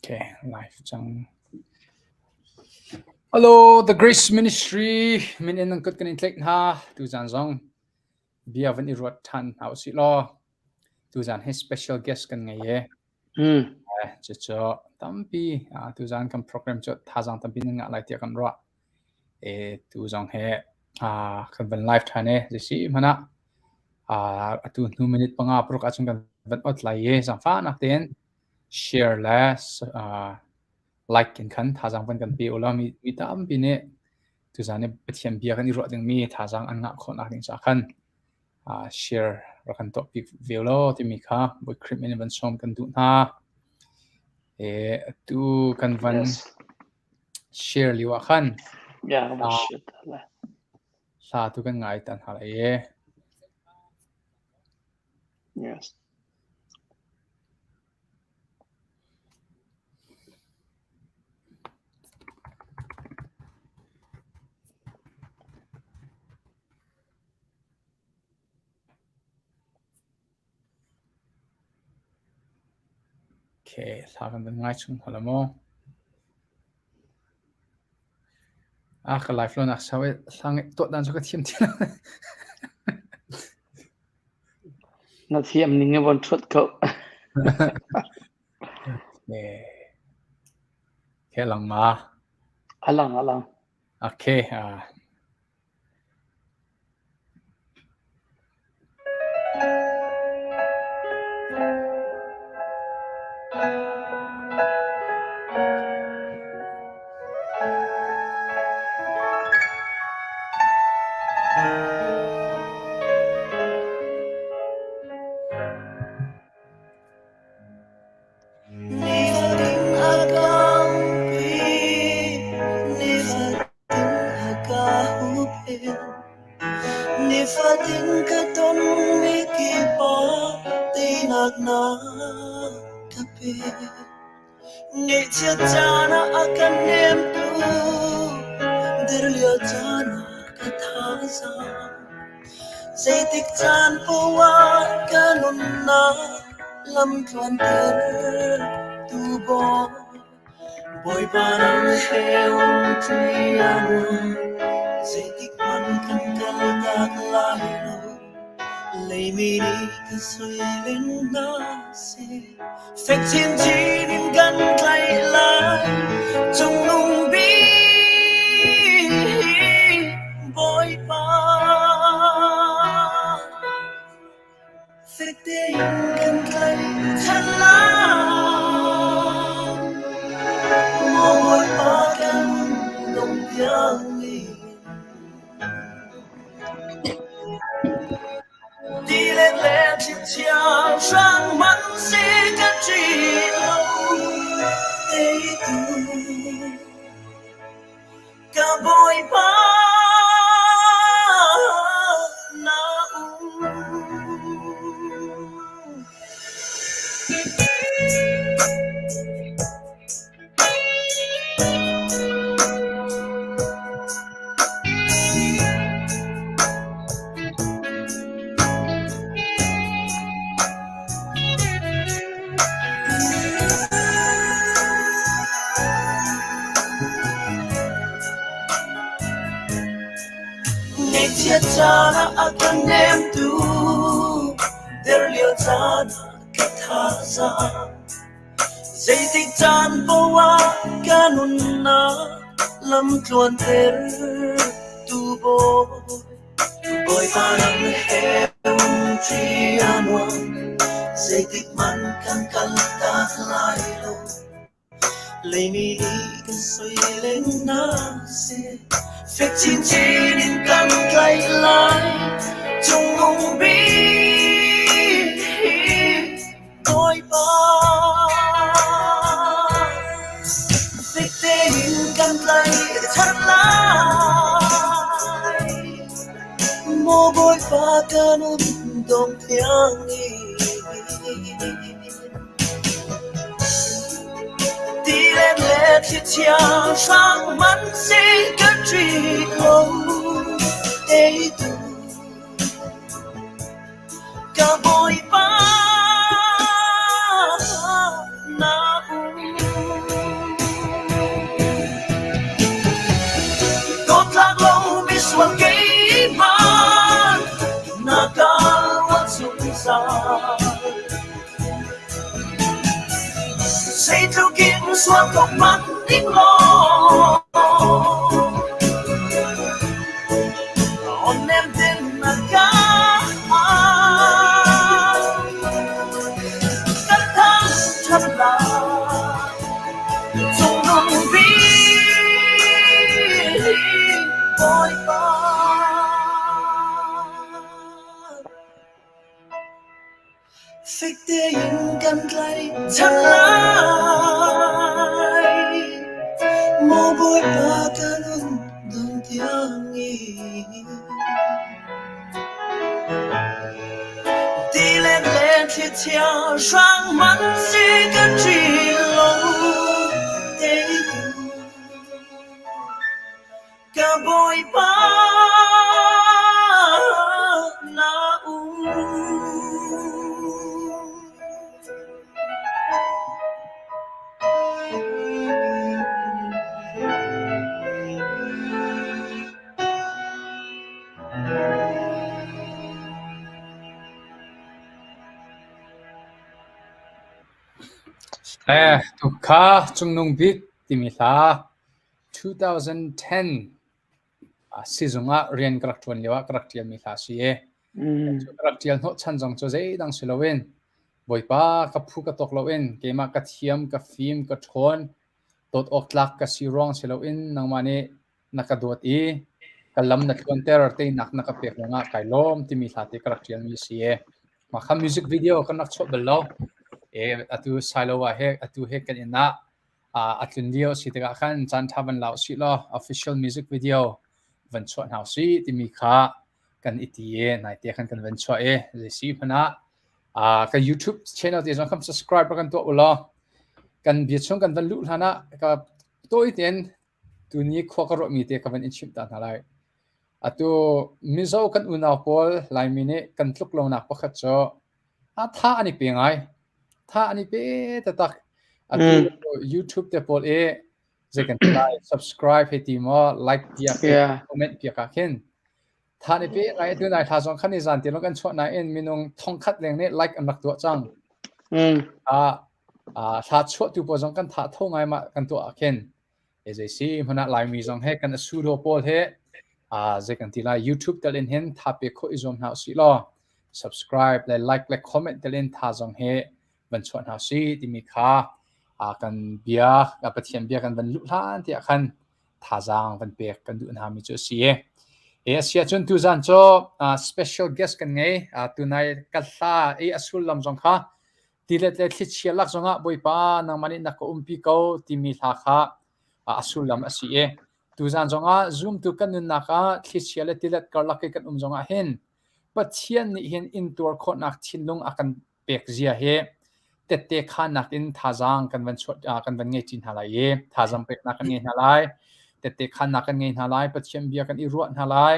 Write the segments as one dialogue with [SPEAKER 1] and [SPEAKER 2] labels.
[SPEAKER 1] Okay, live cang. Hello, The Grace Ministry min in nan kut kan in tlaih hna. Tuzan zong bia van i ruat ṭhan hna usih law. Tuzan hi special guest kan ngei e. Cucu tampi tuzan kan program cu thazaang tampi nan ngah lai tiah kan ruah. E tu zong he kan van live ṭhan e. Zeisi hmanh ah atu hnu minute panga paruk ahcun kan van ot lai i zaangfahnak tein share le like in khan thazaang van kan pe ulaw mi mi tampi nih tuzan i Pathian bia kan i ruah dingmi thazaang an ngah khawhnak ding caah khan share rak kan tuah piak ve ulaw timi kha Bawi Khrih min in van sawm kan duh hna. E, atu kan van share lio ah khan
[SPEAKER 2] Yeah, kan van share ta lai.
[SPEAKER 1] hla tu kan ngai tan hna lai e.
[SPEAKER 2] Yes.
[SPEAKER 1] Okay, hla kan van ngai chung hna la maw? Ah, ka live lo nak sau i hla ngaih tuah dan cu ka thiam ti lo.
[SPEAKER 2] Na thiam ning in von ṭhut ko.
[SPEAKER 1] Okay. Okay, lang ma.
[SPEAKER 2] A lang, a lang.
[SPEAKER 1] Okay. Ah.
[SPEAKER 3] Nifatin a kaupi, nifatin a ka huhphenh. Nifatin ka tonmi kip ah teinak na ka pek. Ngaihchiat caan ah a ka hnemtu, der lio caan ah ka thazaang. Zeitik caan paoh ah ka nunnak lamtluanter tu bawi. Bawipa nang he umṭi a nuam, zeitik hmanh kan kaltak lai lo. Leimi nih ka sui len hna seh, fek chinchin in kan tlaih lai. Cungnung bik Bawipa. Fek tein kan tlaih ṭhan lai. Maw Bawipa kan dong tiang in. Ti le le thlichia hrang hmanh si ka ṭih lo. Teitu ka Bawipa na um. Ngaihchiat caan ah a ka hnemtu, der lio caan ah ka thazaang. Zeitik caan paoh ah ka nunnak lamtluanter tu Bawi. Bawipa lam he umṭi a nuam, zeitik hmanh kan kaltak lai lo. Leimi nih kan soi len hna seh, fek chinchin in kan tlaih lai. Cungnung bik Bawipa. Fek tein kan tlaih ṭhan lai. Maw Bawipa ka nun dong thiang in. Ti le le thlichia hrang hmanh seh ka ṭih lo. Teitu ka Bawipa na um. Zeitluk in sual ko hmanh ning law Aw nem ten na ka Ka thangṭhat lai Cungnung bik Bawipa. Fek tein kan tlaihchan lai. Maw Bawipa ka nun dong tiangin. Tilet le thlichia hrang hmanh si ka ṭih lo teitu. Ka Bawipa na um.
[SPEAKER 1] Eh, tukha cungnung bik timi hla 2010 sizung ah rian ka rak ṭuan lio ah ka rak ṭialmi hla a si i ka rak ṭial hnawhchan zong cu zeidang si loin Bawipa ka phu ka tawk loin keimah ka thiam, ka fim, ka ṭhawn, dawt awk tlak ka si ruang si loin nangmah nih na ka dawt i ka lam na tluanter, teinak na ka pek ruangah kai lawm timi hla te ka rak ṭialmi a si i mah kha music video kan rak chuah bal lo. Atu Sailoa he atu he kan inn ah a tlun lio a si tikah khan caan ṭha van la usih law official music video van chuah hna usih timi kha kan i ti i naite khan kan van chuah i zeisi hmanh ah ka YouTube channel te zong khan subscribe kan tuah u law kan bia chung kan van luh hlan ah ka tawi tein tuni khua ka ruahmi te ka van in chimh ta hna lai. Atu Mizo kan unau pawl Laimi nih kan tluk lonak pakhat cu a tha an i pe ngai. Tha an i pe taktak. Atu YouTube te pawl i zei kan ti lai subscribe hei ti maw like piak comment piak ah khin tha an i pe ngai. Atu nai thla zong khan ni zan te lawng kan chuah nain minung thongkhat leng nih like an rak tuah cang. Thla chuahtu pawl zong kan tha tho ngai mah kan tuah ah khin zei si hmanh ah Laimi zong he kan asudo pawl he zei kan ti lai YouTube tel in hin tha pe khawh i zuam hna usih law subscribe le like le comment tel in tha zong he van chuah hna usih timi kha kan bia Pathian bia kan van luh hlan tiah khan thazaang van pek kan duh hna mi cu a si i e a si ahcun tuzan cu special guest kan ngei. Tunai ka hla i a sullam zong kha Tilet le thlichia lak zongah Bawipa nangmah nih na ka umpi ko timi hla kha a sullam a si i tuzan zongah zumtu kan nunnak ah thlichia le tilet karlak i kan um zongah hin Pathian nih hin intuar khawhnak thinlung a kan pek zia hi tette khannak in thazaang kan van chuah kan van ngei chin hna lai i thazaang peknak kan ngei hna lai, tette khannak kan ngei hna lai, Pathian bia kan i ruah hna lai.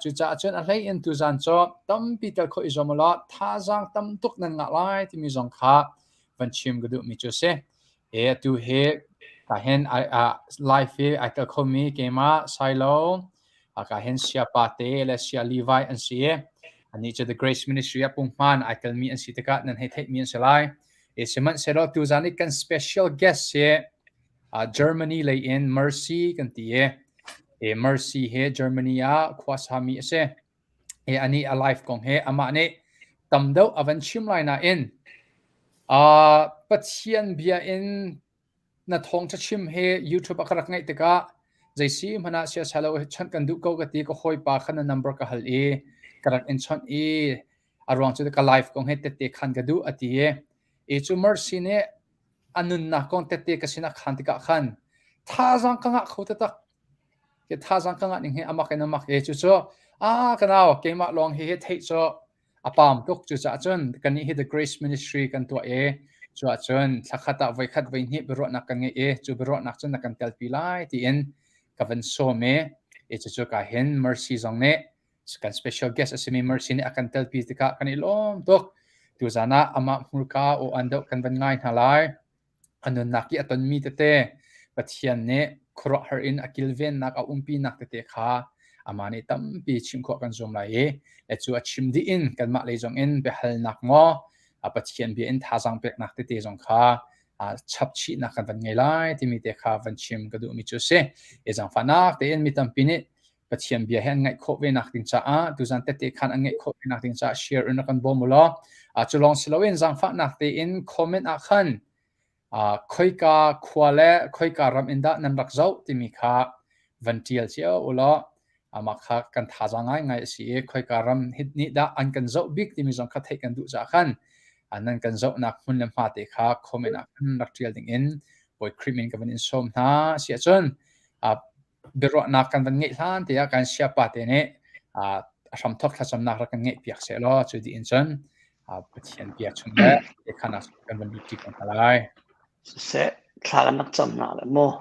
[SPEAKER 1] Cucaah cun a hlei in tuzan cu tampi tel khawh i zuam u law thazaang tam tuk nan ngah lai timi zong kha van chim ka duhmi cu a si. E atu hi ka hin live hi ai tel khomi keimah Sailo, ka hin Siapa te le Sia Levi an si i anih cu The Grace Ministry ah punghman ai telmi an si tikah nan hei theihmi an si lai. E sihmanhsehlaw tuzan i kan special guest hi Germany lei in Mercy kan ti i e Mercy he Germany ah khua sami a si. E anih a life kong he amah nih tam deuh a van chim lai nain Pathian bia in na thawngṭha chim he YouTube ah ka rak ngaih tikah zeisi hmanh ah siasalo chawnh kan duh ko ka ti. Ka hawipa kha na number ka hal i ka rak in chawnh i a ruang cu ka life kong he tette khan ka duh a ti i e cu Mercy nih a nunnak kong tette ka sinah khan tikah khan thazaang ka ngah kho taktak. Ke thazaang ka ngah ning hi amak in amak e. Cucu a ka nau keimah lawng hi hi theih cu a pam tuk. Cucaah cun kannih hi The Grace Ministry kan tuah i cuah cun thlakhat ah voikhat voihnih biaruahnak kan ngei i cu biaruahnak cun na kan telpi lai tiin ka van sawm i e cucu ka hin Mercy zong nih kan special guest a simi Mercy nih a kan telpi tikah kan i lawm tuk. Tuzan ah amah hmurka aw an deuh kan van ngai hna lai. A nunnak i a tonmi tete Pathian nih khuaruahhar in a kilvennak a umpinak tete kha amah nih tampi chim khawh kan zuam lai i le cu a chim dih in kanmah lei zong in biahalnak maw a Pathian bia in thazaang peknak tete zong kha. Chapchihnak kan van ngei lai timi te kha van chim ka duhmi cu a si. I zaangfahnak tein mi tampi nih Pathian bia hi an ngaih khawh ve nak ding caah tuzan tette khan an ngaih khawh ve nak ding caah share in rak kan bawm u law cu lawng si loin zaangfahnak tein comment ah khan khoika khua le khoika ram in dah nan rak zoh timi kha van ṭial cio u law amah kha kan thazaang ngaingai a si i khoika ram nih dah an kan zoh bik timi zong kha theih kan duh caah khan nan kan zohnak hmun le hma te kha comment ah khan rak ṭial ding in Bawi Khrih min ka van in sawm hna. Si ahcun biaruahnak kan van ngeih hlan te ah kan siapa te nih a hramthawk thlacamnak rak kan ngeih piak seh law cu dih in cun Pathian bia chung le khanak kan van lut ṭi ko hna lai.
[SPEAKER 2] Siseh, thla kan rak cam hna le maw.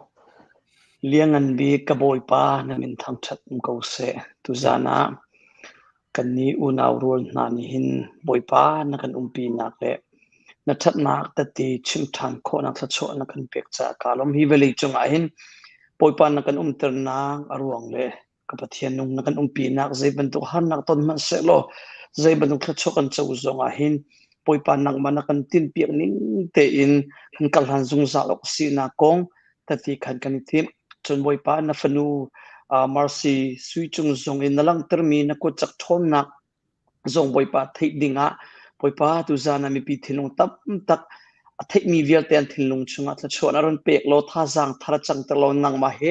[SPEAKER 2] Liangngan bik ka Bawipa na min thangṭhat um ko seh. Tuzan ah kannih unau rual hna nih hin Bawipa na kan umpinak le na ṭhatnak tete chim ṭhan khawhnak thluachuah na kan pek caah kaa lawm. Hi vawlei cungah hin Bawipa na kan umternak a ruang le ka Pathian nung na kan umpinak zei bantuk harnak ton hmanh sehlaw zei bantuk thluachuah kan co zong ah hin Bawipa nangmah na kan tinhpiak ning tein kan kal hlan zungzal awk sinak kong tati khan kan i timh. Cun Bawipa na fanu Mercy Sui Cung zong in na langhtermi na kut cak ṭhawnnak zong Bawipa theih dingah Bawipa tuzan ah mipi thinlung tamtak a theihmi vialte an thinlung chungah thluachuah na ron pek law thazaang thar a cangter law nangmah he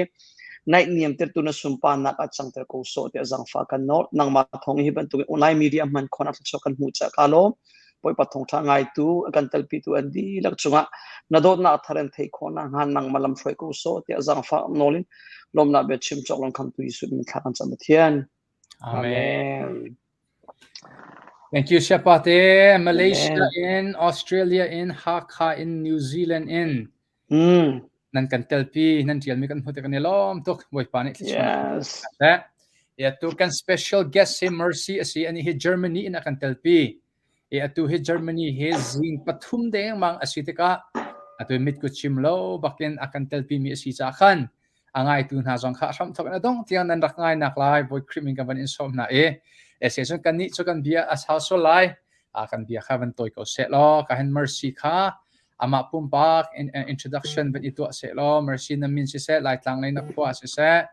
[SPEAKER 2] naihniam tertu na sunparnak ah cangter ko sawh tiah zaangfah kan nawl. Nangmah thawng hi bantukin online media hman khawhnak thluachuah kan hmuh caah ka lawm. Bawipa thawngṭha ngaitu a kan telpitu an dihlak cungah na dawtnak thar in theih khawh nakhnga nangmah lam hruai ko sawh tiah zaangfah nawl in lawmnak bia chim cawk lon khamtu Jesuh min thla kan cam Pathian.
[SPEAKER 1] Amen. Thank you, Siapate. Malaysia in, Australia in, Hakha in, New Zealand in. Nan kan telpi, nan tialmi kan hmu te kan i lawm tuk. Bawipa nih
[SPEAKER 2] Yes.
[SPEAKER 1] Ya tu kan special guest hi Mercy a si ani hi Germany in a kan telpi. E atu hi Germany hi zing pathum deng mang a si tikah atu mit ku chim lo bakin a kan telpi mi a si ca khan a ngaitu hna zong kha hramthok in a dongh tiang nan rak ngai nak lai Bawi Khrih min kan van in sawm hna i ese cun kannih cu kan bia a sau sual lai a kan bia kha van tawi ko seh law ka hin mercy kha amah pumpak introduction van i tuah seh law mercy na min siseh laitlang lei na khua siseh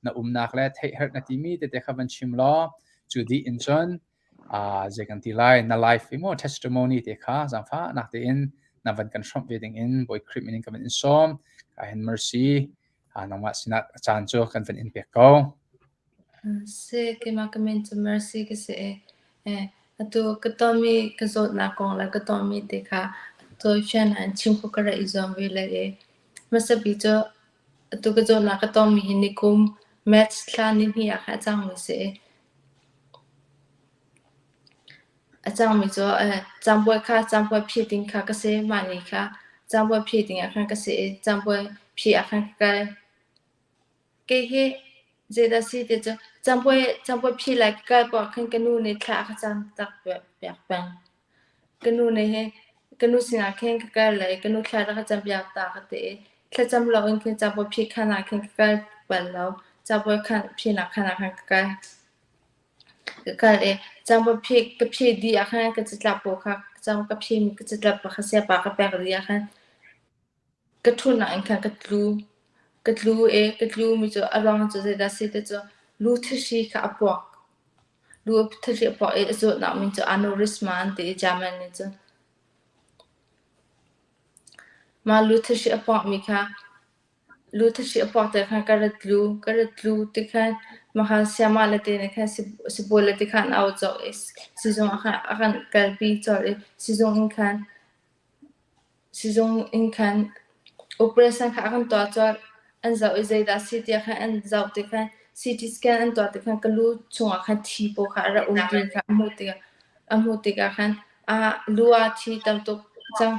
[SPEAKER 1] na umnak le theih herh na timi tete kha van chim law cu dih in cun zei kan ti lai na life i maw testimony te kha zaangfah nak tein na van kan hrawmh ve ding in Bawi Khrih min in ka van in sawm ka hin mercy nangmah sinah caan cu kan van in pek ko.
[SPEAKER 4] Si keimah ka min cu Mercy ka si i atu ka tonmi ka zawtnak kong le ka tonmi te kha tawifian in chim khawh ka rak i zuam ve lai i hmasa bik cu atu ka zawtnak ka tonmi hi nikum March thla nihnih ah khan a cangmi si i A cangmi cu caangpuai kha caangpuai phih ding kha ka si. Mah ni kha caangpuai phih ding ah khan ka si i caangpuai phih ah khan ka kal. Kei hi zeidah si ti cu caangpuai caangpuai phih lai ka kal poah ah khan ka nu nih thla a ka cam tak piak peng. Ka nu nih hi ka nu sinah khin ka kal lai ka nu thla rak ka campiak ta ka ti i thlacam loin khin caangpuai phih khan ah khin ka kal bal lo. Caangpuai khan phihnak khan ah khan ka kal. Ka kal i cangva ka phih dih ah khan ka catlap pawl kha cangva ka phihmi ka catlap kha sayapa ka pek dih ah khan ka ṭhutnak in khan ka tlu. Ka tlu i ka tlumi cu a ruang cu zeidah a si ti cu lu thahri kha a puak. Lu thahri a puak i a zawtnak min cu aneurysma an ti i German nih cun. Mah lu thahri a puakmi kha Lu thahri a puak tikah khan ka rat tlu. Ka rat tlu tikhan mahkan sayamah le te nih khan sibawi le te khan an au colh i sizung ah khan a kan kalpi colh i sizung in khan sizung in khan operation kha a kan tuah colh. An zoh i zeidah a si tiah khan an zoh tikhan CT scan an tuah tikhan ka lu chungah khan thi pawl kha a rak um ti kha a hmuh tikah a hmuh tikah khan lu ah thi tam tuk cang.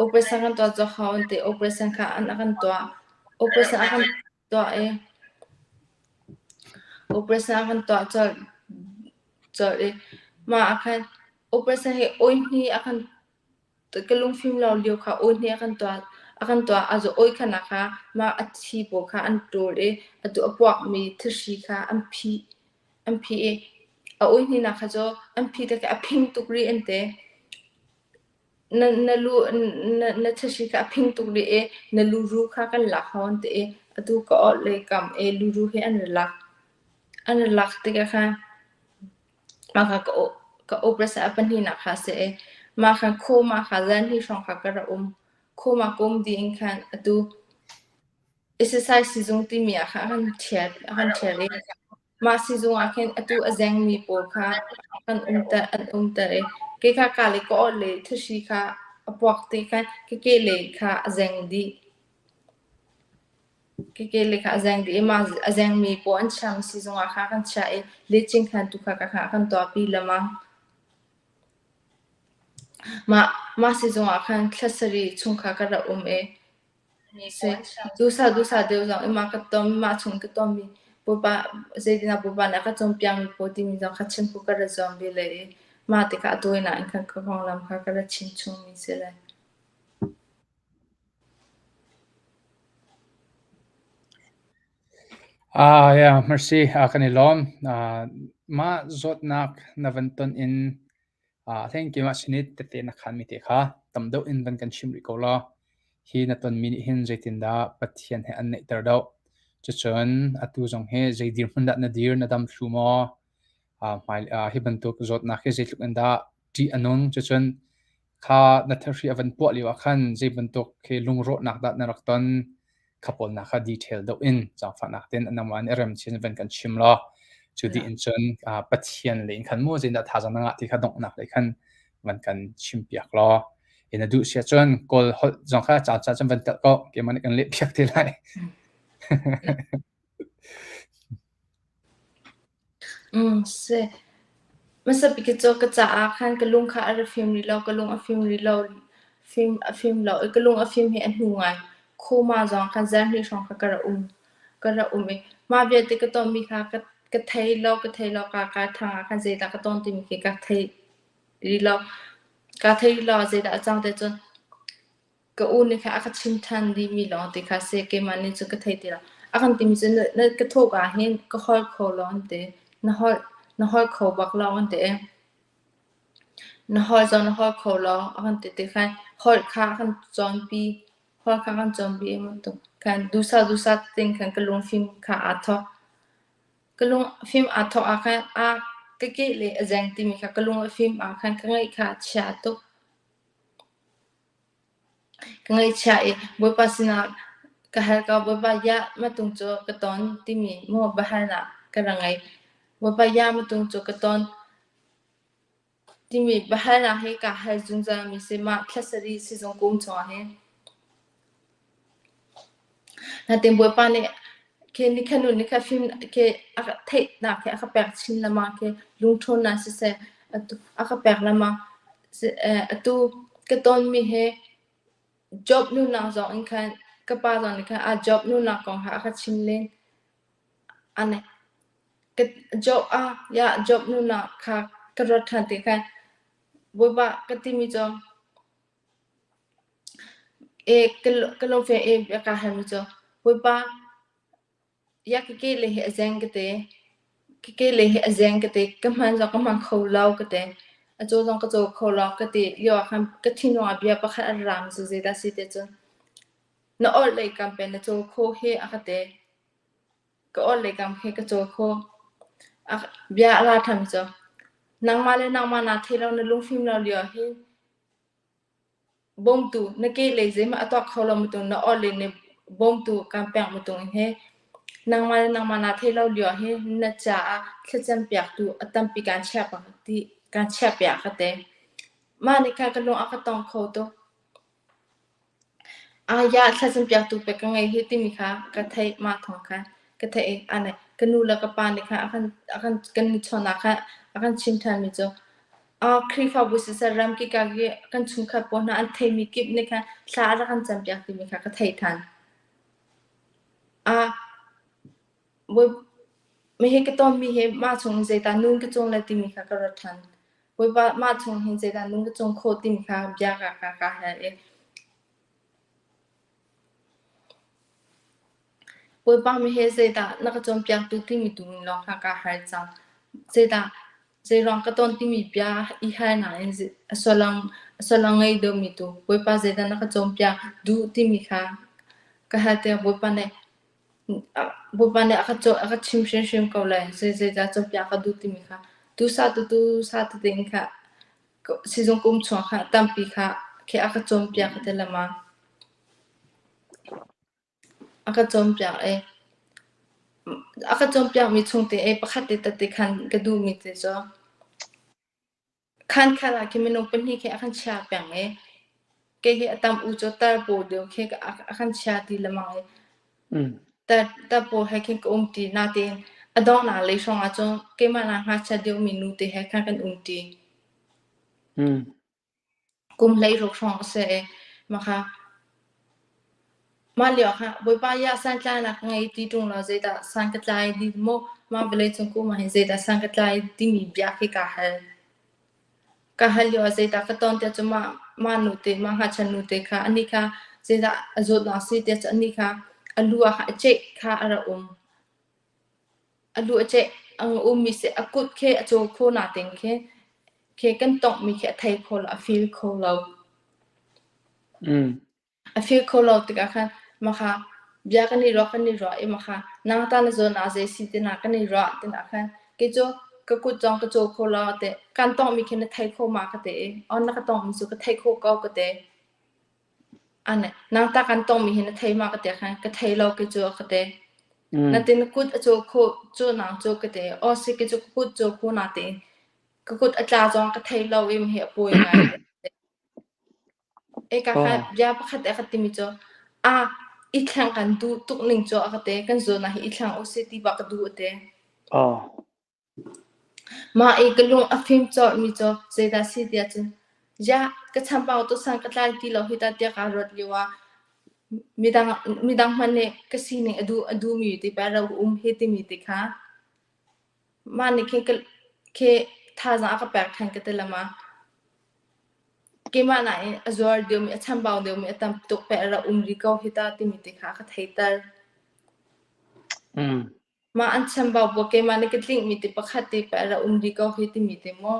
[SPEAKER 4] Operation kan tuah cawk hau an ti. Operation kha an a kan tuah. Operation a kan tuah i operation a kan tuah colh colh i mah ah khan operation hi oi hnih a kan ka lungfim lo lio kha oi hnih a kan tuah a kan tuah. A oi khan ah kha mah a thi pawl kha an ṭawl i atu a puakmi thahri kha an phih. An phih i a ui hninak kha cu an phih tikah a phing tuk rih an ti. Na na lu na na thahri kha a phing tuk rih i na luruh kha kan lak hau an ti i atu ka orh le kam i luruh hi an ra lak. An ra lak tikah khan mah kha ka ka up a pahnihnak kha a si i mah khan khawm ah kha zan hnih hrawng kha ka ra um. Khawm ah ka um dih in khan atu exercise sizung timi ah khan a kan ṭhial a kan ṭhial i Mah sizung ah khin atu a zengmi pawl kha kan umter an umter i kei kha ka le ka awt le thahri kha a puak ti khan ka kehlei kha a zeng dih. Ka kehlei kha a zeng dih i mah a zengmi pawl an chiahmi sizung ah kha kan chiah i lehcing khan tu kha ka kha kan tuahpi lengmang. Mah mah sizung ah khan thla sarih chung kha ka rak um i Duhsah duhsah deuh zong i mah ka ton, mah chung ka tonmi Bawipa zeitindah Bawipa nih a ka cawnpiakmi pawl timi zong kha chim ku ka ra zuam ve lai i mah tikah a tawinak in khan ka konglam kha ka ra chim chungmi si lai.
[SPEAKER 1] Ah, yeah, merci. Ah, kan i lawm. Ah, mah zawtnak na van ton in Thank you mah sin i tette na khanmi te kha tam deuh in van kan chim rih ko law. Hi na tonmi nih hin zeitindah Pathian he an naihter deuh? Cucun atu zong hi zei dirhmun dah na dir, na dam thlu maw? Hi bantuk zawtnak hi zeitluk in dah ṭih a nung? Cucun kha na thahri a van puah lio ah khan zei bantuk khi lungrawhnak dah na rak ton? Kha pawl hna kha detail deuh in zaangfahnak tein nangmah nih rem chin van kan chim law cu dih in cun Pathian lei in khan mu zeidah thazaang na ngah ti kha donghnak lei khan van kan chim piak law in na duh sia cun kawl holh zong kha ca ca cun van telh ko keimah nih kan leh piak te lai.
[SPEAKER 4] Si. Hmasa bik cu ka caah khan ka lung kha a ra fim rih lo, ka lung a fim rih lo, fim a fim lo i ka lung a fim hi a hnu ngai. Khuma zong khan zarhhnih hrawng kha ka ra um. Ka ra um i mah vialte ka tonmi kha ka ka thei lo, ka thei lo, ka ka thang ah khan zeidah ka ton timi khi ka thei rih lo. Kaa thei rih lo ah zeidah a cang ti cun Ka u nih khan a ka chim ṭhan dihmi lawng ti kha si. Keimah nih cun ka thei ti lo. A kan timi cu na ka thawk ah hin ka holh kho lo an ti. Na holh na holh kho bak lo an ti. Na holh zong na holh kho lo a kan ti ti khan holh kha a kan cawnpi. Holh kha a kan cawnpi i bantuk khan duhsah duhsah tein khan ka lungfim kha aa thawk. Ka lungfim aa thawk ah khan a ka kehlei a zeng timi kha ka lung a fim ah khan ka ngaih kha a chia tuk. Ka ngaihchia i Bawipa sinah ka hal ko. Bawipa ya matung cu ka ton timi maw biahalnak ka ra ngei. Bawipa ya matung cu ka ton timi biahalnak hi kaa hal zungzalmi si. Mah thla sarih sizung kum chungah hin. Natin Bawipa nih khi nikhat hnu nikhat fim khi a ka theihnak khi a ka pek chin lengmang khi lungṭhawnnak siseh a ka pek lengmang. Atu ka tonmi hi Job nunak zong in khan ka pa zong nih khan a Job nunak kong kha a ka chim len. Ane Job ah ya Job nunak kha ka ruat ṭhan ti khan Bawipa ka timi cu Ka lungfim i bia kaa halmi cu Bawipa ya ka kehlei hi a zeng ka ti. Ka kehlei hi a zeng ka ti. Ka hman zong ka hmang kho lo ka ti. A caw zong ka caw kho lo ka ti lio ah khan ka thinlung ah bia pakhat a ra rami cu zeidah a si ti cun na orhlei kam pe na caw kho hi a ka ti. Ka orhlei kam khi ka caw kho. Bia a ra ṭhan cu nangmah le nangmah naa thei lo na lungfim lo lio ah hin Bawmtu, na kehlei zeihmanh a tuak kho lo matung na orhlei nih bawmtu kaan pek matung in hi nangmah le nangmah naa theih lo lio ah hin na caah thlacam piaktu a tampi kaan chiah ti kaan chiah piak ka ti. Mah nih khan ka lung a ka tong kho tuk. Aya thlacam piaktu pek ka ngei hi timi kha ka theih mah thawng khan ka theih i ane ka nu le ka pa nih khan a kan a kan kan i chawnhnak khan a kan chim ṭhanmi cu Khrihfabu siseh ramkip ah kan chungkhat pawl hna an theimi kip nih khan thla a rak kan campiak timi kha ka theih ṭhan. Hihi ka tonmi hi mah chung in zeidah nun ka cung lai timi kha ka ruat ṭhan. Bawipa mah chung hin zeidah nun ka cung khawh timi kha bia ka ka kaa hal i Bawipa mihi zeidah na ka cawnpiaktu timi tu in lawng kha kaa hal cang. Zeidah Zeiruang ka ton timi bia i halnak in a sullam A sullam ngei deuhmi tu Bawipa zeidah na ka cawnpiak duh timi kha ka hal tikah Bawipa nih Bawipa nih a ka chim hrimhrim ko lai. Zeidah cawnpiak ka duh timi kha duhsah tu duhsah tete in kha sizung ka um chung kha tampi kha khi a ka cawnpiak ka ti lengmang. A ka cawnpiak i a ka cawnpiakmi chung te i pakhat te tete khan ka duhmi te cu khan khat ah khin minung pahnih khi a kan chia peng i kei hi a tam u cu tar paw deuh khi a kan chia ti lengmang i tar paw he khin ka um ti. Natein a donghnak lei hrawng ah cun keimah nak ngakchia deuhmi nu te he khan kan um ti. Kum 16 hrawng a si i mah mah lio ah khan Bawipa iah santlainak ka ngei ti ṭung lo zeidah san ka tlai ti maw mah vawleicung ka um ahhin zeidah san ka tlai timi bia khi kaa hal. Ka hal lio ah zeidah ka ton tiah cun mah mah nute mah ngakchia nute kha anih kha zeidah a zawtnak a si tiah cun anih kha a lu ah khan a ceih kha a rak um. A lu a ceih a ummi si a kut khi a cawl kho natin khi khi kan tonghmi khi a thei kho lo, a feel kho lo. A feel kho lo tikah khan mah kha bia kan i ruah kan i ruah i mah kha nang ta na zawn ah zei si tina kan i ruah tina khan kei cu ka kut zong ka cawl kho lo te kan tonghmi khi na thei kho ma ka te i on na ka tonghmi cu ka thei kho ko ka te. Ane nang ta kan tongmi hi na thei ma ka te khan ka thei lo ke cu ka te. Na tin kut a cawl kho cu nang cu ka te o si ke cu ka kut cawl kho na te ka kut a tla zong ka thei lo im hi a pawi ngai. E ka kha bia pakhat e ka timi cu a i thleng kan duh tuk ning cu a ka te kan zawn ah hi i thleng u si ti ba ka duh te. Mah i ka lung a fim colhmi cu zeidah si tiah cun ziah ka chambau tu san ka tlai ti lo hi ta tiah kaa ruat lio ah midang midang hmanh nih ka sining a duh a duhmi ti pa ro um hi timi ti kha mah nih khin ka khi thazaang a ka pek than ka ti lama. Keimah nain a zuar deuhmi a chambau deuhmi a tam tuk pe a ra um rih ko hi ta timi ti kha a ka theiter. Mah an chambau bu keimah nih ka tlinghmi ti pakhat te pa ra um rih ko hi timi te maw?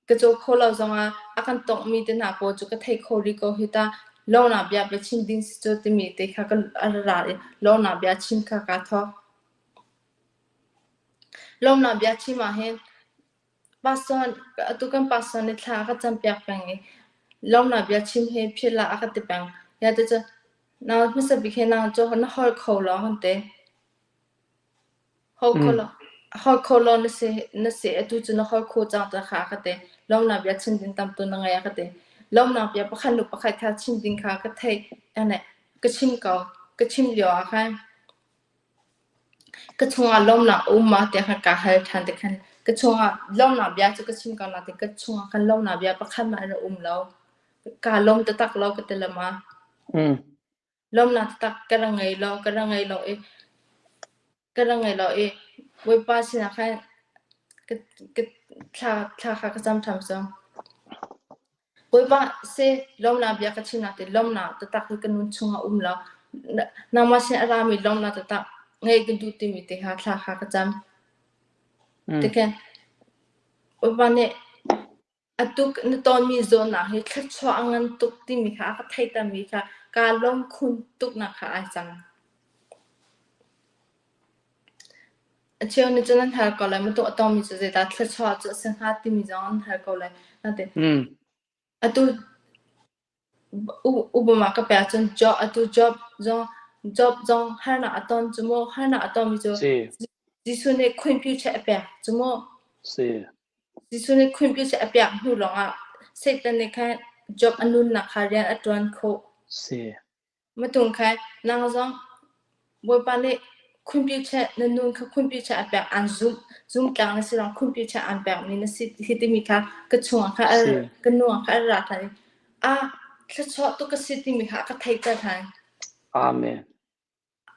[SPEAKER 4] Ka caw kho lo zongah a kan tonghmi te hna pawl cu ka thei kho rih ko hi ta. Lawngnak bia bia chim ding si cu timi te kha ka a ra i lawngnak bia chim kha kaa thawk. Lawmnak bia chim ah hin pastor atu kan pastor nih thla a ka campiak peng i lawmnak bia chim hi philh ah a ka ti peng. Ya te cu nang hmasa bik hi nang cu na holh kho lo kan ti. Holh kho lo holh kho lo na si na si atu cu na holh kho cang ta kha a ka ti. Lawmnak bia chim ding tam tu na ngei a ka ti. Lawmnak bia pakhat nu pakhat kha chim ding kha ka theih ane ka chim ko. Ka chim lio ah khan Ka chungah lawmnak a um ma tiah khan kaa hal ṭhan ti khan ka chungah lawmnak bia cu ka chim ko nain ka chungah khan lawmnak bia pakhat hmanh a ra um lo. Kaa lawm taktak lo ka ti le ma. Lawmnak taktak ka ra ngei lo, ka ra ngei lo i ka ra ngei lo i Bawipa sinah khan ka, ka thla, thla kha ka cam ṭham cang. Bawipa seh lawmnak bia ka chimnak ti lawmnak taktak hi ka nun chungah um lo. Nangmah sin a rami lawmnak taktak ngei ka duh timi te kha thla kha ka cam. Tikhin Bawipa nih atu na tonmi zawnnak hi thluachuah a ngan tuk timi kha a ka theihtermi kha kaa lawm khun tuknak kha ai cang. A cheu nih cun an hal ko lai, matu a tongmi cu zeidah thluachuah cu a si hnga timi zong an hal ko lai. Natin atu Obama ka pek cun job atu job zong job zong harnak a ton cu mu harnak a tonmi cu Jesuh nih khunpiu a pek cu mu. Jesuh nih khunpiu a pek hnu lawngah Satan nih khan job a nunnak kha rian a ṭuan khawh. Matung kha nang zong Bawipa nih khunpicheh na nun kha khunpicheh a pek aan zumh zumtlang na si zong khunpicheh aan pekmi na si hi timi kha ka chungah kha ka nu ah kha a ra ṭhan i a thluachuah tuk ka si timi kha a ka theihter ṭhan.
[SPEAKER 2] Amen.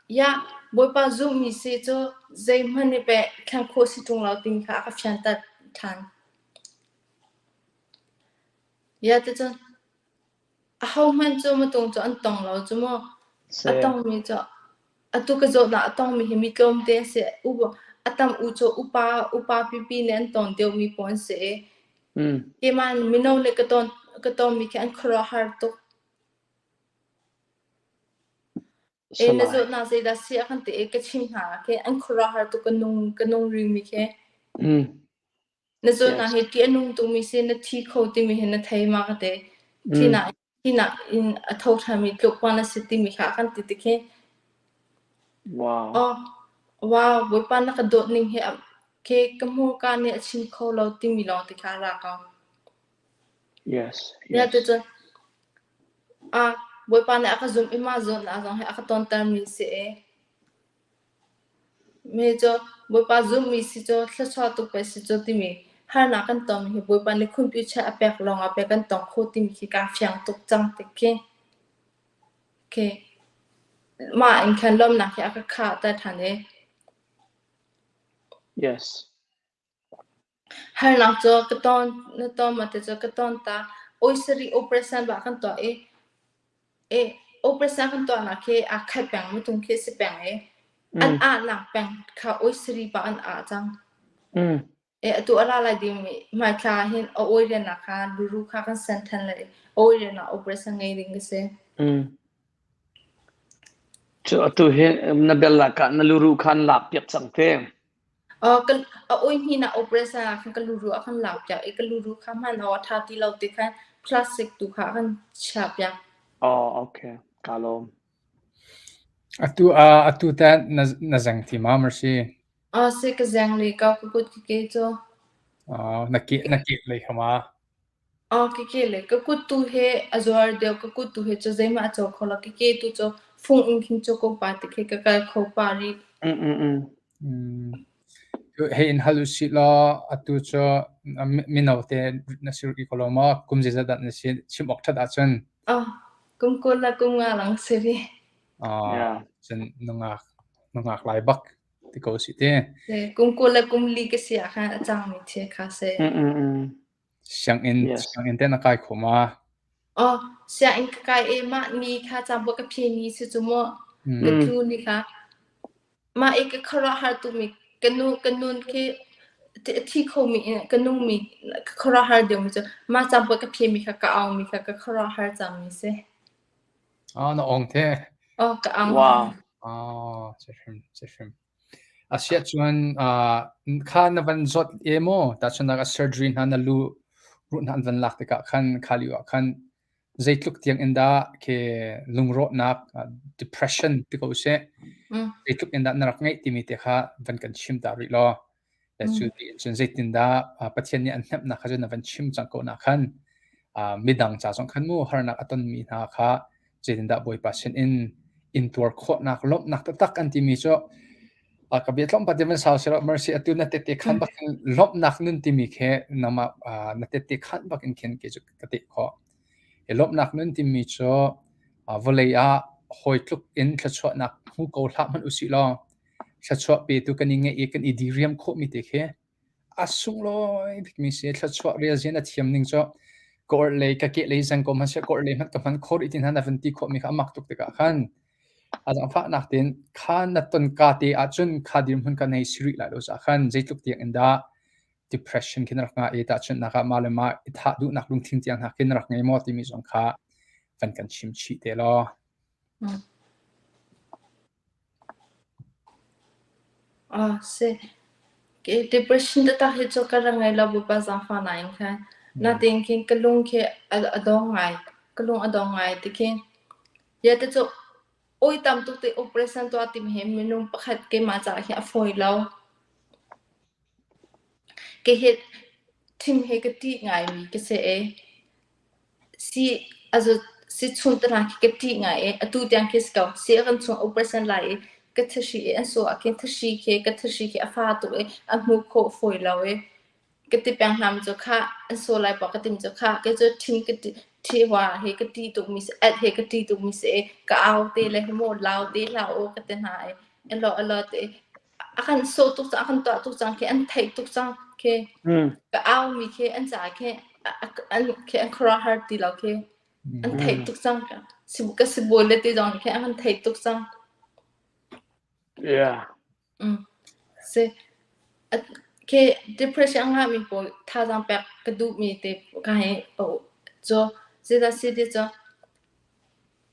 [SPEAKER 4] Ya Bawipa zumhmi si cu zeihmanh nih peh thleng khawh si ṭung lo timi kha a ka fianter ṭhan. Ya ticun Ahohmanh cu matung cu an tong lo cu mu. A tongmi cu atu ka zawtnak a tongmi hi mi tlawmte an si. A tam u cu upa upa pipi nih an ton deuhmi pawl an si i. Keimah mino le ka ton ka tonmi khi an khuaruahhar tuk. E na zawtnak zeidah si a kan ti i ka chim hna khi an khuaruahhar tuk ka nung ka nung rimi khi. Na zawtnak hi ṭih a nung tukmi si na thi kho timi hi na thei ma ka ti. Thinak thinak in a tho ṭhanmi tluk pa na si timi kha a kan ti ti khi.
[SPEAKER 2] Wow.
[SPEAKER 4] Oh, wow, Bawipa na ka dawt ning hi khi ka hmurka nih a chim kho lo timi lawng ti kha a ra ko.
[SPEAKER 2] Yes,
[SPEAKER 4] Ya
[SPEAKER 2] yes.
[SPEAKER 4] te cun ah Bawipa nih a ka zumh i mah zawtnak zong hi a ka tontermi si i Mi cu Bawipa zumhmi si cu thluachuah tuk pei si cu timi harnak kan tonmi hi Bawipa nih khunpicha a pek lawngah pei kan tong kho timi khi kaa fiang tuk cang ti khi khi mah in khan lawmhnak hi a ka khahter ṭhan i
[SPEAKER 2] Yes.
[SPEAKER 4] Harnak cu ka ton na ton ma te cu ka ton ta oi operation bah kan tuah i e operation kan tuahnak khi aa khat peng mutung khi si peng i an ahnak peng kha oi sarih pa an ah cang. E atu a ra lai ding mi hmaithla hin a oi riannak kha luru kha kan sen than lai oi riannak operation ngei ding ka si.
[SPEAKER 2] Cu atu hi na bel lakah na luru khan lak piak cang te.
[SPEAKER 4] A oi hnih operation ah khan ka luru a kan lak piak i ka luru kha hman awk a ṭha ti lo ti khan plastic tu kha a kan chiah piak.
[SPEAKER 2] Oh, okay. Ka lawm.
[SPEAKER 1] Atu ah atu teh na na zeng ti ma Mercy?
[SPEAKER 4] Ah si ka zeng le ko ka kut ka ke cu.
[SPEAKER 1] Oh, na ke na ke lei kha ma?
[SPEAKER 4] Aw ka ke le ka kut tu he a zuar deuh ka kut tu he cu zeihmah a caw kho lo ka ke tu cu fung in khin cu ko pa ti khi ka kal kho pa rih.
[SPEAKER 2] Mm mm mm.
[SPEAKER 1] Mm. Hei in hal usih law atu cu mino te na si rih ko lo maw? Kum zeizat dah na si chim awk ṭhat ahcun?
[SPEAKER 4] Aw kum 20 le kum nga lang si rih.
[SPEAKER 1] Ah,
[SPEAKER 2] Yeah.
[SPEAKER 1] cun nungak nungak lai bak ti ko si te.
[SPEAKER 4] Kum 20 le kum li ka si ah khan a cangmi thil kha si.
[SPEAKER 2] Mm mm mm.
[SPEAKER 1] Sianginn
[SPEAKER 2] Yes.
[SPEAKER 1] sianginn te na kai kho ma?
[SPEAKER 4] Aw, sianginn ka kai i mah ni kha cabuai ka phi ni si cu mu. Ka
[SPEAKER 1] Mm.
[SPEAKER 4] tlu ni kha. Mah i ka khuaruahhar tukmi ka nu ka nun khi a thi khomi in ka nungmi ka khuaruahhar deuhmi cu mah cabuai ka phimi kha ka aungmi kha ka khuaruahhar cangmi si.
[SPEAKER 1] Ah, na ong te.
[SPEAKER 4] Aw, ka aung.
[SPEAKER 2] Wow.
[SPEAKER 1] Ah, si hrim, si hrim. Asiah cun uh, kha na van zawt e maw? Tahchunhnak ah surgery hna na lu ruh hna an van lak tikah khan kha lio ah khan zeitluk tiang in dah khi lungrawhnak depression ti ko usih zeitluk in dah na rak ngeih timi te kha van kan chim ta rih law le cu ti in cun zeitindah Pathian nih an hnemhnak kha cu na van chim cang ko na khan midang ca zong khan mu harnak a tonmi hna kha zeitindah Bawipa sin in intuar khawhnak lawmhnak taktak an timi cu ka bia tlawmpal te van sau silo mercy atu na tette khan bak in lawmhnak nun timi khi nangmah na tette khan bak in khin ke cu ka teh khawh i lawmhnak nun timi cu vawlei ah hawi tluk in thluachuahnak hmu ko hlah hmanh usih law thluachuah petu kan i ngeih i kan i diriam khawhmi te khi a sunglawi bikmi si. Thluachuah rel zia na thiam ning cu ka orhlei ka kehlei zeng ko hmanhseh ka orhlei hmanh ka hman kho rih ti hna na van ti khawhmi kha a mak tuk tikah khan a zaangfahnak tein kha na ton ka te ahcun kha dirhmun kha na hei si rih lai lo caah khan zeitluk tiang in dah depression khi na rak ngah i tahchunhnak ah mah le mah i thah duhnak lungthin tiang hna khi na rak ngei maw timi zong kha van kan chim chih te law.
[SPEAKER 4] Ah si. Depression taktak hi cu ka rak ngei lo Bawipa zaangfah nain khan. Natein khin ka lung khi a dong ngai. Ka lung a dong ngai ti khin. Ya te cu oi tam tuk ti operation tuah timi hi minung pakhat keimah caah hin a fawi lo. Kei hi thim hi ka ṭih ngaimi ka si i Si a zut si chung te hna khi ka ṭih ngai i atu tiang khi si ko. Si a kan chung operation lai i ka thahri i an sawh ah khin thahri khi ka thahri khi a fa tuk i a hmuh khawh fawi lo i ka ti peng hna cu khah an sawh lai poah ka tim cu khah kei cu ṭhing ka ṭih ṭhi hua hi ka ṭih tukmi si et hi ka ṭih tukmi si i ka au te le hi maw lau te hlah u ka ti hna i elaw elaw ti a kan sawh tuk cang a kan tuah tuk cang khi an theih tuk cang khi ka au mi khi an caah khi an khi an khuaruahhar ti lo khi an theih tuk cang ka sibawi le ti zong khi an kan theih tuk cang
[SPEAKER 2] yeah
[SPEAKER 4] mm si. Khi depression a ngahmi pawl thazaang pek ka duhmi te ka hei cu zeidah si ti cu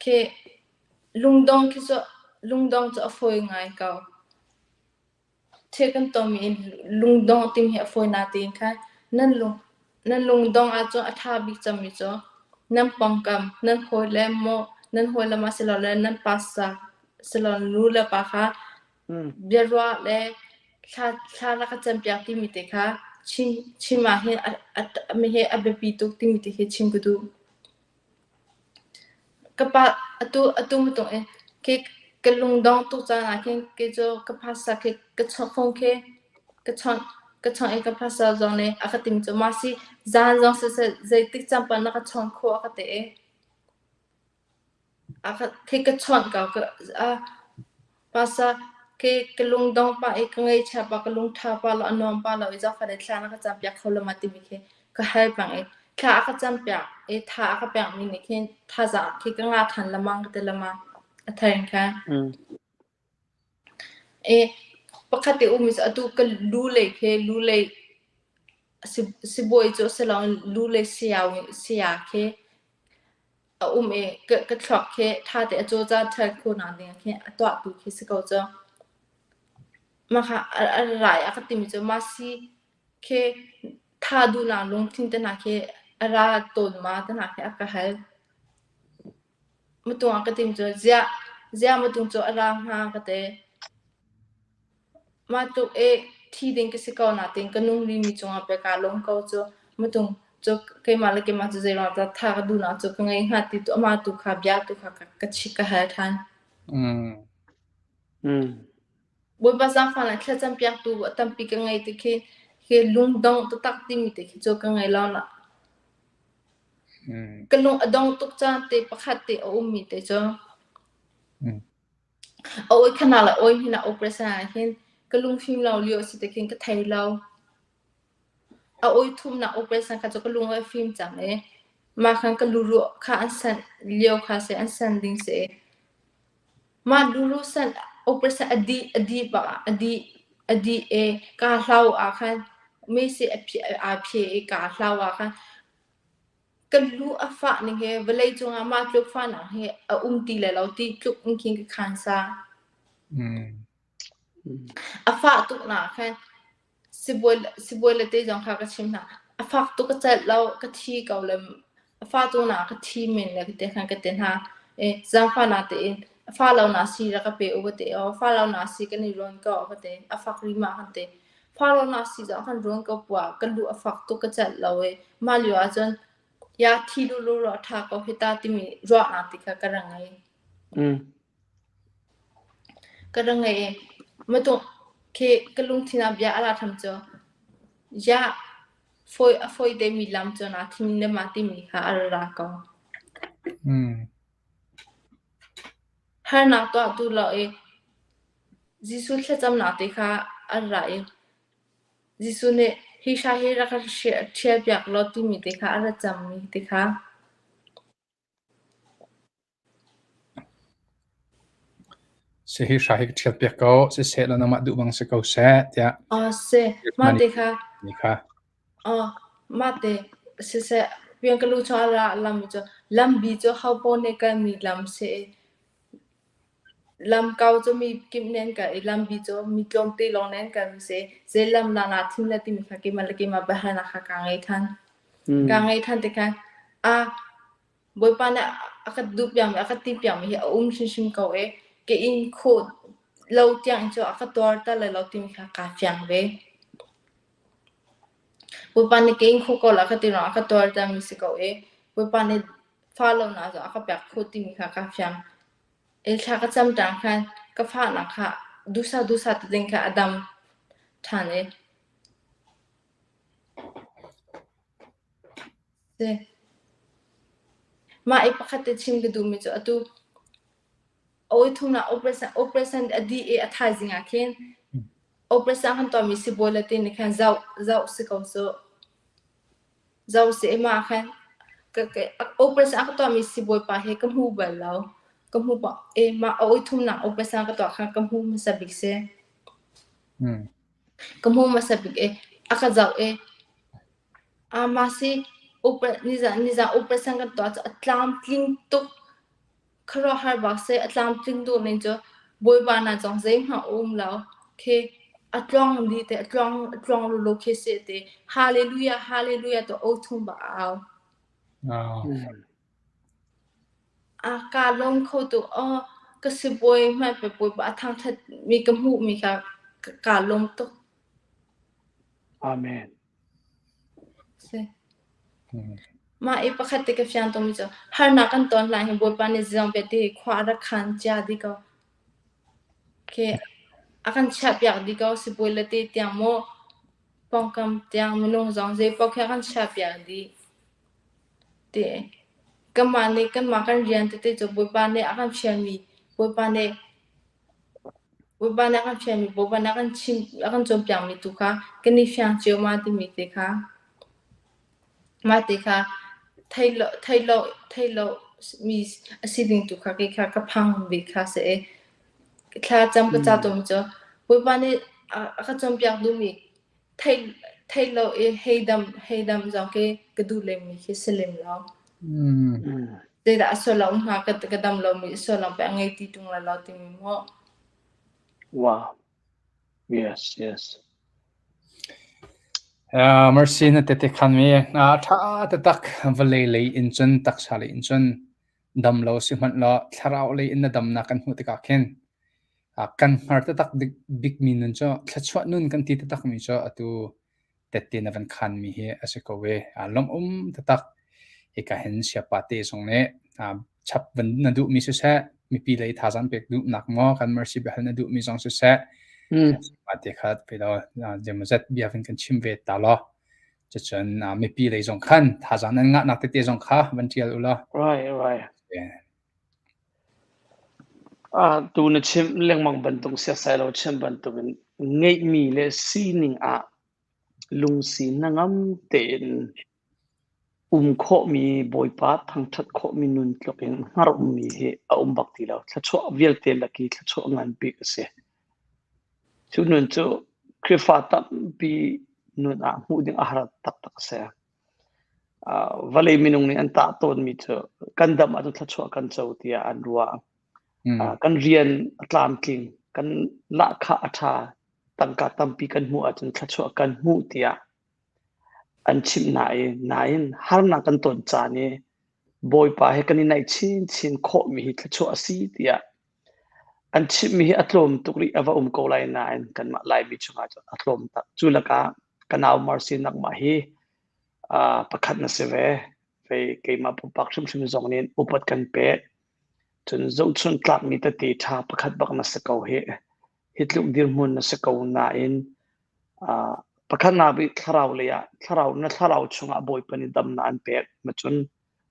[SPEAKER 4] khi lungdong khi cu lungdong cu a fawi ngai ko. Thil kan tonmi in lungdong timi hi a fawi natein khan nan lung nan lungdong ahcun a ṭha bik cemmi cu nan pawngkam nan hawile maw nan hawile maw silole nan pastor silole nu le pa kha biaruah le thla thla rak ka campiak timi te kha chim chim ah hin a a mi hi a biapi tuk timi te khi chim ka duh. Ka pa atu atu bantuk in khi ka lungdong tuk caan ah khin kei cu ka pastor khi ka chawnh phone khi ka chawnh ka chawnh i ka pastor zong nih a ka tim cu mah si zaan zong siseh zeitik caan paoh na ka chawnh khawh a ka ti i Khi ka chawnh ko. Pastor khi ka lungdong pah i ka ngaihchia pah, ka lungṭha pah lo, a nuam pah lo i zaangfah le thla na ka campiak kho lo ma timi khi ka hal peng i thla a ka campiak i tha a ka pekmi nih khin thazaang khi ka ngah ṭhan lengmang ka ti lengmang. A thar in khan. I pakhat te um i cu atu ka lu lei khi lu lei sibawi cu a si lo lu lei saya khi a um i ka thluak khi ṭha te a cawlcang ṭhal khawhnak ding ah khin a tuahtu khi si ko cu. Mah kha a rai a ka timi cu mah si khi tha duhnak lungthin te hna khi a ra tawn ma te hna khi a ka hal. Matung ah ka tim cu ziah ziah matung cu a ra hnga ka ti. Mah tluk i thi ding ka si ko nain ka nung rihmi cungah pei kaa lawm ko cu. Matung cu keimah le keimah cu zeiruang dah tha ka duhnak cu ka ngei hnga ti tu amah tu kha bia tu kha ka chik ka hal ṭhan. Bawipa zaangfah le thlacam piaktu a tampi ka ngei ti khi khi lungdong taktak timi te khi cu ka ngei lo na. Ka lung a dong tuk caan te pakhat te a ummi te cu. A oi khana le oi hin a operation ah hin ka lungfim lo lio a si te khin ka thei lo. A oi thumnak operation kha cu ka lung a fim cang i mah khan ka luruh kha an sanh lio kha si an san ding si. Mah luruh sanh operation a dih a dih bak ah a dih a dih i kaa hlau ah khan mesi a aa phe i kaa hlau ah khan Ka lu a fah ning hi vawlei cungah mah tluk fahnak hi a um ti lai lo ti tluk in khin ka khan sa. A fah tuk nak khan sibawi sibawi le te zong kha ka chim hna. A fak tuk ka celh lo, ka thi ko le a fah tuk nak ka thi men le ka ti khan ka ti hna. E zaangfahnak tein a fa lo na si rak ka pe u ka ti. Aw fa lo na si kan i rawn ko ka ti. A fak rih ma kan ti. Faro si zong kan ruan ko pua ka lu a fak tuk ka celh lo i mah lio ahcun ya thi lulu ruah ṭha ko hi ta timi ruahnak ti kha ka ra ngei. Ka ra ngei i matung khi ka lungthin ah bia a ra tham cu ya foi a foi te mi lam cu na thim ne ma timi kha a ra ra ko. Harnak tuah tu lo i Jesuh thlacamnak te kha an ra i Jesuh nih hi hrai hi rak ka ṭhialpiak law timi te kha a ra cammi te kha.
[SPEAKER 1] Si hi hrai hi ka ṭhialpiak ko, siseh law nangmah duh bang si ko seh, tiah.
[SPEAKER 4] Aw si, mah te kha.
[SPEAKER 1] Ni kha.
[SPEAKER 4] Aw, mah te siseh, piang ka lu chung a ra lam cu lambi cu hopaoh nih kalmi lam si i Lam kau cu mi kip nih an kal i lambi cu mi tlawmte lawng nih an kal mi si. Zei lam dah naa thim le timi kha keimah le keimah biahalnak kha kaa ngei than. Kaa ngei than tikah ah Bawipa nih a ka duh piakmi, a ka ti piakmi hi a um hrimhrim ko i ka in khawh lo tiang in cu a ka tuarter lai lo timi kha kaa fiang ve. Bawipa nih ka in khawh ko la ka ti ruangah a ka tuartermi si ko i Bawipa nih fa lonak zong a ka pek khawh timi kha kaa fiang. I thla ka cam ṭang khan ka fahnak kha duhsah duhsah tein kha a dam ṭhan i si. Mah i pakhat te chim ka duhmi cu atu awithumnak operation operation a dih i a thaizing ah khin operation kan tuahmi sibawi le te nih khan zoh zoh si ko su. Zoh seh mah khan operation a ka tuahmi sibawipa hi ka hmu bal lo. Ka hmu bak i mah a oi thumnak operation ka tuah khan ka hmu hmasa bik si. Ka hmu hmasa bik i a ka zoh i mah si nizan operation kan tuah cu a tlamtling tuk. Khuaruahhar bak si a tlamtling duh ning cu bawipa hna zong zeihmanh a um lo. Khi a tluang dih te a tluang a tluang lulu khi si a ti. Hallelujah hallelujah tu aw thum bak a au. A kaa lawm kho tuk. Aw ka sibawi hmanh pe bawipa a thangṭhat mi ka hmuh mi kha kaa lawm tuk.
[SPEAKER 2] Amen.
[SPEAKER 4] Si. Mah i pakhat te ka fiang tukmi cu harnak kan ton hlan hi Bawipa nih zeizong vialte hi khua a rak khan cia dih ko. Khi a kan chiahpiak dih ko sibawi le te tiang maw pawngkam tiang minung zong zei paoh khi a kan chiahpiak dih. Ti kanmah nih kanmah kan rian tete cu Bawipa nih a kan fialmi Bawipa nih Bawipa nih a kan fialmi Bawipa nih a kan chim a kan cawnpiakmi tu kha kan i fiang cio ma timi te kha mah te kha thei lo thei lo thei lo mi a si ding tu kha kei kha ka phang bik kha si i thla cam ka ca tawnmi cu Bawipa nih a a ka cawnpiak duhmi Theih lo i hei dam hei dam zong khi ka duh lemmi khi si lem lo. Zeidah a sual lo hnga ka, ka dam lomi a sual lo pei a ngei ti ṭung lai lo timi maw.
[SPEAKER 2] Wow. Yes, yes.
[SPEAKER 1] Mercy na tete khan mi tha tatak vawlei lei in cun taksa lei in cun dam lo si hmanh law thlarau lei in na damnak kan hmuh tikah khin kan hngar taktak bikmi nun cu thluachuah nun kan ti taktakmi cu atu tette na van khanmi hi a si ko i lawmh um taktak. Hika hin siapa te zong nih chap van na duhmi siseh, mipi lei thazaang pek duhnak maw kan mercy biahal na duhmi zong siseh, siapa te kha pe law zeimawzat bia van kan chim ve ta law cucun mipi lei zong khan thazaang nan ngahnak tete zong kha van ṭial u law.
[SPEAKER 2] Right, right. Tu na chim lengmang bantuk siasai lo chim bantukin ngeihmi le sining ah lungsi hnangam tein um khawhmi Bawipa thangṭhat khawhmi nun tluk in hngar ummi hi a um bak ti lo. Thluachuah vialte lak i thluachuah ngan bik a si. Cu nun cu Khrihfa tampi nun ah hmuh ding a har taktak a si. Vawlei minung nih an tah tawnmi cu kan dam ahcun thluachuah kan co tiah an ruah. Kan rian a tlamtling, kan lahkhah a ṭha, tangka tampi kan hmuh ahcun thluachuah kan hmuh tiah an chimh hna i nain harnak kan ton caan i Bawipa he kan i naih chinchin khawhmi hi thluachuah a si tiah an chimhmi hi a tlawm tuk rih a va um ko lai nain kanmah Laimi chungah cun a tlawm tak. Cu lakah ka nau Mercy nangmah hi pakhat na si ve. Fei keimah pumpak hrimhrim zong nih upat kan pek. Cun zohchunh tlakmi tete ṭha pakhat bak na si ko hih. Hi tluk dirhmun na si ko nain pakhatnak bik thlarau lei ah thlarau na thlarau chungah Bawipa nih damnak an pek. Macun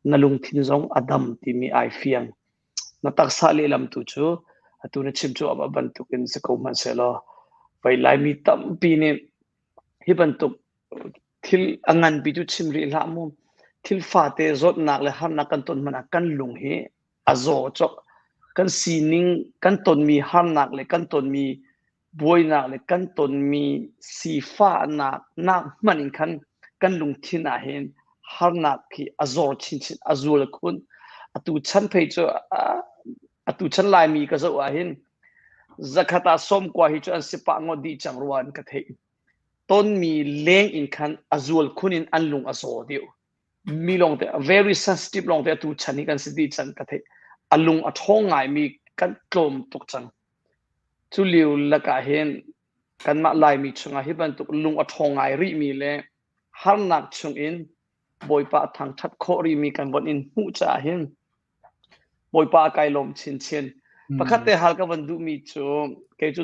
[SPEAKER 2] na lungthin zong a dam timi ai fiang. Na taksa lehlam tu cu atu na chim cu amah bantukin si ko hmanhsehlaw vei Laimi tampi nih hi bantuk thil a nganpi cu chim rih hlah mu. Thil fate zawtnak le harnak kan ton hmanh ah kan lung hi a zaw cawk. Kan sining, kan tonmi harnak le kan tonmi buainak le kan tonmi sifahnak nak hmanh in khan kan lungthin ah hin harnak hi a zor chinchin a zual khun. Atu chan phei cu atu chan Laimi ka zoh ah hin zakhat ah 90 hi cu an si pah ngawt dih cang rua an ka theih. Tonmi leng in khan a zual khun in an lung a zaw deuh. Mi lawng te very sensitive lawng te atu chan hi kan si dih cang ka theih. A lung a ṭhawng ngaimi kan tlawm tuk cang. Cu lio lakah hin kanmah Laimi chungah hi bantuk lung a ṭhawng ngai rihmi le harnak chungin Bawipa a thangṭhat khawh rihmi kan von in hmuh caah hin Bawipa a kai lawm chinchin. Pakhat te hal ka von duhmi cu kei cu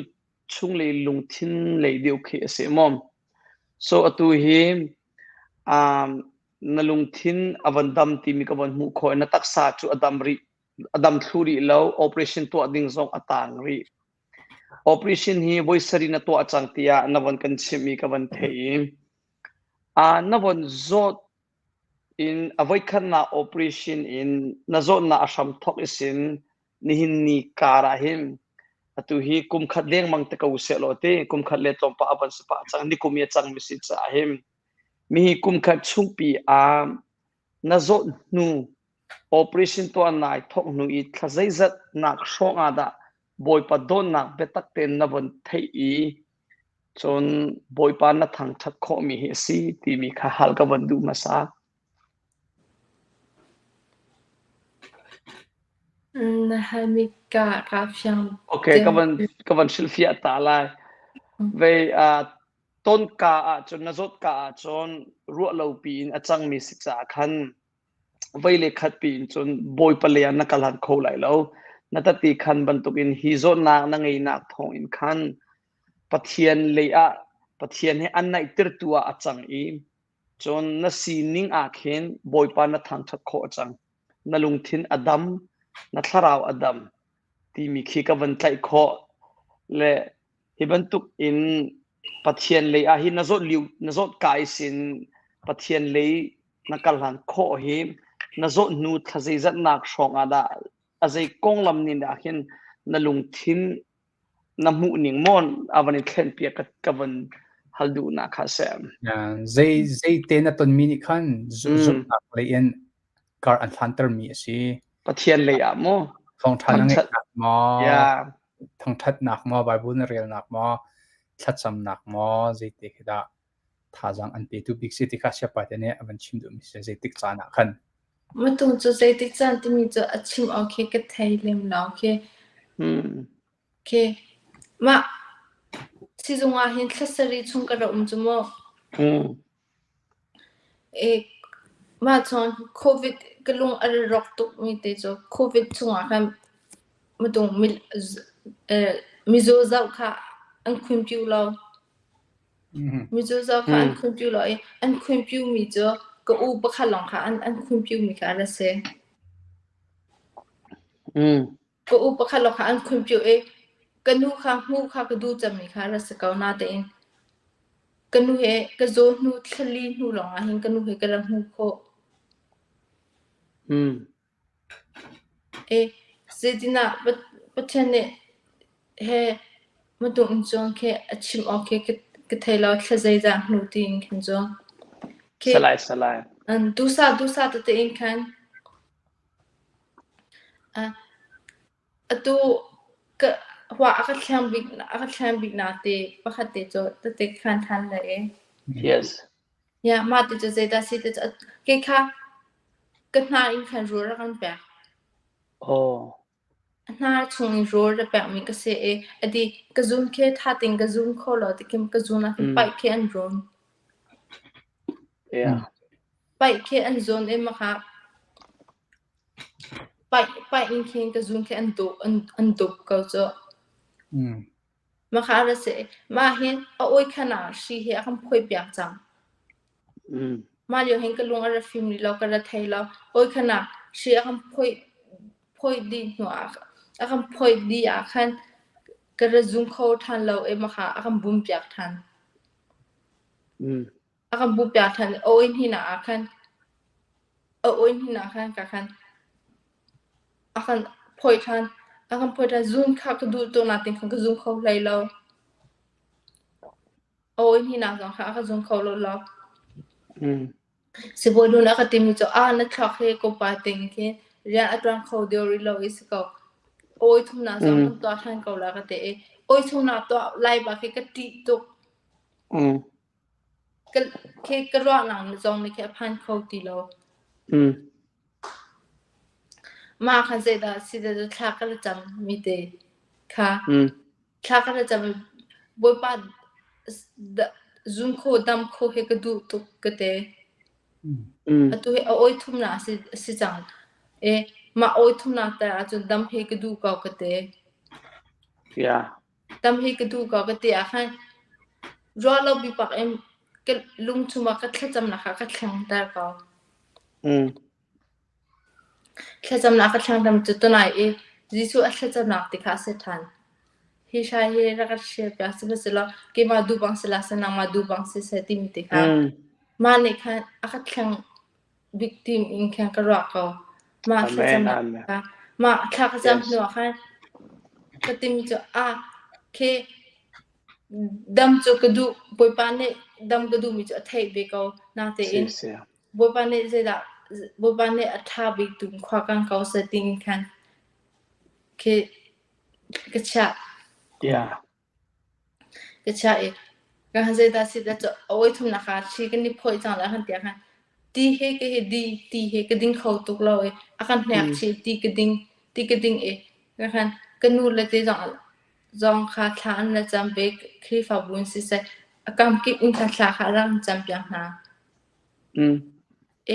[SPEAKER 2] chunglei lungthin lei deuh khi a si maw. So atu hi um, na lungthin a von dam timi ka von hmuh khawh i na taksa cu a dam rih a dam thlu rih lo operation tuah ding zong a tang rih operation hi voi sarih na tuah cang tiah na von kan chimh i ka von theih i na von zawt in a voikhatnak operation in na zawtnak a hram thawk isin nihin ni kar ah hin. Atu hi kum khat dengmang te ko seh law ti kum khat le tlawmpal a van si pah cang nikum i a cang mi si caah hin mi hi kum khat chungpi ah na zawt hnu operation tuah nai thawk hnu i thla zeizat nak hrawng ah dah Bawipa dawtnak biatak tein na von theih i cun Bawipa na thangṭhat khawhmi hi a si timi kha hal ka von duh hmasa.
[SPEAKER 4] Na halmi ka ka fiang
[SPEAKER 2] Okay, ka van ka van hrilhfiah ta lai. Vei uh, tonka ahcun na zawtka ahcun ruah lo piin a cangmi si caah khan vei le khat piin cun Bawipa lei ah na kal han kho lai lo. Na tati khan bantukin hi zawtnak na ngeinak thawngin khan Pathian lei ah Pathian he an naihtertu ah a cang i Cun na sining ah khin Bawipa na thangṭhat khawh cang. Na lungthin a dam, na thlarau a dam timi khi ka van tlaih khawh. Le hi bantuk in Pathian lei ah hin na zawt liu na zawt kai sin Pathian lei na kal hlan khawh hi na zawt hnu thla zeizatnak hrawng ah dah a zei konglam nih dah hin na lungthin na hmuh ning maw a van i thlen piak ka, ka van hal duhnak kha si.
[SPEAKER 1] Zei zei te na tonmi nih khan zumhnak lei in kar an hlantermi a si.
[SPEAKER 2] Pathian lei ah maw?
[SPEAKER 1] Thawngṭha na ngeihnak maw? Thangṭhatnak maw? Bible na relnak maw? Thlacamnak maw? Zei te khi dah thazaang an petu bik si ti kha siapa te nih a van chim duhmi si zeitik caan ah khan.
[SPEAKER 4] Matung cu zeitik caan timi cu a chim awk khi ka thei lem lo khi. Khi mah sizung ah hin thla sarih chung ka rak um cu mu. E mah chung COVID ka lung a rawk tuk mi te cu COVID chungah khan matung mizaw zoh kha an khunpiu lo. Mizaw zoh kha an khunpiu lo i an khunpiu mi cu ka u pakhat lawng kha an khunpiu mi kha a ra si. Ka u pakhat lawng kha an khunpiu i ka nu kha hmuh kha ka duh cemmi kha a ra si ko. Natein ka nu he ka zaw hnu thlali hnu lawng ah hin ka nu he ka ra hmuh khawh. E zeitinah Pathian nih he matung in cun khi a chim awk khi ka thei lo thla zeizah hnu tiin khin cu.
[SPEAKER 2] Khi Salai salai.
[SPEAKER 4] An duhsah duhsah tete in khan atu ka hua a ka thlang bik a ka thlang bik na te pakhat te cu tete khan than le e.
[SPEAKER 2] Yes.
[SPEAKER 4] Ya mah ti cu zeidah si ti cu kei kha ka hna in khan rawl rak kan pek.
[SPEAKER 2] Oh.
[SPEAKER 4] Hna chung in rawl ra pekmi ka si i adi ka zun khi tha tein ka zun kho lo tikim ka zun ah khin paih khi an rawn.
[SPEAKER 2] Yeah.
[SPEAKER 4] Paih khi an zun i maka paih paih in khin ka zun khi an dup an an dup ko cu. Maka ra si mah hin a oi khan ah hri hi a kan phoi piak cang. Mah lio hin ka lung a ra fim rih lo, ka ra thei lo. Oi khan ah hri a kan phoi phoi dih hnu ah a kan phoi dih ah khan ka ra zum kho ṭhan lo i maka a kan bum piak ṭhan. A kan bum piak ṭhan i oi hnin ah khan a oi hnin ah khan ka khan a kan phoi ṭhan. A kan phoi ṭhan. Zun kha ka duh tuk nain khan ka zum kho hlei lo. A oi hnin ah zong kha a ka zum kho lo lo. Sibawi nu nih a ka timi cu ah na thluak hi ko pa ting khi rian a ṭuan kho deuh rih lo i si ko. Awi thumnak zong kan tuah ṭhan ko la ka ti i awi thumnak tuah lai bak khi ka ṭih tuk. Ka khi ka ruahnak zong nih khi a phan kho ti lo. Mah khan zeidah si dah thla ka la cam mi te kha. Thla ka la cam i Bawipa zum kho dam kho hi ka duh tuk ka ti. Atu hi a oi thumnak a si, a si cang. E mah oi thumnak te ahcun dam hi ka duh ko ka ti.
[SPEAKER 2] Yeah.
[SPEAKER 4] Dam hi ka duh ko ka ti ah khan ruah lo bi pak in ka lung chungah ka thlacamnak kha ka thlengter ko. Thlacamnak ka thlangdam cu tunai i Jesuh a thlacamnak ti kha a si ṭhan. Hi hrai hi rak ka hrialpiak sihmanhsehlaw keimah duh bang si hlah seh nangmah duh bang siseh timi ti kha mah nih khan a ka thleng bik tim in khan ka ruah ko. Mah thlacamnak kha mah thla ka cam hnu ah khan. Ka timi cu a khi dam cu ka duh Bawipa nih dam ka duhmi cu a theih ve ko. Natein Bawipa nih zeidah Bawipa nih a ṭha bik tu khua kan ko seh tiin khan khi ka chiah. Ka chiah i ka han zeidah si dah cu a oi thumnak ah thli kan i phawih cang lai kan ti ah khan ti he ka hi di ti he ka ding kho tuk lo i a kan hnek chih ti ka ding ti ka ding i ka khan ka nu le te zong zong kha thla an la cam ve Khrihfabu in siseh a kam kip in kha thla kha a rak cam piak hna.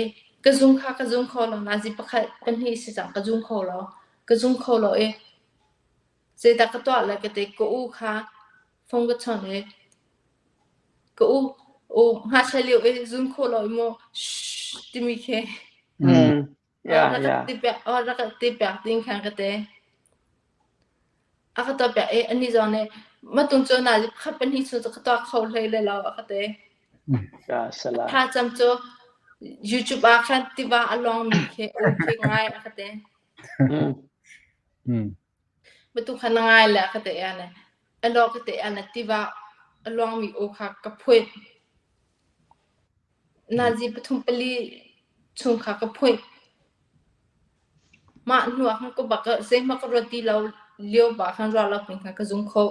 [SPEAKER 4] E ka zung kha ka zung kho lo nazi pakhat pahnih si cang ka zung kho lo ka zung kho lo i Zeidah ka tuah lai ka ti. Ka u kha phone ka chawnh i ka u, u ngakchia lio i zun khawh lo i maw shh timi khi rak ka ti piak rak ka ti piak ding khan ka ti. A ka tuah piak i anih zong nih matung cu nazi pakhat pahnih chung cu ka tuah kho hlei lai lo a ka ti. Tha cam cu YouTube ah khan tiva a luangmi khi u khi ngai a ka ti. Matu kha na ngai le ka te ane. A lo ka te ane tiva a luangmi aw kha ka phuih. Nazi pathum pali chung kha ka phuih. Mah hnu ah khan ka bak zeihmah ka ruat ti lo lio ba khan ruah lo pin khan ka zung kho.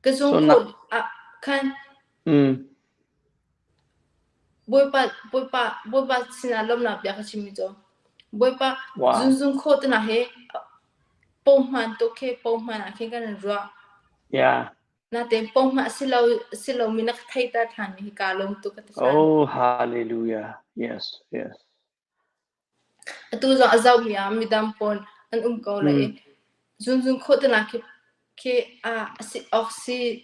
[SPEAKER 4] Ka zung kho ah khan Bawipa Bawipa Bawipa sinah lawmhnak bia ka chimmi cu Bawipa zunzung khawh te nak hi pohman tuk khi pohman ah khin kan in ruah. Natein pohman si lo si lomi na ka theihter ṭhanmi hi kaa lawm tuk ka ti ṭhan.
[SPEAKER 2] Oh, hallelujah. Yes, yes.
[SPEAKER 4] Atu zong a zohmi ah midang pawl an um ko lai i zunzung khawh te nak khi khi ah a si awk si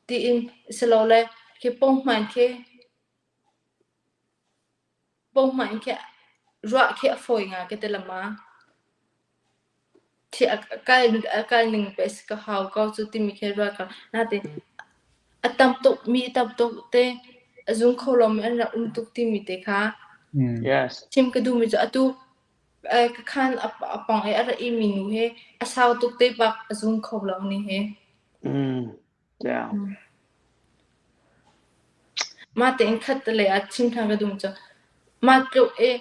[SPEAKER 4] tiin silole khi pohman khi pohman khi ruah khi a fawi ngai ka ti lama. Thi a kal a kal ning pe si ka hau ko cu timi khi ruat ko. Natin a tam tuk mi tam tuk te a zung kho lomi an rak um tuk timi te kha chim ka duhmi cu atu ka khan a pong i a ra imi nu he a sau tuk te bak a zung kho lo ni he. Mah tein khat te lei ah chim ṭhan ka duh cu mah tluk i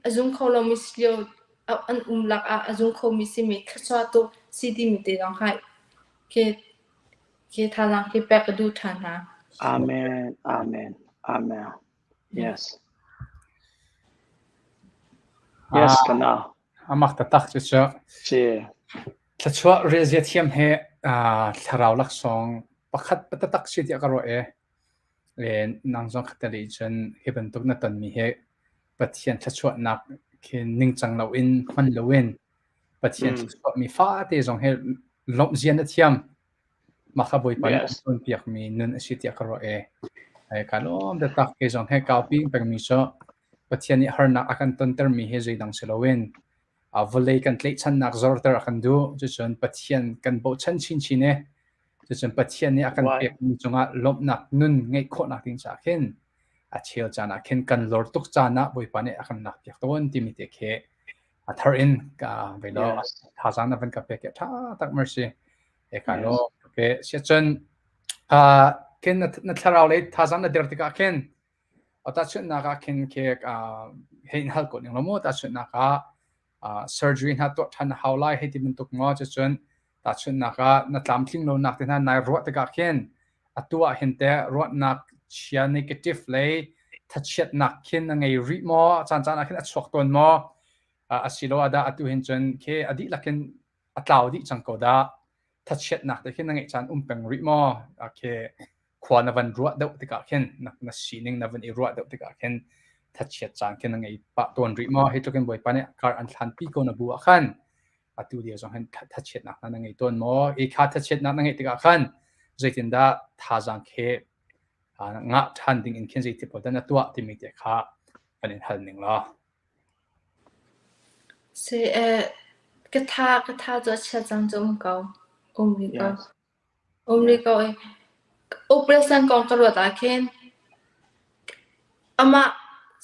[SPEAKER 4] a zung kho lomi si lio an um lak ah a zung khomi simi thluachuah tuk si timi te zong kha khi khi thazaang khi pek ka duh ṭhan hna.
[SPEAKER 2] Amen. Amen. Amen. Yes. Yes, kana.
[SPEAKER 1] Amak taktak cu cu. Thluachuah relzia thiam he thlarau laksawng pakhat taktak si tiah ka ruah i le nang zong khatteli cun hi bantuk na tonmi hi Pathian thluachuahnak khi ningcang loin hman loin Pathian thluachuahmi fate zong he lawmh zia na thiam. Mah kha Bawipa nih an cawnpiakmi nun a si tiah ka ruah i ka lawm taktak. Kei zong he kaupi pengmi cu Pathian nih harnak a kan tontermi hi zeidang si loin vawlei kan tlaihchannak zorter a kan duh. Cucun Pathian kan bochan chinchin i cucun Pathian nih a kan pekmi cungah lawmhnak nun ngeih khawhnak ding caah khin a cheu caan ah khin kan lor tuk caan ah Bawipa nih a kan lakpiak tawn timi te khi a thar in ka ve lo thazaang na van ka pek i ṭha tak mercy e ka lo okay sia cun khin na thlarau lei thazaang na der tikah khin tahchunhnak ah khin khi hei in hal ko ning lo mu tahchunhnak ah surgery hna tuah ṭhan a hau lai hei ti bantuk maw cucun tahchunhnak ah na tlamtling lonak te hna nai ruah tikah khin atu ah hin teh ruahnak chia negative lei thachiatnak khin na ngei rih maw caan caan ah khin a chuak tawn maw asiloah dah atu hin cun khi a dihlak in a tlau dih cang ko dah thachiatnak te khin na ngeih caan um peng rih maw khi khua na van ruah deuh tikah khin na, na sining na van i ruah deuh tikah khin thachiat caan khin na ngei pah tawn rih maw hi tluk in Bawipa nih kar an thlan pi ko na bu ah khan atu lio zong hin thachiatnak na ngei tawn maw i kha thachiatnak na ngeih tikah khan zeitindah thazaang khi ngah ṭhan ding in khin zeiti pawl dah na tuah timi te kha kan in hal ning law
[SPEAKER 4] Si ka tha ka tha cu a chia cang cu um ko um rih ko um rih ko i operation kong ka ruat ah khin amah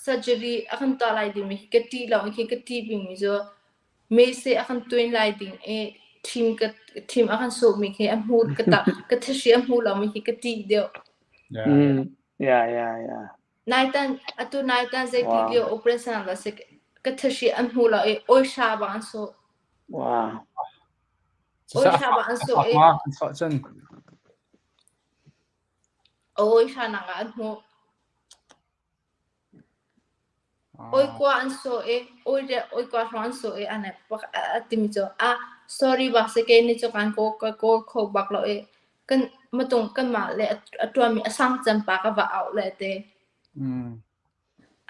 [SPEAKER 4] surgery a kan tuah lai timi hi ka ṭih lo khi ka ṭih bikmi cu. Mese a kan tuin lai ding i ṭhim ka ṭhim a kan sawhmi khi a hmu ka ta ka thahri a hmu lomi khi ka ṭih deuh.
[SPEAKER 1] Yeah.
[SPEAKER 2] Mm. Yeah, yeah, yeah.
[SPEAKER 4] Naitan atu naitan zeiti
[SPEAKER 2] Wow.
[SPEAKER 4] lio operation la si ka thahri an hmu lo i oisha bang an sawh.
[SPEAKER 2] Wow.
[SPEAKER 1] Cucaah
[SPEAKER 4] Oisha bang an
[SPEAKER 1] a
[SPEAKER 4] sawh
[SPEAKER 1] fak
[SPEAKER 4] i
[SPEAKER 1] ma an sawh cun.
[SPEAKER 4] oisha nak ah an hmuh. Awikua an sawh i awikua hrawng an sawh i a timi cu ah sorry bak si kei nih cu kan kawl ka kawl kho bak lo i kan matung kanmah le a ṭuanmi a sang cem pa ka va auh le a ti.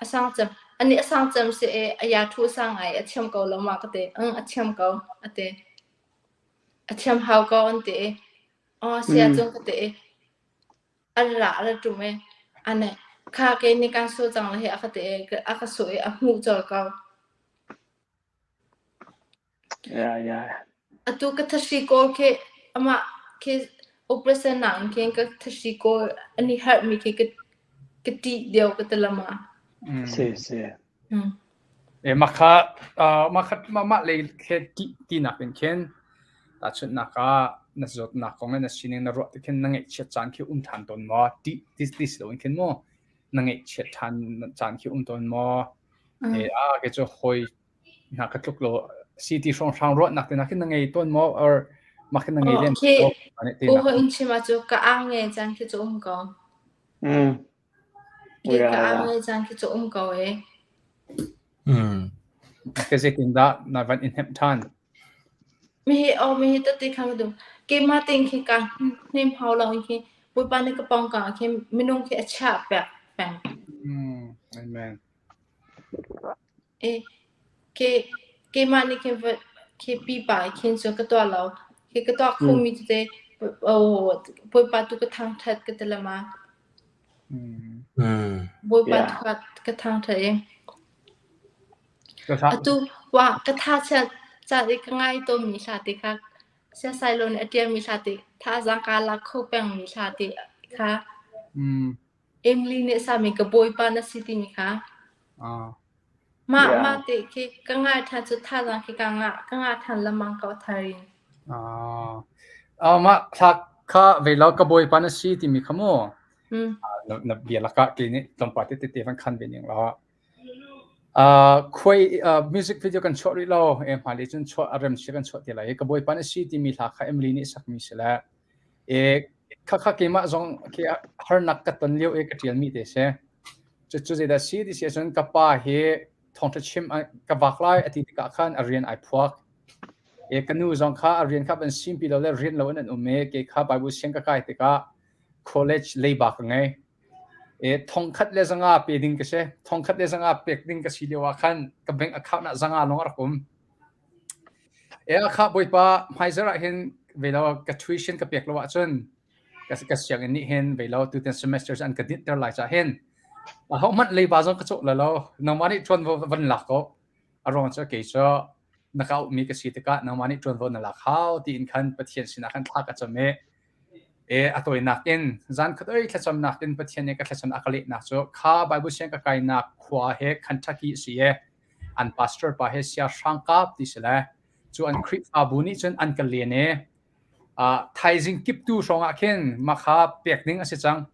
[SPEAKER 4] A sang cem anih a sang cem si i a ya-ṭhu a sang ngai i a thiam ko lo ma ka ti. Ung a thiam ko a ti. A thiam hau ko an ti i aw sia cun ka ti i A ra a ra ṭum i a nih kha ke nih kaan sawh cang lai hi a ka ti i a ka sawh i a hmuh colh ko.
[SPEAKER 2] Yeah, yeah.
[SPEAKER 4] Atu ka thahri kawl khi amah khi operation nak in khin ka thahri kawl an i harhmi khi ka ka ṭih deuh ka ti lama.
[SPEAKER 2] Si, si.
[SPEAKER 4] Hmm.
[SPEAKER 1] E mah kha uh, mah kha mah mah lei khe ti tinak in khin tahchunhnak ah na zawtnak kong le na sining na ruah ti khin na ngaihchiat caan khi um ṭhan tawn maw? Ti ti ti si loin khin maw na ngaihchiat ṭhan caan khi um tawn maw? E a ke cu hawi hna ka tluk lo si ti hrawnghrang ruahnak te na khin na ngei tawn maw or mah khin na ngei lem
[SPEAKER 4] Khi
[SPEAKER 1] lo ti
[SPEAKER 4] u
[SPEAKER 1] nak
[SPEAKER 4] ho in chim ah cu ka ang nge caan khi cu um ko.
[SPEAKER 2] Mm.
[SPEAKER 4] Khi ka ang nge caan khi cu um ko e.
[SPEAKER 5] Mm.
[SPEAKER 1] Ka zeitindah na van i hnemh ṭhan?
[SPEAKER 4] Mihi aw mihi tete kha ka duh. Keimah tein khi kaa hnem hau lo in khi Bawipa nih ka pawngkam ah khin minung khi a chiah pek peng.
[SPEAKER 1] Mm, amen.
[SPEAKER 4] E ke keimah nih khin va khi pipa khin cu ka tuah lo. Khi ka tuah khomi tete oh, Bawipa tu ka thangṭhat ka ti lama.
[SPEAKER 1] Mm.
[SPEAKER 5] Mm.
[SPEAKER 4] Bawipa
[SPEAKER 2] Yeah.
[SPEAKER 4] tu ka ka thangṭhat i
[SPEAKER 1] Ka tha
[SPEAKER 4] Atu wa ka thachiat ca i ka ngai tawnmi hla te kha siasai lo nih a ṭialmi hla te thazaang kaa lak kho pengmi hla te kha
[SPEAKER 1] Mm.
[SPEAKER 4] Emily nih a sami ka bawipa na si timi kha
[SPEAKER 1] Ah.
[SPEAKER 4] mah
[SPEAKER 2] Yeah.
[SPEAKER 4] mah te khi ka ngai ṭhan cu thazaang khi ka ngah ka ngah ṭhan lengmang ko thar in.
[SPEAKER 1] Ah. Ah, mah thla kha ve lo ka bawipa na si timi kha mu.
[SPEAKER 4] Mm.
[SPEAKER 1] Ah, na, na bia lakah ke nih tlawmpal te te van khan ve ning la. Uh, khuai uh, music video kan chuah rih lo e hmailei cun chuah a rem sia kan chuah te lai ka bawipa na si timi hla kha Emily nih sakmi si le e kha kha keimah zong khi harnak ka ton lio e ka tial mi te si cu cu zeidah si ti si ahcun ka pa hi thawngtha chim ka vak lai a ti tikah khan a rian ai phuak e ka nu zong kha a rian kha van simpi lo le rian lo in an um e ke kha Bible siang ka kai tikah college leiba ka ngei E thongkhat le zanga pe ding ka si. Thongkhat le zanga pek ding ka si lio ah khan ka bank account ah zanga lawng a rak um. E a kha bawipa hmaizarh ah hin ve lo ka tuition ka pek lo ahcun ka ka sianginn nih hin ve lo tutan semesters an ka dinhter lai cah hin aho hmanh leiba zong ka cawh la lo nangmah nih ṭuanvo van lak ko a ruang cu kei cu na ka auhmi ka si tikah nangmah nih ṭuanvo na lak hau tiin khan Pathian sinah khan thla ka cam i E a tawinak in zan khat oi thlacamnak in Pathian nih ka thlacam a ka lehnak cu kha Bible siang ka kainak khua he Kentucky a si i an pastor pa he sia hrang kap ti si le cu an Khrihfabu nih cun an ka len i uh, thaizing kiptu hrawng ah khin mah kha pek ding a si cang.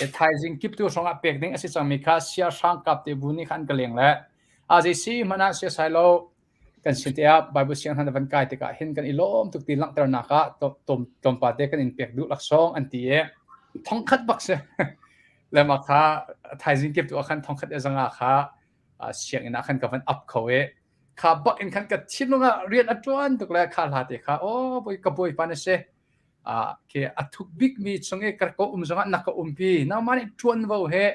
[SPEAKER 1] E thaizing kiptu hrawng ah pek ding a si cangmi kha sia hrang kap te bu nih khan an ka leng le a zei si hmanh ah sia sai lo Kan sin te ah Bible siang hna na van kai tikah hin kan i lawm tuk ti langhternak ah tlawmpal te kan in pek duh laksawng an ti i thongkhat bak si. Le mah kha thaizing kip tu ah khan thongkhat le zanga kha sianginn ah khan ka van up kho i kha bak in khan ka thinlung ah rian a ṭuan tuk le kha hla te kha aw bawi ka bawipa na si khi a thuk bikmi chung i ka ka um zongah na ka umpi nangmah nih ṭuanvo he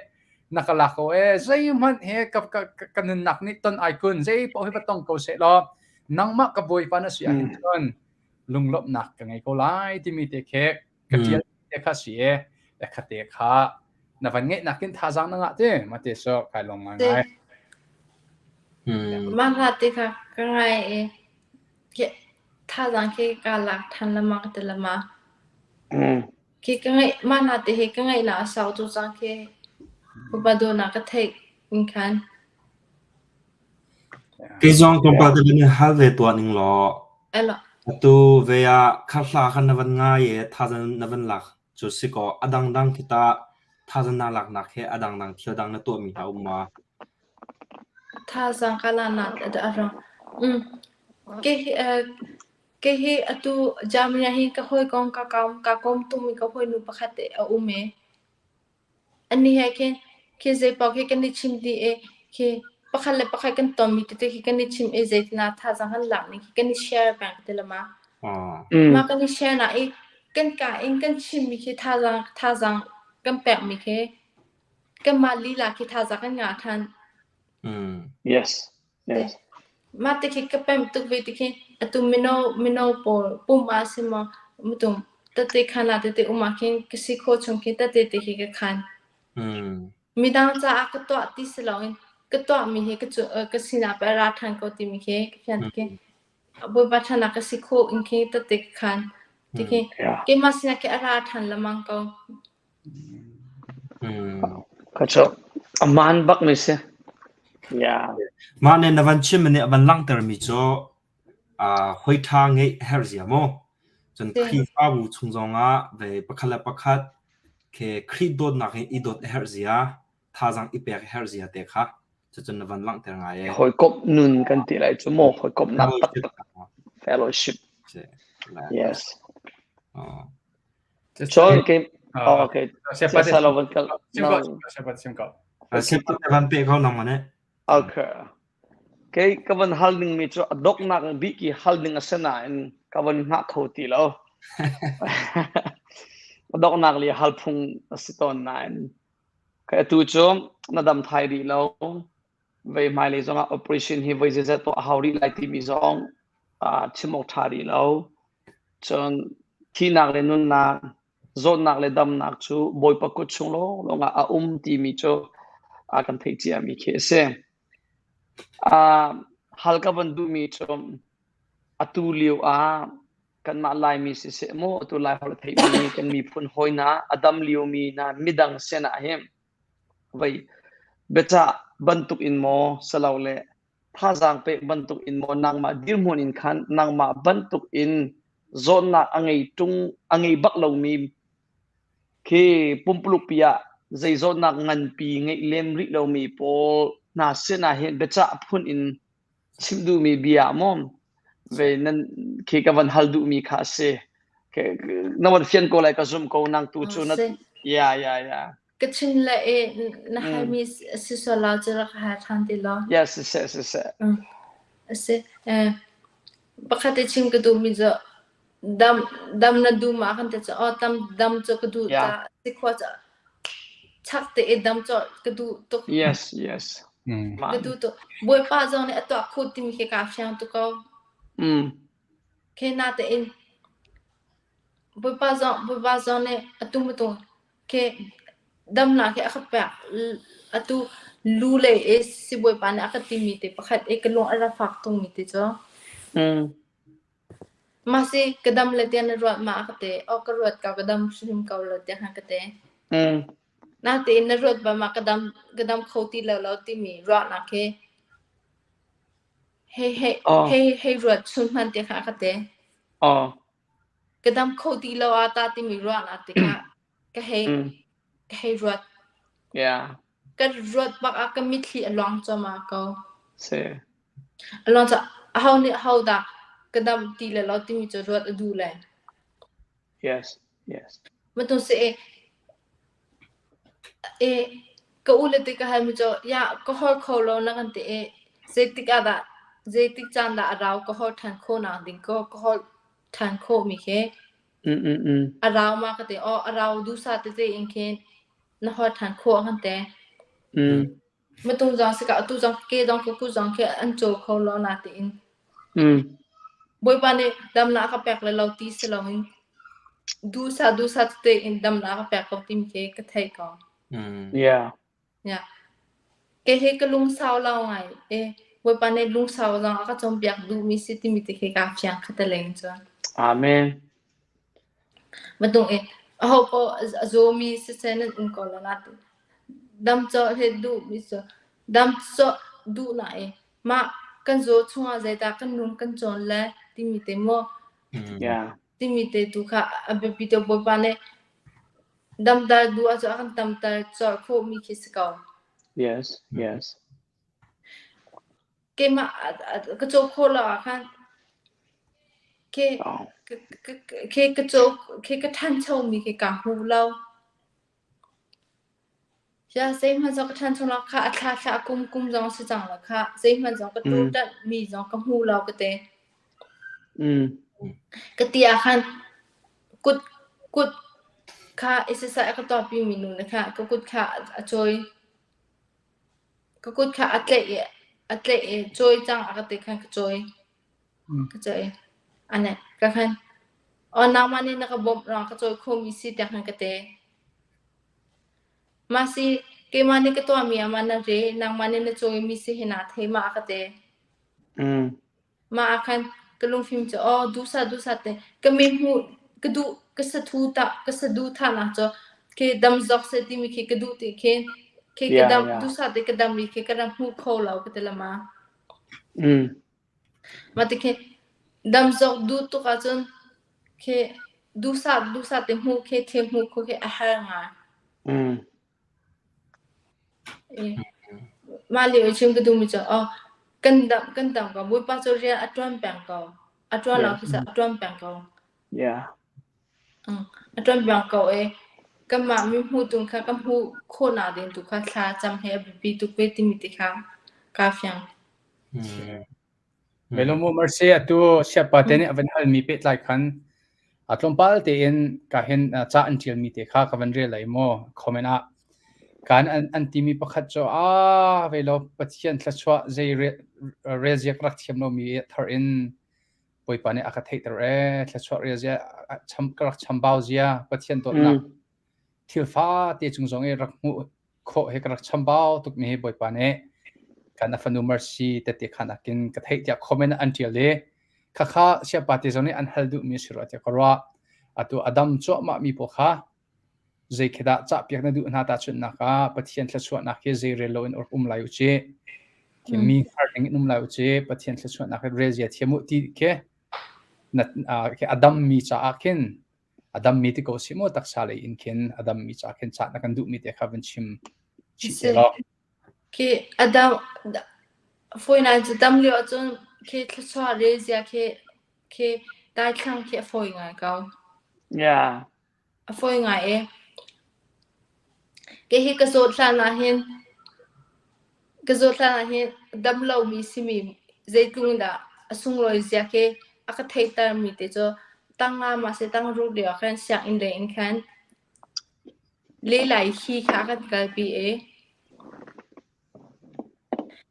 [SPEAKER 1] na ka lak ko e zeihmanh he ka, ka, ka nunnak nih ton ai kun zei paoh hi va tong ko seh law nangmah ka bawipa na si ahhin cun lunglawmhnak ka ngei ko lai timi te khi ka ṭial te kha si e le kha te kha na van ngeihnak in thazaang na ngah te ma te so kai lawm ngai ngai
[SPEAKER 4] Mah hla te kha ka ngai i Thazaang khi kaa lak ṭhan lengmang ka ti lengmang. Khi ka ngeih mah hna te hi ka ngeihnak a sau tuk cang khi upa dawhnak ka theih in khan.
[SPEAKER 5] Kei zong tlawmpal te van in hal ve tuah ning law. Atu ve ah kharhla khan na van ngai i thazang na van lak cu si kaw a dangdang khi ta thazang na laknak he a dangdang thil dang na tuahmi hna um ma?
[SPEAKER 4] Thazang ka laknak a rang. Mm. Kei hi kei hi atu Germany ah hin ka hawikom ka kom ka kom tumi ka hawinu pakhat te a um i Anih he khin khi zeipaoh khi kan i chim dih i khi pakhat le pakhat kan tonmi tete khi kan i chim i zeitindah thazaang kan lak ning khi kan i share peng ti le ma. Mah kan i share nak i kan ka in kan chimmi khi thazaang thazaang kan pekmi khi kanmah lila khi thazaang kan ngah ṭhan.
[SPEAKER 2] Yes. Yes.
[SPEAKER 4] Mah ti khi ka pemh tuk ve ti khi atu mino mino pawl pum ah si maw mutum tete khan ah tete um ah khin ka si khawh chung khi tete te khi ka khan. Midang caah ka tuah ti si loin ka tuahmi hi ka cu ka sinah pei a ra ṭhan ko timi khi ka fian ti khi Bawipa ṭhan ah ka si khawh in khi tete ka khan ti khi keimah sinah khi a ra ṭhan lengmang ko.
[SPEAKER 2] Ka cu a maan bak mi si. Yeah.
[SPEAKER 5] Mah nih na van chim nih a van langhtermi cu hawi ṭha ngeih a herh zia mu. Cun Khrihfabu chung zongah ve pakhat le pakhat khi Khrih dawtnak in i dawt a herh zia, thazaang i pek a herh zia te kha cucun na van langhter ngai e.
[SPEAKER 2] Hawikomh nun kan ti lai cu maw hawikomhnak taktak fellowship. Yes. Cun ke oh, okay. Siapa lo van kal.
[SPEAKER 1] Sim ko, siapa sim ko.
[SPEAKER 5] Siapa van pe ko nang mane.
[SPEAKER 2] Okay. Kei ka van hal ding mi cu a doknak bik i hal ding a si nain ka van hngah kho ti lo. A doknak li hal phung a si tawn nain. Kai atu cu na dam thai rih lo. Vei hmailei zongah operation hi voi zeizat tuah a hau rih lai timi zong chim awk ṭha rih lo. Cun thihnak le nunnak, zawtnak le damnak cu Bawipa kut chung lawnglawng ah a um timi cu a kan theih ciami khi a si. Hal ka van duhmi cu atu lio ah kanmah Laimi siseh maw atu Laiholh a theimi kan miphun hawi hna a dam liomi hna midang sinah hin vei biacah bantuk in maw silole thazaang pek bantuk in maw nangmah dirhmun in khan nangmah bantuk in zawtnak a ngei ṭung a ngei bak lomi khi pumpuluk pi ah zei zawtnak nganpi ngeih lem rih lomi pawl hna sinah hin biacah phun in chim duhmi bia maw ve nan khi ka van hal duhmi kha a si na van fian ko lai ka zum ko nang tu cu na ya ya ya
[SPEAKER 4] Ka chim le i na halmi si sual lo cu rak hal ṭhan ti law.
[SPEAKER 2] Yes, siseh, siseh.
[SPEAKER 4] A si. Pakhat i chim ka duhmi cu dam dam na duh ma kan ti cu aw tam dam cu ka duh ta si khua cu chak te i dam cu ka duh tuk.
[SPEAKER 2] Yes, yes.
[SPEAKER 4] Ka duh tuk. Bawipa zong nih a tuah kho timi khi kaa fiang tuk ko. Khi natein Bawipa zong Bawipa zong nih atu matung Khi damnak hi a ka pek. Atu lu lei i sibawipa nih a ka timi te pakhat i ka lung a rak fak tungmi te cu. Mah si ka dam le tiah na ruat ma a ka ti. Aw ka ruat ko, ka dam hrim ko lo tiah khan ka ti. Natein na ruat ba ma ka dam ka dam kho ti lo lo timi ruahnak khi hei hei hei hei ruat chun hman ti kha a ka ti. Ka dam kho ti lo ah ta timi ruahnak tikah ka hei ka hei ruat.
[SPEAKER 2] Yeah.
[SPEAKER 4] Ka ruat bak ah ka mitthli a luang cuahmah ko.
[SPEAKER 2] Si.
[SPEAKER 4] A luang cu aho nih aho dah ka dam ti le lo timi cu ruat a duh le.
[SPEAKER 2] Yes. Yes.
[SPEAKER 4] Matu si e e ka u le te ka hal mi cu ya ka hor kho lo na kan ti e zeitik ah dah zeitik caan dah a rau ka hor ṭhan khawh nak ding ko ka hor ṭhan khawh mi khi a rau ma ka ti aw a rau duhsah tete in khin na hor ṭhan khawh kan ti. Matung zong si ka atu zong ke zong ka ku zong khi an cawl kho lo na tiin. Bawipa nih damnak a ka pek le lo ti si loin duhsah duhsah tete in damnak a ka pek ko timi khi ka theih ko.
[SPEAKER 2] Yeah.
[SPEAKER 4] Yeah. Kei hi ka lungsau lo ngai i Bawipa nih lungsau zong a ka cawnpiak duhmi si timi te khi kaa fiang kha teleng cun.
[SPEAKER 2] Amen.
[SPEAKER 4] Matung i aho paoh a zawmi siseh nan um ko lo na ti. Dam cawh he duhmi cu dam cawh duh na i mah. kan zaw chungah zeidah kan nung kan cawn le timi te maw
[SPEAKER 2] Yeah.
[SPEAKER 4] timi te tu kha a biapi tuk Bawipa nih damter duh ahcun a kan damter colh khawhmi khi si ko.
[SPEAKER 2] Yes, yes.
[SPEAKER 4] Keimah ka caw khawh lo ah khan khi
[SPEAKER 2] Oh.
[SPEAKER 4] khi ka caw khi ka ṭhanchomi khi kaa hmu lo. Sia zeihmanh zong ka ṭhancho lo kha a thla thla a kum kum zong a si cang lo kha zeihmanh zong ka
[SPEAKER 2] Mm.
[SPEAKER 4] ṭuṭanhmi zong ka hmu lo ka ti.
[SPEAKER 2] Mm.
[SPEAKER 4] Ka ti ah khan kut kut kha exercise a ka tuahpi mi nu nih kha ka kut kha a cawi. Ka kut kha a tlaih i a tlaih i cawi cang a ka ti khan ka cawi. Ka cawi. Ane ka khan aw nangmah nih na ka bawmh ruang ka cawi khomi si tiah khan ka ti. Mah si keimah nih ka tuahmi ah mah na re nangmah nih na cawimi si hi naa thei ma a ka ti.
[SPEAKER 2] Mm.
[SPEAKER 4] Mah ah khan ka lungfim cu aw duhsah duhsah te ka mi hmuh ka duh ka sathu tah ka saduhthahnak cu khi dam zawk seh timi khi ka duh ti khi khi ka
[SPEAKER 2] Yeah,
[SPEAKER 4] dam
[SPEAKER 2] yeah.
[SPEAKER 4] duhsah te ka dam mi khi ka rak hmu kho lo ka ti lama.
[SPEAKER 2] Mm.
[SPEAKER 4] Mah ti khi dam zawk duh tuk ahcun khi duhsah duhsah te hmuh khi thil hmuh khawh khi a har ngai.
[SPEAKER 2] Mm.
[SPEAKER 4] Mah lio i chim ka duhmi cu aw kan dam kan dam ko Bawipa cu rian a ṭuan peng ko. A ṭuan lo
[SPEAKER 2] Yes.
[SPEAKER 4] khi a ṭuan peng ko.
[SPEAKER 2] Yeah.
[SPEAKER 4] A ṭuan peng ko i kanmah mi hmuh tung kha ka hmuh khawhnak ding tu kha thla cam hi a biapi tuk ve timi ti kha kaa fiang.
[SPEAKER 1] Melomu Mercy atu siapa te nih a van halmi pehtlai khan a tlawmpal tein ka hin ca an ṭialmi te kha ka van rel lai maw comment ah kan an, an timi pakhat cu a velo Pathian thluachuah zei rel zia ka rak thiam lomi thar in Bawipa nih a ka theihter ee thluachuah rel zia cham ka rak chambau zia Pathian dawtnak thil fate cung zong i rak hmuh khawh hi ka rak chambau tukmi hi Bawipa nih kan a fanu Mercy tete khan akin ka theih tiah comment an ṭial i khakha siapa te zong nih an hal duhmi a si rua tiah ka ruah. Atu a dam cuahmah mi pawl kha zei khi dah cahpiak na duh hna tahchunhnak ah Pathian thluachuahnak hi zei rel loin um lai u ci. Khi mi hngar ding in um lai u ci. Pathian thluachuahnak hi rel zia thiam u ti khi na khi a dammi caah khin a dammi ti ko si maw taksa lei in khin a dammi ca khin cah na kan duhmi te kha van chim chih te law.
[SPEAKER 4] Khi a dam fawi nai cu dam lio ahcun khi thluachuah rezia khi khi daithlang khi a fawi ngai ko.
[SPEAKER 2] Yeah.
[SPEAKER 4] A fawi ngai e. Kei hi ka zawt hlan ah hin ka zawt hlan ah hin dam lomi simi zeitluk in dah a sunglawi zia khi a ka theihtermi te cu tang-nga ma seh tang-ruk lio ah khan sianginn lei in khan lelai hi kha a kan kalpi i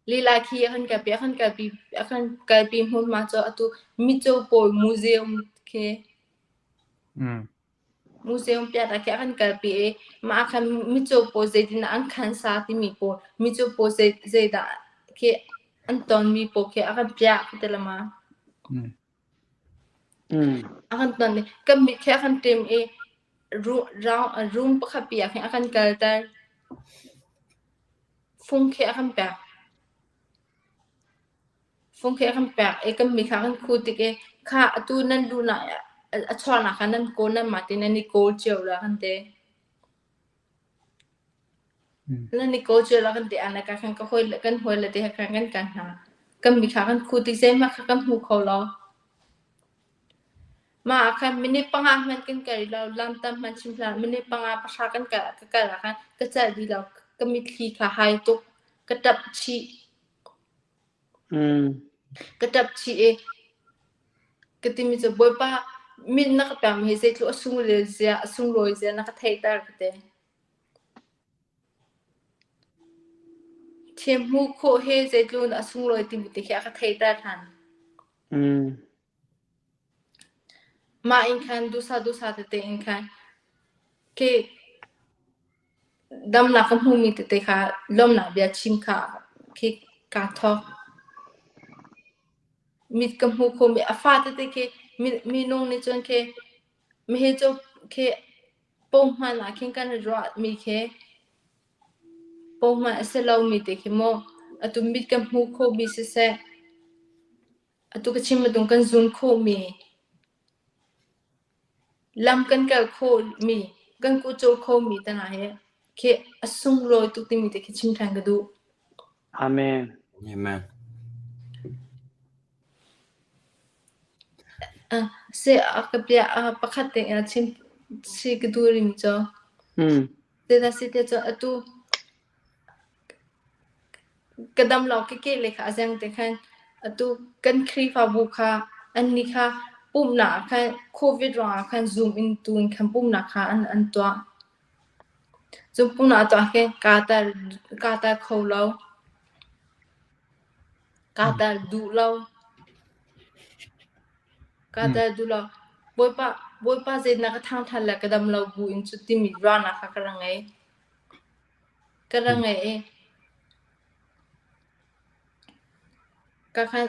[SPEAKER 4] lelai khi a kan kalpi a kan kalpi a kan kalpi hmunhma cu atu Mitcaw Pawi Museum khi Museum piat ah khi a kan kalpi i mah ah khan mitcaw pawl zeitindah an khansa timi pawl, mitcaw pawl zei zeidah khi an tonmi pawl khi a kan piah ka ti lama. A kan ton i kan mit khi a kan ṭem i room pakhat pi ah khin a kan kalter. Fung khi a kan pek. Fung khi a kan pek i kan mit kha a kan khuh tik i kha atu nan luhnak a chuahnak kha nan kawl nanmah tein nan i kawl cio la kan ti. Nan i kawl cio la kan ti ah ka khan ka hawi le kan hawi le te he khan kan kal hna. Kan mit kha kan khuh tik zeihmanh kha kan hmu kho lo. Mah ah khan minute panga hmanh kan kal rih lo, lam tam hmanh chim hlah, minute panga pahra kan kal ka kal ah khan ka celh dih lo, ka mitthli kha hai tuk, ka ṭap chih. Ka ṭap chih i ka timi cu Bawipa mit na ka pekmi hi zeitluk a sunglawi zia a sunglawi zia na ka theihter ka ti. Thil hmuh khawh hi zeitluk in a sunglawi timi te khi a ka theihter ṭhan. Mah in khan duhsah duhsah tete in khan khi damnak ka hmuhmi tete kha lawmhnak bia chim kha khi kaa thawk. Mit ka hmuh khawhmi a fa tete khi minung nih cun khi mihi cu khi pohman ah khin kan i ruahmi khi pohman a si lomi te khi maw atu mit ka hmuh khawhmi siseh. Atu ka chim bantuk kan zun khawhmi lam kan kal khawhmi kan kuhcaw khomi te hna hi khi a sunglawi tuk timi te khi chim ṭhan ka duh.
[SPEAKER 2] Amen.
[SPEAKER 5] Amen.
[SPEAKER 4] Uh, si a ka bia uh, pakhat te in chim si ka duh rimi cu.
[SPEAKER 2] Mm.
[SPEAKER 4] Te da si te cu atu Ka dam lo ka kehlei kha a zeng te khan atu kan Khrihfabu kha annih kha pumhnak ah khan COVID ruangah khan Zoom in tu in khan pumhnak kha an an tuah. Cu pumhnak a tuah khin kaa tel kaa tel kho lo. Kaa tel duh lo. Kaa tel duh lo. Bawipa Bawipa zeitindah ka thangṭhat le ka dam lo bu in cu timi ruahnak kha ka rak ngei. Ka rak ngei i ka khan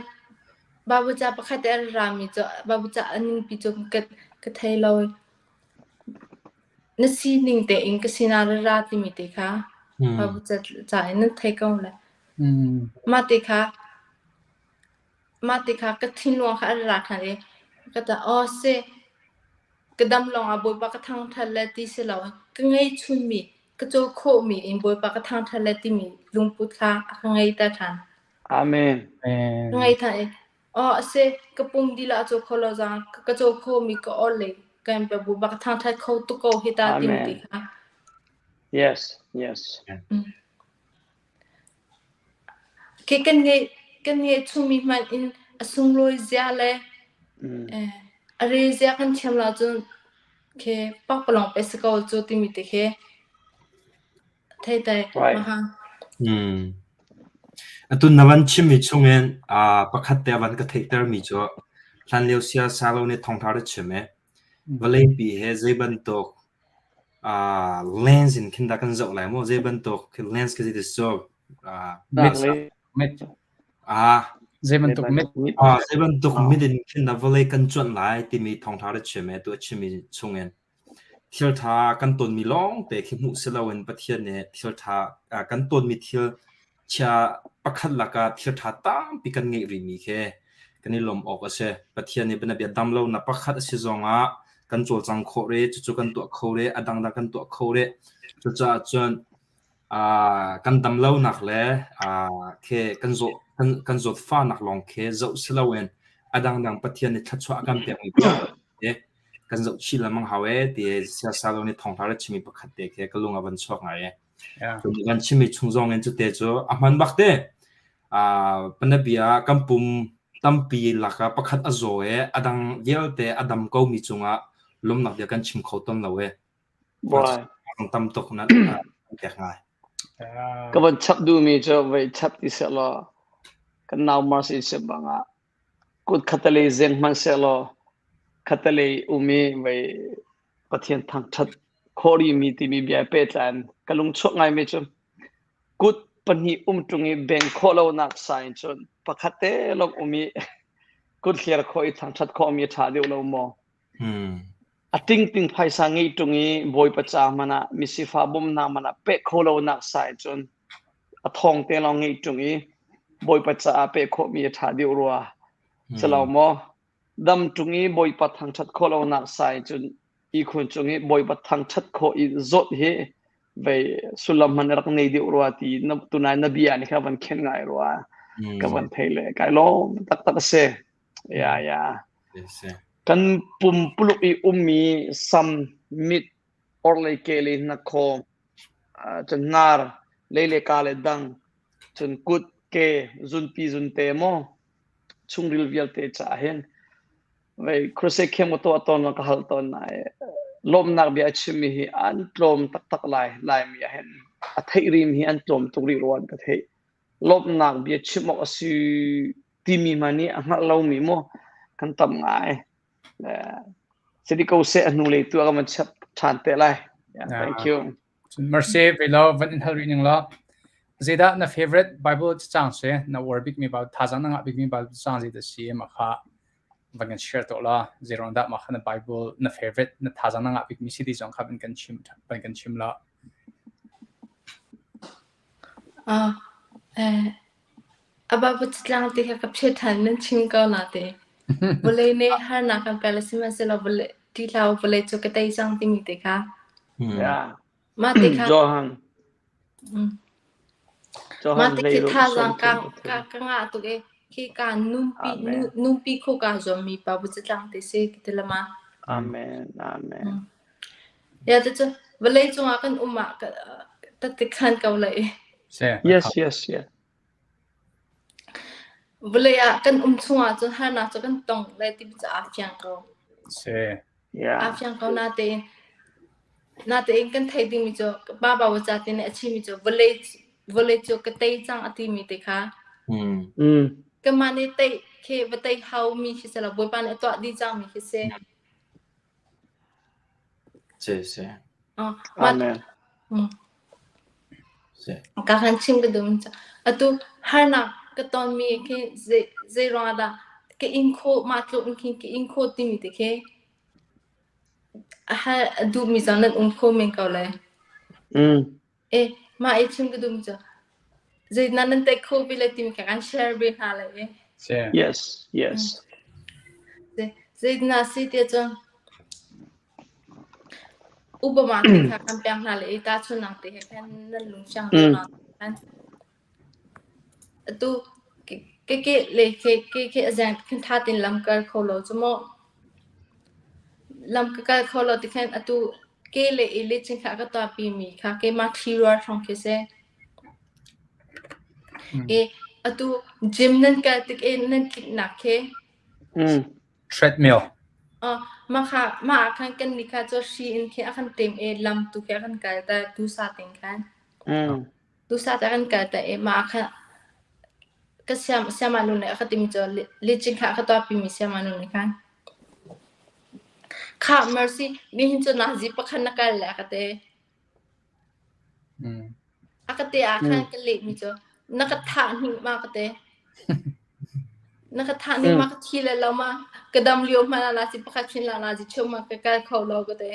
[SPEAKER 4] Baibal ca pakhat te a ra rami cu Baibal ca a ningpi cu ka, ka thei lo. Na sining tein ka sinah ra ra timi te kha Baibal ca, ca in nan thei ko lai. Mah te kha mah te kha ka thinlung kha a ra ṭhan i ka ta aw si Ka dam lawngah Bawipa ka thangṭhat le ti si loin ka ngeihchunmi, ka caw khawhmi in Bawipa ka thangṭhat le timi lungput kha a ka ngeiter ṭhan.
[SPEAKER 2] Amen.
[SPEAKER 4] Ka ngei ṭhan i, aw a si, ka pum dilah a caw kho lo zang, ka caw khawhmi ka aw le ka in pe Bawipa ka thangṭhat kho tuk ko hi ta timi ti kha.
[SPEAKER 2] Yes, yes.
[SPEAKER 4] Mm. Khi kan ngeih kan ngeihchunmi hmanh in a sunglawi zia le a re zia kan thiam lo cun khi pakpalawng pe si ko cu timi te khi thei tai maha.
[SPEAKER 5] Hmm. Atu na van chimmi chungin pakhat te van ka theihtermi cu hlanlio sia salo nih thawngṭha ra chim e. Vawleipi he zei bantuk lens in khin dah kan zoh lai maw? Zei bantuk lens khi zei cu
[SPEAKER 1] mit zei bantuk mit
[SPEAKER 5] zei bantuk mit in khin dah vawlei kan cuanh lai timi thawngṭha ra chim e tu a chimmi chungin thil ṭha kan tonmi lawngte khi hmuh si loin Pathian nih thil ṭha kan tonmi thil Chia pakhat lakah thil ṭha tampi kan ngeih rihmi khi kan i lawmh awk a si. Pathian nih bianabia dam lonak pakhat a si zongah kan cawlcang khawh rih, cucu kan tuah kho rih, a dangdang kan tuah kho rih. Cucaah cun uh, kan dam lonak le uh, khi kan zawt kan, kan zawtfahnak lawng khi zoh si loin a dangdang Pathian nih thluachuah a kan pekmi vialte kan zoh chih lengmang hau ee ti siasal nih thawngṭha ra chimmi pakhat te khi ka lung a van chuak ngai ee. Kan chimmi chung zong in cute cu a hman bak te. Panabia kan pum tampi lakah pakhat a zaw i a dang vialte a dam komi cungah lawmnak bia kan chim kho tawn lo e. Tam tuk na pek ngai.
[SPEAKER 2] Ka van chap duhmi cu vei chap ti seh law kan nau Mars in sim bang ah kut khatalei zeng hmanh seh law khatalei um i vei Pathian thangṭhat khawh rihmi timi bia he pehtlai in ka lungchuak ngaimi cu kut pahnih um ṭung i beng khawh lonak sa in cun pakhat te lawng um i kut hliar khawh i thangṭhat khawhmi a ṭha deuh lo maw?
[SPEAKER 5] Hmm.
[SPEAKER 2] A tingting phaisa ngeih ṭung i Bawipa ca hmanh ah misifa bawmhnak hmanh ah pek kho lonak sa in cun a thawng te lawng ngeih ṭung i Bawipa caah pek khawhmi a ṭha deuh rua.
[SPEAKER 5] Hmm.
[SPEAKER 2] Si lo maw? Dam ṭung i Bawipa thangṭhat khawh lonak sa in cun ihkhun cung i Bawipa thangṭhat khawh i zawt hi vei sullam hmanh rak nei deuh rua ti na tunai na bia nih kha van khen ngai rua ka van thei le kai lawm taktak a si. Ya ya. Kan pumpuluk i ummi sam, mit, orhlei kehlei hnakhaw, cun hnar, lei le ka le dang, cun kut, ke, zunpi zunte maw chungril vialte caah hin vei crusade khem ka tuah tawn ka hal tawn na lawmnak bia a chimmi hi an tlawm taktak lai laimi ah hin a theih rim hi an tlawm tuk rih ruan ka theih lawmnak bia chim awk a si timi hmanh nih a hngalh lomi mu kan tam ngai sidi ko seh a hnu lei tu ah kan van chap ṭhan te lai yeah, thank you
[SPEAKER 1] Cun Mercy ve law van in hal rih ning law zeidah na favorite Bible cacang si na uar bikmi Bible thazaang na ngah bikmi Bible cacang zeidah si mah kha van kan share tuah law zeiruang dah mah kha na Bible na favorite na thazaang na ngah bikmi si ti zong kha van kan chim van kan chim law.
[SPEAKER 4] Ah, eh. Aba tlang ti kha ka phe ṭhan nan chim ko na te. Vawlei nih harnak kan pek le sihmanhsehlaw vawlei ṭih hlah u vawlei cu ka tei cang timi te kha.
[SPEAKER 2] Yeah.
[SPEAKER 4] Mah te kha
[SPEAKER 2] Johan.
[SPEAKER 4] Mm.
[SPEAKER 2] Johan
[SPEAKER 4] Mah te khi
[SPEAKER 2] 16
[SPEAKER 4] thazaang ka
[SPEAKER 2] 33.
[SPEAKER 4] ka ka ngah tuk i khi ka nunpi
[SPEAKER 2] Amen.
[SPEAKER 4] nu, nunpi kho ka zuam mi pa bu tlang te si ka ti lama.
[SPEAKER 2] Amen. Amen.
[SPEAKER 4] Mm. Ya te cu vawlei cungah kan um ah ka tat khan ko lai.
[SPEAKER 1] Se.
[SPEAKER 2] Yes, yes, yes.
[SPEAKER 4] Vawlei ah kan um chungah cun harnak cu kan tong lai ti cu aa fiang ko.
[SPEAKER 1] Se.
[SPEAKER 2] Yeah.
[SPEAKER 4] Aa fiang ko natein natein kan theih dingmi cu pa pa ca te nih a chimmi cu vawlei vawlei cu ka tei cang a timi te kha
[SPEAKER 5] Mm.
[SPEAKER 2] Mm.
[SPEAKER 4] kanmah nih tei khi va tei haumi khi si lo Bawipa nih a tuah dih cangmi khi si.
[SPEAKER 5] Si si.
[SPEAKER 4] Uh, mah
[SPEAKER 2] Amen.
[SPEAKER 4] mm.
[SPEAKER 5] Si.
[SPEAKER 4] Ka kan chim ka dum atu harnak ka tonmi khi zei zei ruangah dah ka ing khawh mah tluk in khin ka ing khawh timi te khi a hal a duhmi zong nan um kho men ko lai.
[SPEAKER 2] Mm.
[SPEAKER 4] E mah i chim ka dum cu zei nan nan tei kho ve le timi kha kan share ve hna lai e.
[SPEAKER 1] Se.
[SPEAKER 2] Yes, yes.
[SPEAKER 4] Zei zei na si ti cun Upama te kha kan pek hna le i tahchunhnak te he khan nan lung fiang deuh
[SPEAKER 2] Mm.
[SPEAKER 4] na khan. Atu ke ke le ke ke ke a zeng khan tha tin lam kal kho lo chu mo lam ka kal kho lo ti khan atu ke le i le chin kha ka ta pi mi kha ke ma thli ruar thong khi se. E atu gym nan kal tik e nan tlik nak khe
[SPEAKER 2] Mm.
[SPEAKER 1] Treadmill.
[SPEAKER 4] Uh, mah kha mah ah khan kan nih kha cu hri in khi a kan ṭem i lam tu khi a kan kalter duhsah tein khan.
[SPEAKER 2] Mm.
[SPEAKER 4] Duhsah te a kan kalter i mah ah khan ka siam siamah nu nih a ka timi cu licin kha a ka tuahpimi siamah nu nih khan. Khah Mercy, nihin cu nazi pakhat na kal le a ka ti.
[SPEAKER 1] Mm.
[SPEAKER 4] A ka te ah khan
[SPEAKER 2] Mm.
[SPEAKER 4] ka lehmi cu na ka thah hnik ma ka te. Na ka thah hnik
[SPEAKER 2] Mm.
[SPEAKER 4] ma ka thi le lo ma ka dam lio hmanh ah nazi pakhat chin la nazi cheu ma ka kal kho lo ka te.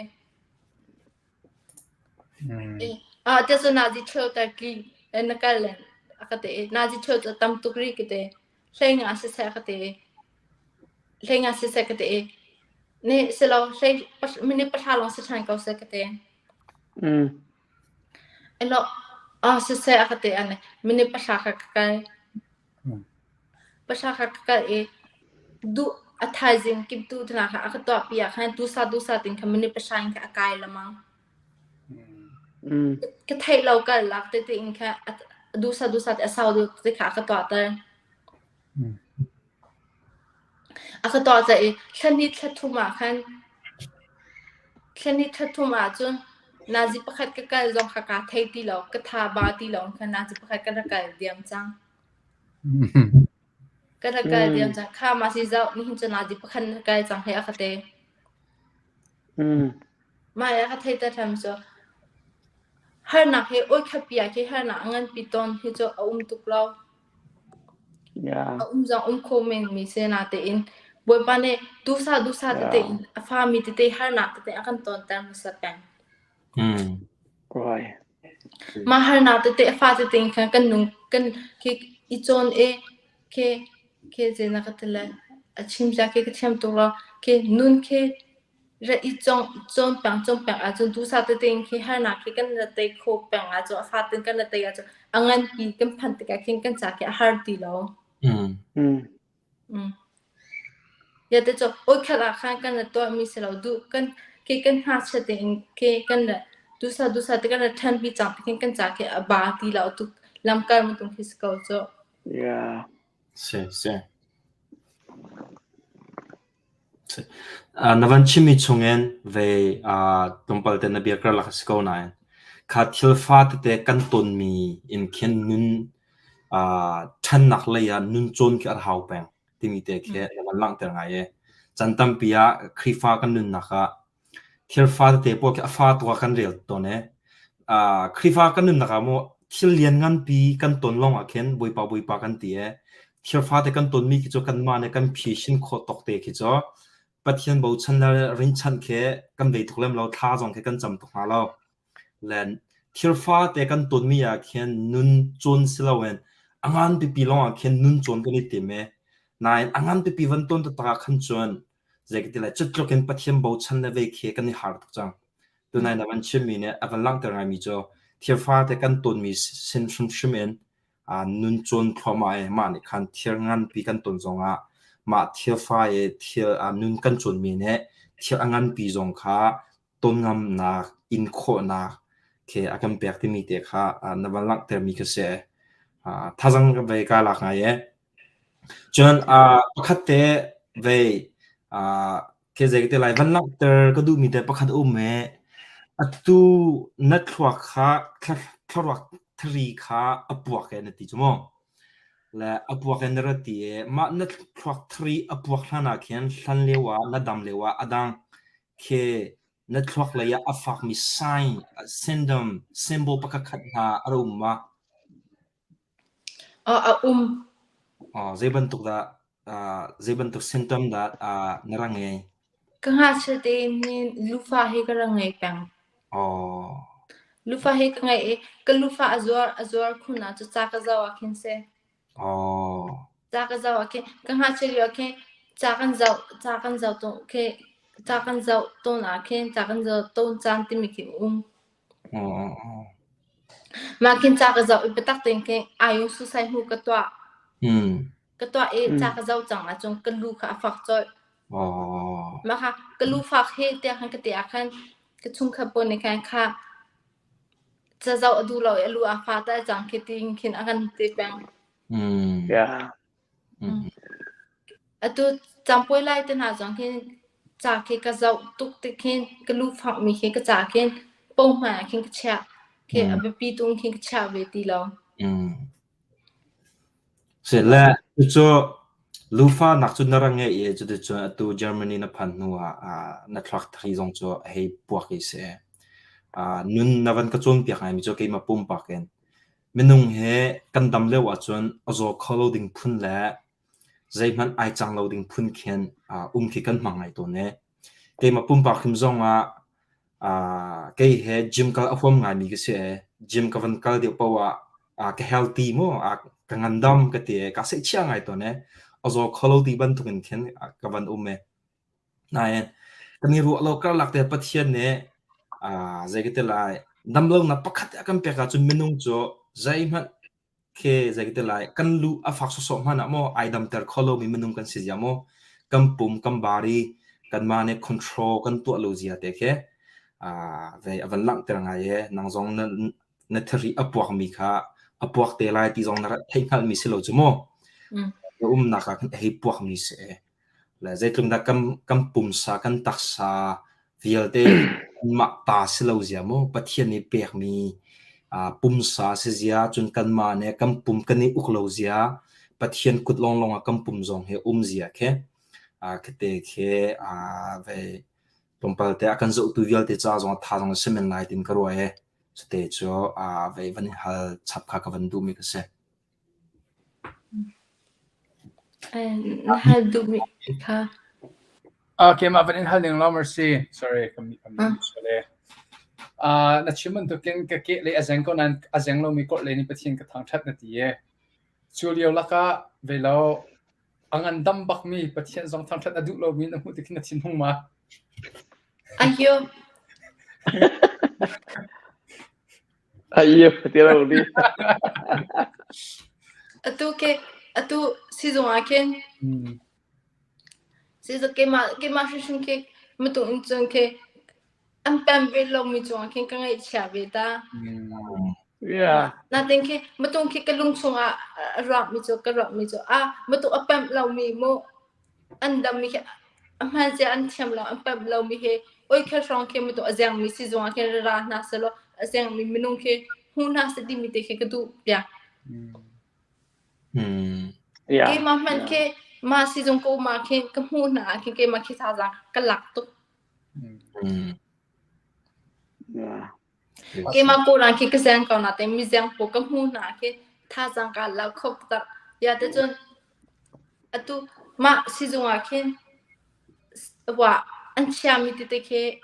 [SPEAKER 1] Mm.
[SPEAKER 4] Eh, ah te cu nazi cheu ta ki eh, na kal len a ka te. Nazi cheu cu tam tuk ri ka te. Hlei nga siseh ka te. Hlei nga siseh ka te. Ne silo hlei minute pahra lawng si ṭhan ko seh ka te.
[SPEAKER 2] Mm.
[SPEAKER 4] Elo ah siseh a ka ti ane minute pahra kha ka kal. Pahra kha ka kal i duh a thaizing kiptu hna kha a ka tuahpi ah khan dusa dusa tin kha minute pahra in kha a kai lamang.
[SPEAKER 2] Mm.
[SPEAKER 4] Ka theih lo kal lak tete in kha dusa dusa te a sau deuh te kha a ka tuahter. A ka tuah ca i thla hnih thla thum ah khan thla hnih thla thum ahcun nazi pakhat ka kal zong kha kaa thei ti lo, ka tha ba ti lo khan nazi pakhat ka rak kal diam cang. Ka rak kal diam cang. Kha ma si zoh nihin cu nazi pakhat na kal cang hei a ka ti. Mah i a ka theiter ṭhan cu harnak hi oi khapi ah khi harnak a nganpi tawn hi cu a um tuk lo.
[SPEAKER 2] Yeah.
[SPEAKER 4] A um zong um kho men mi si natein Bawipa nih duhsah duhsah tete
[SPEAKER 2] Yeah.
[SPEAKER 4] in a fami tete harnak tete a kan tawnter hmasa peng.
[SPEAKER 5] Mm.
[SPEAKER 2] Right.
[SPEAKER 4] Mah harnak tete a fa tete in khan kan nung kan khi i cawn i khi khi zei na ka ti le a chim zia khi ka thiam tuk lo khi nun khi Ra i cawng cawn peng cawn peng ahcun duhsah tete in khi harnak khi kan ra tei kho peng ahcun a fatin kan ra tei ahcun a nganpi kan phanh tikah khin kan ca khi a har ti lo.
[SPEAKER 5] Mm.
[SPEAKER 2] Mm.
[SPEAKER 4] Mm. Ya te cu oi khat ah khan kan ra tuahmi si lo duh kan khi kan ngakchia tein khi kan ra duhsah duhsah te kan ra ṭhanpi cang ti khin kan ca khi a ba ti lo tuk lamkal bantuk khi si ko cu.
[SPEAKER 2] Yeah.
[SPEAKER 5] Si si. Na van chimmi chungin ve tlawmpal te na bia karlak a si ko nain kha thil fa tete kan tonmi in khin nun ṭhannak lei ah nun cawn khi a hau peng timi te khi na van langhter ngai i chan tampi ah Khrihfa kan nunnak ah Thil fa tete pawl khi a fa tuk ah kan rel tawn i Khrihfa kan nunnak ah maw thil liannganpi kan ton lawng ah khin Bawipa Bawipa kan ti i thil fate kan tonmi khi cu kanmah nih kan phisin khawh tawk te khi cu Pathian bochan le rinchanh khi kan bei tuk lem lo, thla zong khi kan cam tuk hna lo. Le thil fate kan tonmi ah khin nun cawn si loin A ngan pipi lawng ah khin nun cawn kan i tim i nain a ngan pipi van tawn taktak ah khan cun zei ka ti lai cutluk in Pathian bochan le vei khi kan i har tuk cang. Tunai na van chimmi nih a van langhter ngaimi cu thil fate kan tawnmi sin hrimhrim in nun cawn thluahmah i mah nih khan thil nganpi kan ton zongah mah thil fa i thil nun kan cawnmi nih thil a nganpi zong kha ton ngamnak, in khawhnak khi a kan pek timi te kha na van langhtermi kha si. Thazang ve ka lak ngai e. Cun pakhat te ve khi zei te lai van langhter ka duhmi te pakhat a um i atu na thluak kha thluak thari kha a puak e na ti cu mu. Le a puak in na rat ti i mah na thluak thari a puak hlan ah khin hlan lio ah na dam lio ah a dang khi na thluak lei ah a fakmi sign syndrome symbol pakhat khat hna a ra um ma?
[SPEAKER 4] A um.
[SPEAKER 5] Zei bantuk dah zei bantuk symptom dah na ra ngei?
[SPEAKER 4] Ka ngakchia tein hin lufa hi ka ra ngei peng. Lufa hi ka ngei i ka lufa a zuar a zuar khun ah cu ca ka zoh ah khin si. Ca ka zoh ah khin ka ngakchia lio ah khin ca kan zoh ca kan zoh tawn khi ca kan zoh tawn ah khin ca kan zoh tawn caan timi khi a um. Mah khin ca ka zoh i biatak tein khin ayung suicide hmu ka tuah. Ka tuah i ca ka zoh cang ahcun ka lu kha a fak colh. Mah kha ka lu fak hi tiah khan ka ti ah khan ka chungkhat pawl nih khan kha ca zoh a duh lo i a lu a fah ta cang khi tiin khin a kan ti peng.
[SPEAKER 2] Yeah.
[SPEAKER 4] Atu campuai lai te hna zong hin ca khi ka zoh tuk tik khin ka lu fakmi khi ka ca khin pohmai ah khin ka chiah. Khi a biapi tung khin ka chiah ve ti lo.
[SPEAKER 5] Sile cucu lufanak cu na rak ngeih i cuticun atu Germany na phan hnu ah na thluak thari zong cu a hei puak i si. Nun na van ka cawnpiak ngaimi cu keimah pumpak in minung he kan dam lio ahcun a zaw kho lo ding phun le zeihmanh ai cang lo ding phun khin um khi kan hmang ngai tawn i keimah pumpak hrim zong ah kei he gym kal a huam ngaimi ka si i gym ka van kal deuh paoh ah ka healthy maw ka ngandam ka ti i kaa seihchiah ngai tawn i a zaw kho lo ti bantuk in khin ka van um i nain kan i ruah lo karlak te Pathian nih zei ka ti lai damlonak pakhat a kan pek ahcun minung cu zeihmanh Khi zei ka ti lai, kan lu a fak sawsawh hmanh ah maw ai damter kho lomi minung kan si zia maw, kan pum, kan body, kanmah nih control kan tuah lo zia te khi vei a van langhter ngai i nang zong na, na thari a puakmi kha a puak te lai ti zong na rak theih hngalhmi si lo cu mu. Na umnak ah khan a hei puakmi si. Le zeitluk dah kan, kan pumsa, kan taksa vialte kanmah ta si lo zia mu, Pathian nih pekmi uh, pumsa si zia, cun kanmah nih kan pum kan i uk lo zia, Pathian kut lawnglawng ah kan pum zong hi um zia khi, uh, khite khi uh, vei tlawmpal te a kan zohtu vialte ca zong tha zong a si men lai tin ka ruah i cute cu uh, vei van i hal chap kha ka van duhmi ka si.
[SPEAKER 4] Na hal duhmi kha.
[SPEAKER 1] Keimah van in hal ning law Mercy. Sorry, ka mi ka mi sole. Uh, na chim bantukin ka ke le a zeng ko nan a zeng lomi kawlh le ni Pathian ka thangṭhat na ti e. Cu lio lakah ve lo a ngandam bakmi Pathian zong thangṭhat a duh lomi na hmuh tik na thinhung ma?
[SPEAKER 4] Ayo.
[SPEAKER 2] Ayo ti lo di.
[SPEAKER 4] Atu ke atu sizung ah khin sizung keimah keimah hrimhrim khi matung in cun khi an pem ve lomi cungah khin ka ngaihchia ve ta.
[SPEAKER 2] Yeah.
[SPEAKER 4] Natin khi matung khi ka lung chungah a ruakmi cu ka ruakmi cu ah matung a pemh lomi mu an dammi khi a hmaan cia an thiam lo an pemh lomi hi oi khel hrawng khi matung a zengmi sizung ah khin ra hna selaw a zengmi minung khi hmu hna seh timi te khi ka duh piak.
[SPEAKER 2] Yeah.
[SPEAKER 4] Keimah hmanh khi mah sizung ka um ah khin ka hmuh hna ah khin keimah khi thazaang ka lak tuk.
[SPEAKER 2] Yeah.
[SPEAKER 4] Keimah kawlrang khi ka zeng ko nain mizeng pawl ka hmuh hna khi thazaang kaa la kho taktak. Ya ticun atu mah sizung ah khin wa an chiami tete khi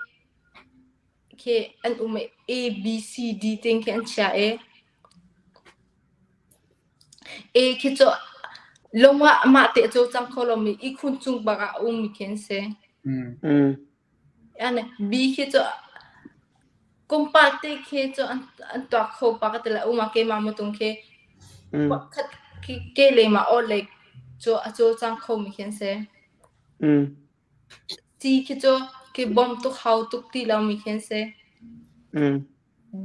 [SPEAKER 4] khi an um i A B C D ting khi an chia i. A khi cu lung ah mah te a cawlcang kho lomi ihkhun cung bak ah a ummi khi an si. Ane B khi cu kumpa te khi cu an an tuak kho pa ka ti la uma keimah mutung khi pakhat khi ke le ma aw le cu a cawlcang kho mi khi an si. C khi cu khi bom tuk hau tuk ti lo mi khi an si.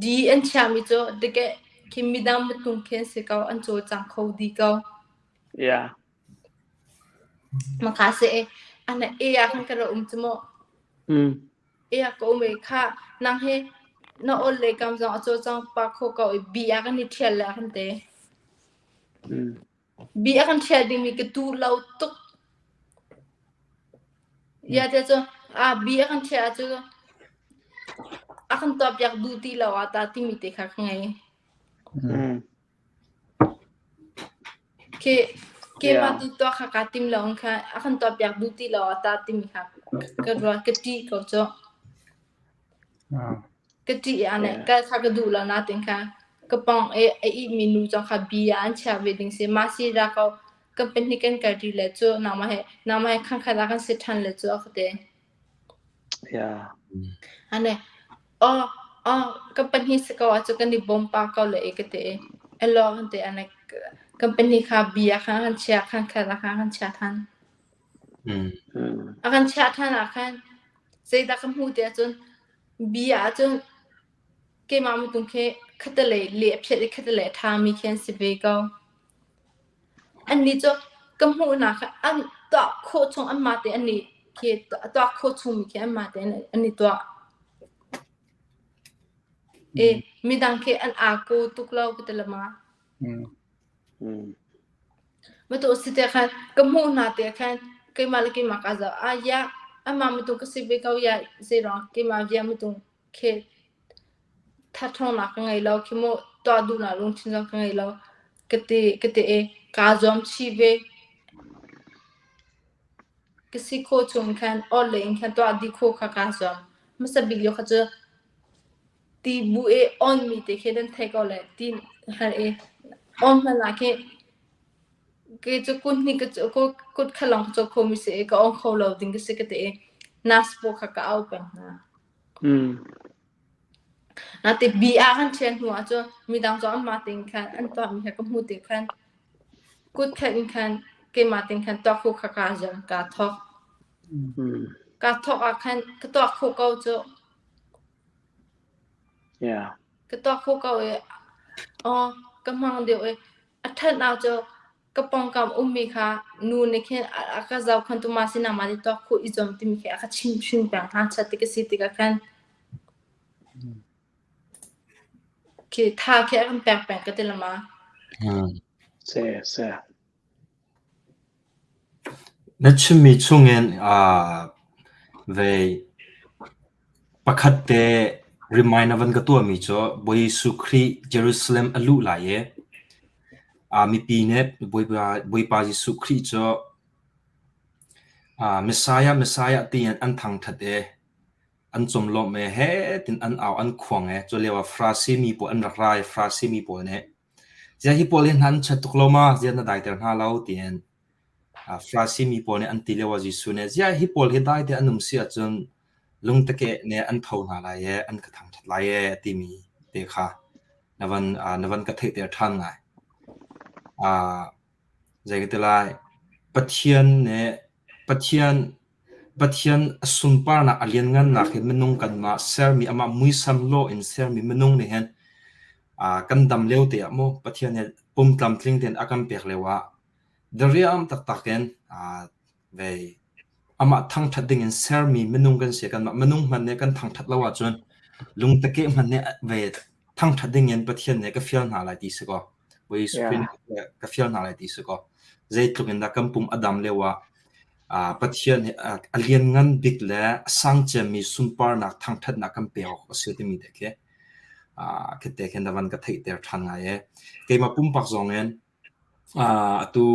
[SPEAKER 4] D an chiahmi cu dike khi midang mutung khi an si ko an cawlcang kho di ko.
[SPEAKER 2] Yeah.
[SPEAKER 4] Maka si e ana e ah khan ka ra um cu mu. E ah ka um e kha nang he na ol le kam zong a cawlcang pa kho ko i B ah kan i ṭhial le kan te. B a kan ṭhial dingmi ka duh lo tuk. Ya te cu a B a kan ṭhial ahcun a kan tuahpiak duh ti lo ah ta timi te kha ka ngei. Khi keimah tu tuah kha kaa tim lo kha a kan tuahpiak duh ti lo ah ta timi kha ka ruah ka ṭih ko cu. Ka ṭih i ane kal kha ka duh lo natin kha ka pawng i a ihmi nu zong kha bia an chiah ve ding si. Mah si dah ko kan pahnih kan kal ṭi le cu nangmah he nangmah he khangkhat ah kan si ṭhan le cu a ka ti.
[SPEAKER 2] Yeah.
[SPEAKER 4] Ane aw aw kan pahnih si ko ahcun kan i bawm pah ko le i ka ti i elaw kan ti ane kan pahnih kha bia kha kan chiah khangkhat ah khan kan chiah ṭhan. A kan chiah ṭhan ah khan zeidah ka hmuh ti ahcun bia ahcun keimah mutung khi khatalei leh a phiat i khatalei a ṭhami khi an si ve ko. Annih cu ka hmuhnak kha an tuah khawh chung anmah te an i khi tuah khawh chungmi khi anmah te an i tuah. I midang khi an aa kaw tuk lo ka ti lama. Matu si te khan ka hmuh hna te khan keimah le keimah kaa zoh. Ah ya amah mutung ka si ve ko ya zeiruang keimah via mutung khi thathawngnak ka ngei lo khi mu tuah duhnak lungthin zong ka ngei lo ka ti ka ti i kaa zuam chih ve. Ka si khawh chung khan orhlei in khan tuah dih khawh kha kaa zuam. Hmasa bik lio kha cu ti bu i on mi te khi nan thei ko le ti hal i on hmanh ah khi kei cu kut hnih ka kut kha lawng ka caw kho mi si i ka on kho lo ding ka si ka ti i nurse pawl kha ka au peng hna. Nate bi ah kan ṭhial hnu ah cun midang cu anmah tein khan an tuahmi kha ka hmuh tik khan kut khat in khan keimah tein khan tuah khawh kha kaa zuam kaa thawk. Kaa thawk ah khan ka tuah khawh ko cu.
[SPEAKER 2] Yeah.
[SPEAKER 4] Ka tuah khawh ko i aw ka hmang deuh i a ṭhat ah cu ka pawngkam ummi kha nu nih khin a ka zohkhan tu ma sinah ma ti tuah khawh i zuam timi khi a ka chimh hrim peng hna chat ti ka si tikah khan khi tha khi a kan pek peng ka ti lama.
[SPEAKER 2] Se se.
[SPEAKER 5] Na chimmi chungin vei pakhat te remind na van ka tuahmi cu Bawi Jesuh Khrih Jerusalem a luh lai i mipi nih Bawipa Jesuh Khrih cu Messiah Messiah tiin an thangṭhat i an cawmlawmh i heh tiin an au an khuang i cu lioah Farasi mi pawl an rak ra i Farasi mi pawl nih Ziah hi pawl hi hna an chiat tuk lo ma? Ziah na daiter hna lo? Tiin Farasi mi pawl nih an ti lioah Jesuh nih ziah hi pawl hi dai te an um si ahcun lungtakeh nih an tho hna lai i an ka thangṭhat lai ee timi te kha na van na van ka theihter ṭhan ngai. Zei ka ti lai? Pathian nih Pathian Pathian a sunparnak a lianngannak hi minung kanmah sermi amah muisam lawh in sermi minung nih hin kan dam lio te ah maw Pathian nih pum tlamtling tein a kan pek lio ah diriam taktak in vei amah thangṭhat ding in sermi minung kan si. Kanmah minung hmanh nih kan thangṭhat lo ahcun lungtakeh hmanh nih ve thangṭhat ding in Pathian nih ka fial hna lai ti si kaw. Bawi Jesuh Khrih nih ka fial hna lai ti si kaw. Zeitluk in dah kan pum a dam lio ah Pathian hi a lianngan bik le a sang cemmi sunparnak thangṭhatnak kan pek awk a si timi te khi khite khin na van ka theihter ṭhan ngai ee. Keimah pumpak zong in atu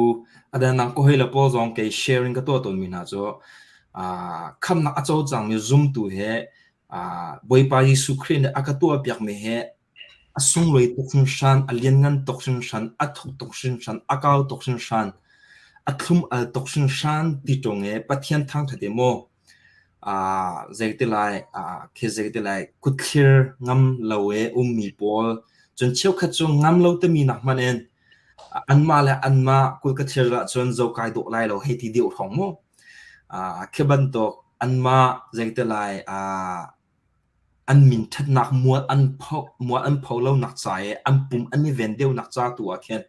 [SPEAKER 5] a danang ka hawile pawl zong kei sharing ka tuah tawnmi hna cu khamnak a co cangmi zumtu he Bawipa Jesuh Khrih nih a ka tuahpiakmi he A sunglawi tuk hringhran, a lianngan tuk hringhran, a thuk tuk hringhran, a kau tuk hringhran, a thlum al tuk hringhran ti ṭung i Pathian thangṭhat i maw zei ti lai khi zei ti lai kutthlir ngam lo i ummi pawl cun cheukhat cu ngam lo timi nak hmanh in anmah le anmah kut ka thlir ahcun zo kai dawh lai lo hei ti deuh hrawng mu. Khi bantuk anmah zei ti lai an min ṭhatnak mual an pho mual an pho lonak ca i an pum an i ven deuhnak ca tu ah khin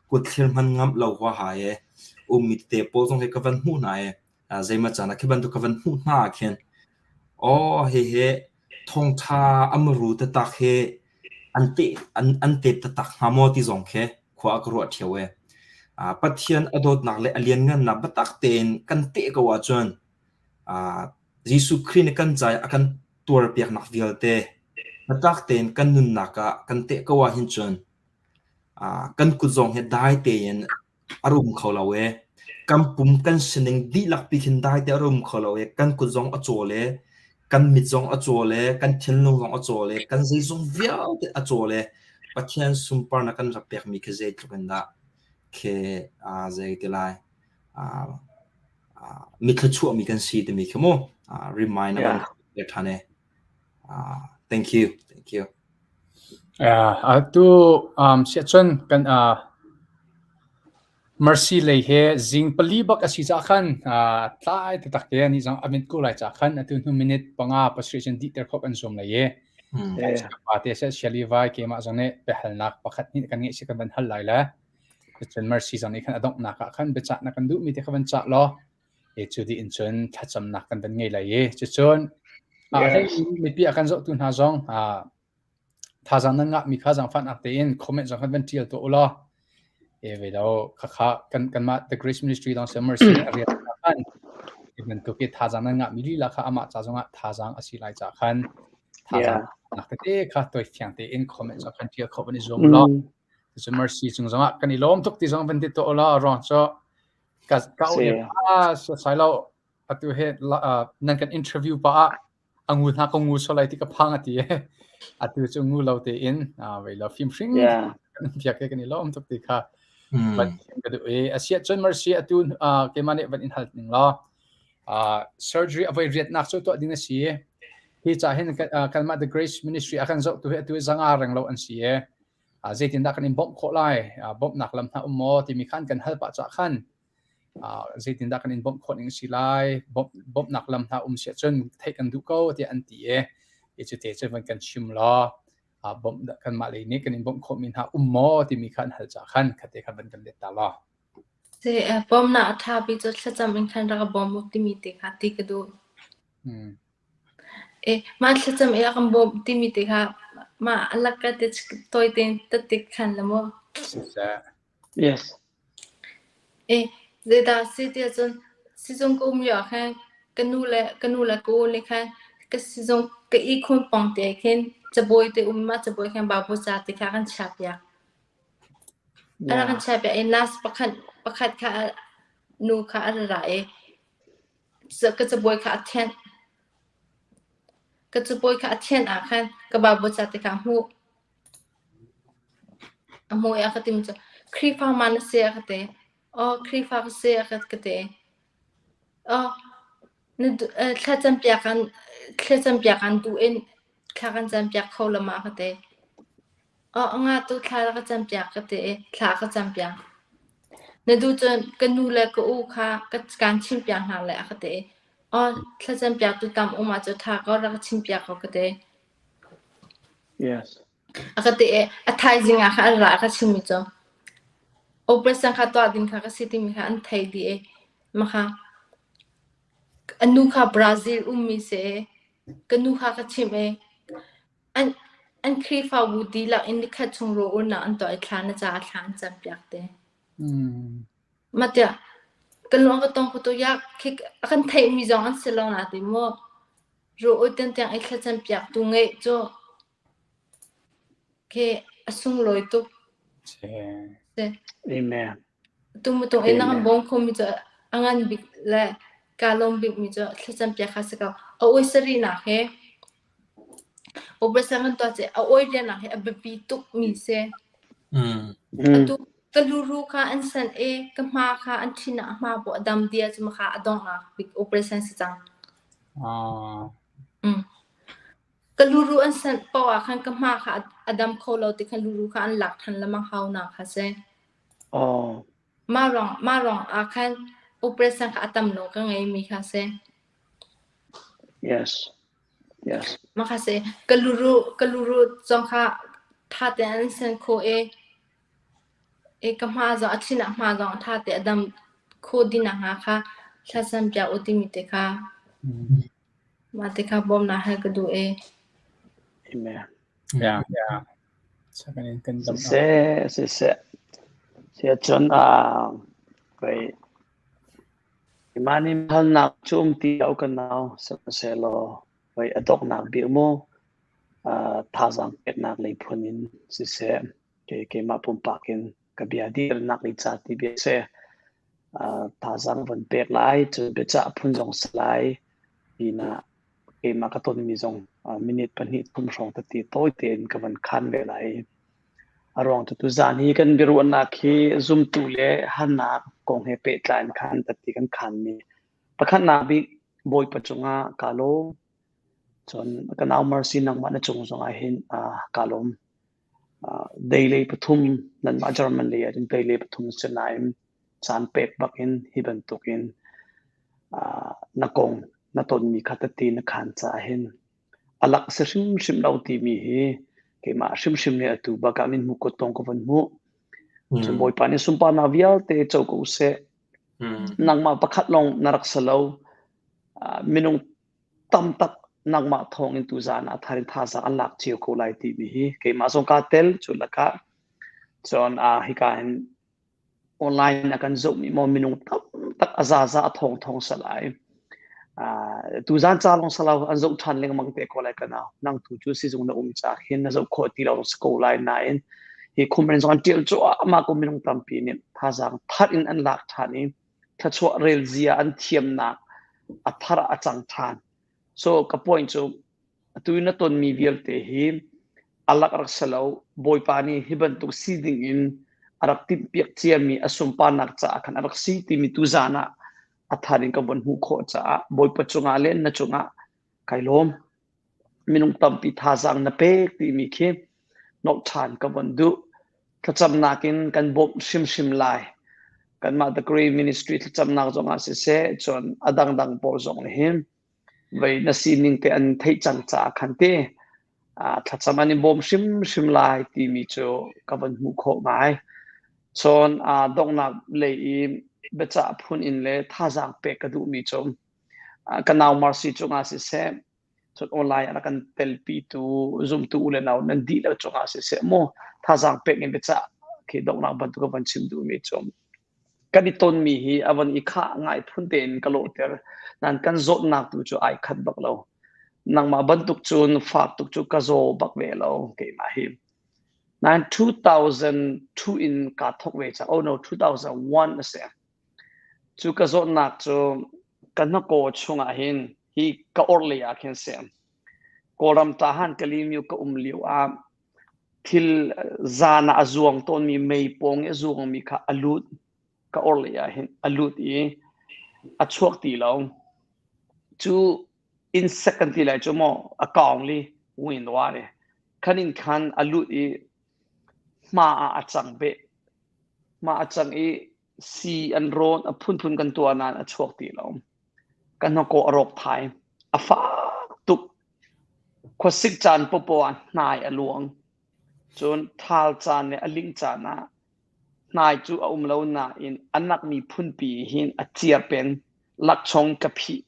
[SPEAKER 5] kutthlir hman ngamh lo huaha i ummi tete pawl zong hi ka van hmuh hna i zeimaw caan ah khi bantuk ka van hmuh hna ah khin aw hihi thawngṭha a muru taktak hi an te an an tep taktak hnga maw ti zong khi khua a ka ruah ṭheo e. Pathian a dawtnak le a lianngannak biatak tein kan teh ko ahcun Jesuh Khrih nih kan ca i a kan tuarpiaknak vialte biatak tein kan nunnak ah kan teh ko ahhin cun kan kut zong hi dai tein a rum kho lo i kan pum kan sining dihlak pi khin dai te a rum kho lo i kan kut zong a cawl i kan mit zong a cawl i kan thinlung zong a cawl i kan zeizong vialte a cawl i Pathian sunparnak kan rak pekmi khi zeitluk in dah khi zei ti lai mithluachuahmi kan si timi khi mu remind a van ṭhan e. Thank you. Thank you.
[SPEAKER 1] Atu siahcun kan Mercy lei he zing pali bak a si cah khan tlai taktak te ni zong a mit ko lai cah khan atu hnu minute panga pasarih cun dihter khawh kan zuam lai i pa te se Shali vai keimah zong nih biahalnak pakhat hnih kan ngeih si kan van hal lai le cun Mercy zong nih khan a donghnak ah khan biacahnak kan duhmi te kha van cah law e cu dih in cun thlacamnak kan van ngei lai i cucun mipi a kan zohtu hna zong thazaang nan ngahmi kha zaangfahnak tein comment zong khan van ṭial tuah u law e ve lo khakha kan kanmah The Grace Ministry dong se Mercy a rian khan i bantuk i thazaang nan ngahmi lila kha amah ca zongah thazaang a si lai ca khan thazaang nak tete kha toi fiang tein comment zong khan ṭial khawh van i zuam law Cucu Mercy cung zongah kan i lawm tuk ti zong van ti tuah u law ruang cu ka ka u sai lo atu he nan kan interview pa ah a ngu hna ko ngu solai ti ka phang ati e atu cu ngu lo te in vei lo fim hring biak ke kan i lawm tuk ti kha van ka duh i asiah cun Mercy atu keimah nih van in hal ning law surgery avoi riatnak cu tuah ding a si hi ca hin kanmah the Grace Ministry a kan zoh tu hi atu zanga reng lo an si e zeitindah kan in bawmh khawh lai bawmhnak lam hna um maw timi khan kan hal pah cah khan zeitindah kan in bawmh khawh ning si lai bawmhnak lam hna um siah cun theih kan duh ko tiah an ti i i cu te cu van kan chim law bawmh kanmah lei nih kan in bawmh khawhmi hna um maw timi kha an hal cah khan khate kha van kan let ta law
[SPEAKER 4] Se bawmnak a ṭha bik cu thlacam in khan rak bawm u timi te kha ti ka duh. E, mah thlacam i a kan bawmh timi te kha mah a lak te tawi tein tatik khan la maw?
[SPEAKER 1] Siseh.
[SPEAKER 2] Yes.
[SPEAKER 4] E, zeidah si tiah cun sizung ka um lio ah khan ka nu le ka nu le ka u nih khan ka sizung ka ihkhun pawng te khin cabuai te um ma cabuai khan Bible ca te kha kan chiah piak. A rak kan chiah piak i nurse pakhat pakhat kha nu kha a ra ra i Ka cabuai kha a thianh. Ka cabuai kha a thianh ah khan ka Baibal ca te kha a hmuh. A hmuh i a ka timi cu Khrihfa ma na si a ka ti. Aw Khrihfa ka si a ka ti. Aw na thlacam piak an thlacam piak an duh in thla kan cam piak kho la ma ka ti. Aw a nga tu thla ka cam piak ka ti i thla ka cam piak. Na duh cun ka nu le ka u kha ka kaan chim piak hna lai a ka ti. Aw thlacam piak tu tam um ah cu tha ko rak ka chim piak ko ka ti.
[SPEAKER 2] Yes.
[SPEAKER 4] A ka ti i a thaizing ah khan an ra a ka chimmi cu operation kha tuah ding kha ka si timi kha an thei dih i maka a nu kha Brazil ummi si i ka nu kha ka chimh i An an Khrihfabu dihlak in nikhat chung rawlulnak an tuah i thla na caah thla an campiak te. Mah tiah kan lung a ka tong kho tuk yak khi a kan theihmi zong an si lo na ti maw rawlul tiangtiang i thlacam piak tu ngeih cu khi a sunglawi tuk. Si.
[SPEAKER 2] Amen.
[SPEAKER 4] Tumutung in na kan bawm khomi cu a ngan bik le kaa lawm bikmi cu thlacam piak kha si ko. A ui sarihnak he. Operation kan tuah ci a oi rian hi a biapi tuk mi si. Atu ka luru kha an san i ka hma kha an ṭhin ah hma bu a dam dia cu ma kha a donghnak bik operation si cang. Mm. Ka luru an sanh paoh ah khan ka hma kha a dam kho lo ti khan luru kha an lak ṭhan lengmang hau na kha si.
[SPEAKER 2] Oh.
[SPEAKER 4] Mah ruang mah ruang ah khan operation kha a tam lo ka ngei mi kha si.
[SPEAKER 2] Yes. Yes.
[SPEAKER 4] Mah kha si ka luru ka luru zong kha ṭha tein an sen khawh i i ka hma zong a thin ah hma zong ṭha te a dam khawh ding nakhnga kha thlacam piak u timi te kha mah te kha bawmnak hal ka duh i.
[SPEAKER 2] Amen.
[SPEAKER 1] Yeah, yeah. Kan dam.
[SPEAKER 2] Siseh, siseh. Siacun ah kei mah nih halnak cu um ti lo kan nau sihmanhsehlaw vei a donghnak bik mu thazaang peknak lei phun in siseh kei keimah pumpak in ka bia dirnak lei ca ti bia si thazaang von pek lai cun biacah phun zong si lai pinah keimah ka tonmi zong minute pahnih thum hrawng tete tawi tein ka van khan ve lai. A ruang cu tuzaan hi kan biaruahnak hi zumtu le harnak kong he pehtlai in khan tete kan khanmi. Pakhatnak bik Bawipa cungah kaa lawm. Cun ka nau Mercy nangmah na cung zongah hin kaa lawm. Deilei pathum nanmah German lei ahcun deilei pathum si nain caan pek bakin hi bantukin na kong na tonmi kha tete na khan caah hin a lak si hrimhrim lo timi hi keimah hrimhrim nih atu bak ah min hmuh kut tong ka von hmuh. Cun Bawipa nih sunparnak vialte co ko seh. Nangmah pakhat lawng na rak si lo. Minung tam tak nangmah thawng in tuzaan ah thar in thazaang an lak cio ko lai timi hi keimah zong kaa tel cu lakah cun hika hin online a kan zohmi maw minung tamtak a zaza a thawng thawng salai. Tuzaan ca lawng salau an zoh ṭhan lengmang te ko lai ka nau. Nang tu cu sizung na um ca khin na zoh khawh ti lo si ko lai nain hi comment zong an ṭial cuahmah ko minung tampi nih thazaang thar in an lak ṭhan i thluachuah rel zia an thiamnak a thar a cang ṭhan. So ka point cu atu na tonmi vialte hi a lak rak si lo. Bawipa nih hi bantuk si ding in a rak timhpiak ciami a sunparnak caah khan a rak si timi tuzaan ah a thar in ka von hmuh khawh caah Bawipa cungah le na cungah kai lawm. Minung tampi thazaang na pek timi khi nolh ṭhan ka von duh. Thlacamnak in kan bawmh hrimhrim lai. Kanmah The Grey Ministry thlacamnak zongah siseh, cun a dangdang pawl zong nih hin vei na sining te an theih cang caah khan ti thlacam an i bawm hrimhrim lai timi cu ka von hmuh khawh ngai. Cun donghnak lei i biacah phun in le thazaang pek ka duhmi cu ka nau Mercy cungah siseh, cun online a kan telpitu zumtu u le nau nan dihlak cungah siseh mu thazaang pek in biacah khi donghnak bantuk ka van chim duhmi cu kan i tonmi hi a von i khah ngai phun tein ka lawhter nain kan zawtnak tu cu ai khat bak lo nangmah bantuk cun fak tuk cu ka zaw bak ve lo keimah hi nain 2002 in kaa thok ve cang oh no 2001 a si Cu ka zawtnak cu ka hnakaw chungah hin hi ka orhlei ah khin si. Kawlram tahan Kalimyo ka um lio ah thil zan ah a zuang tawnmi mei pawng i a zuangmi kha a lut ka orhlei ah hin a lut i a chuak ti lo. Cu insect kan ti lai cu maw a kaung li win wa le khan in khan a lut i hma ah a cang beh. Hma a cang i sii an rawn a phunphun kan tuah nain a chuak ti lo. Ka hnakaw a rawk thai. A fak tuk. Khuasik caan popo ah hnai a luang. Cun ṭhal caan le a linh caan ah hnai cu a um lo nain a nakmi phunpi hin a ciar peng. Lakchong ka phih.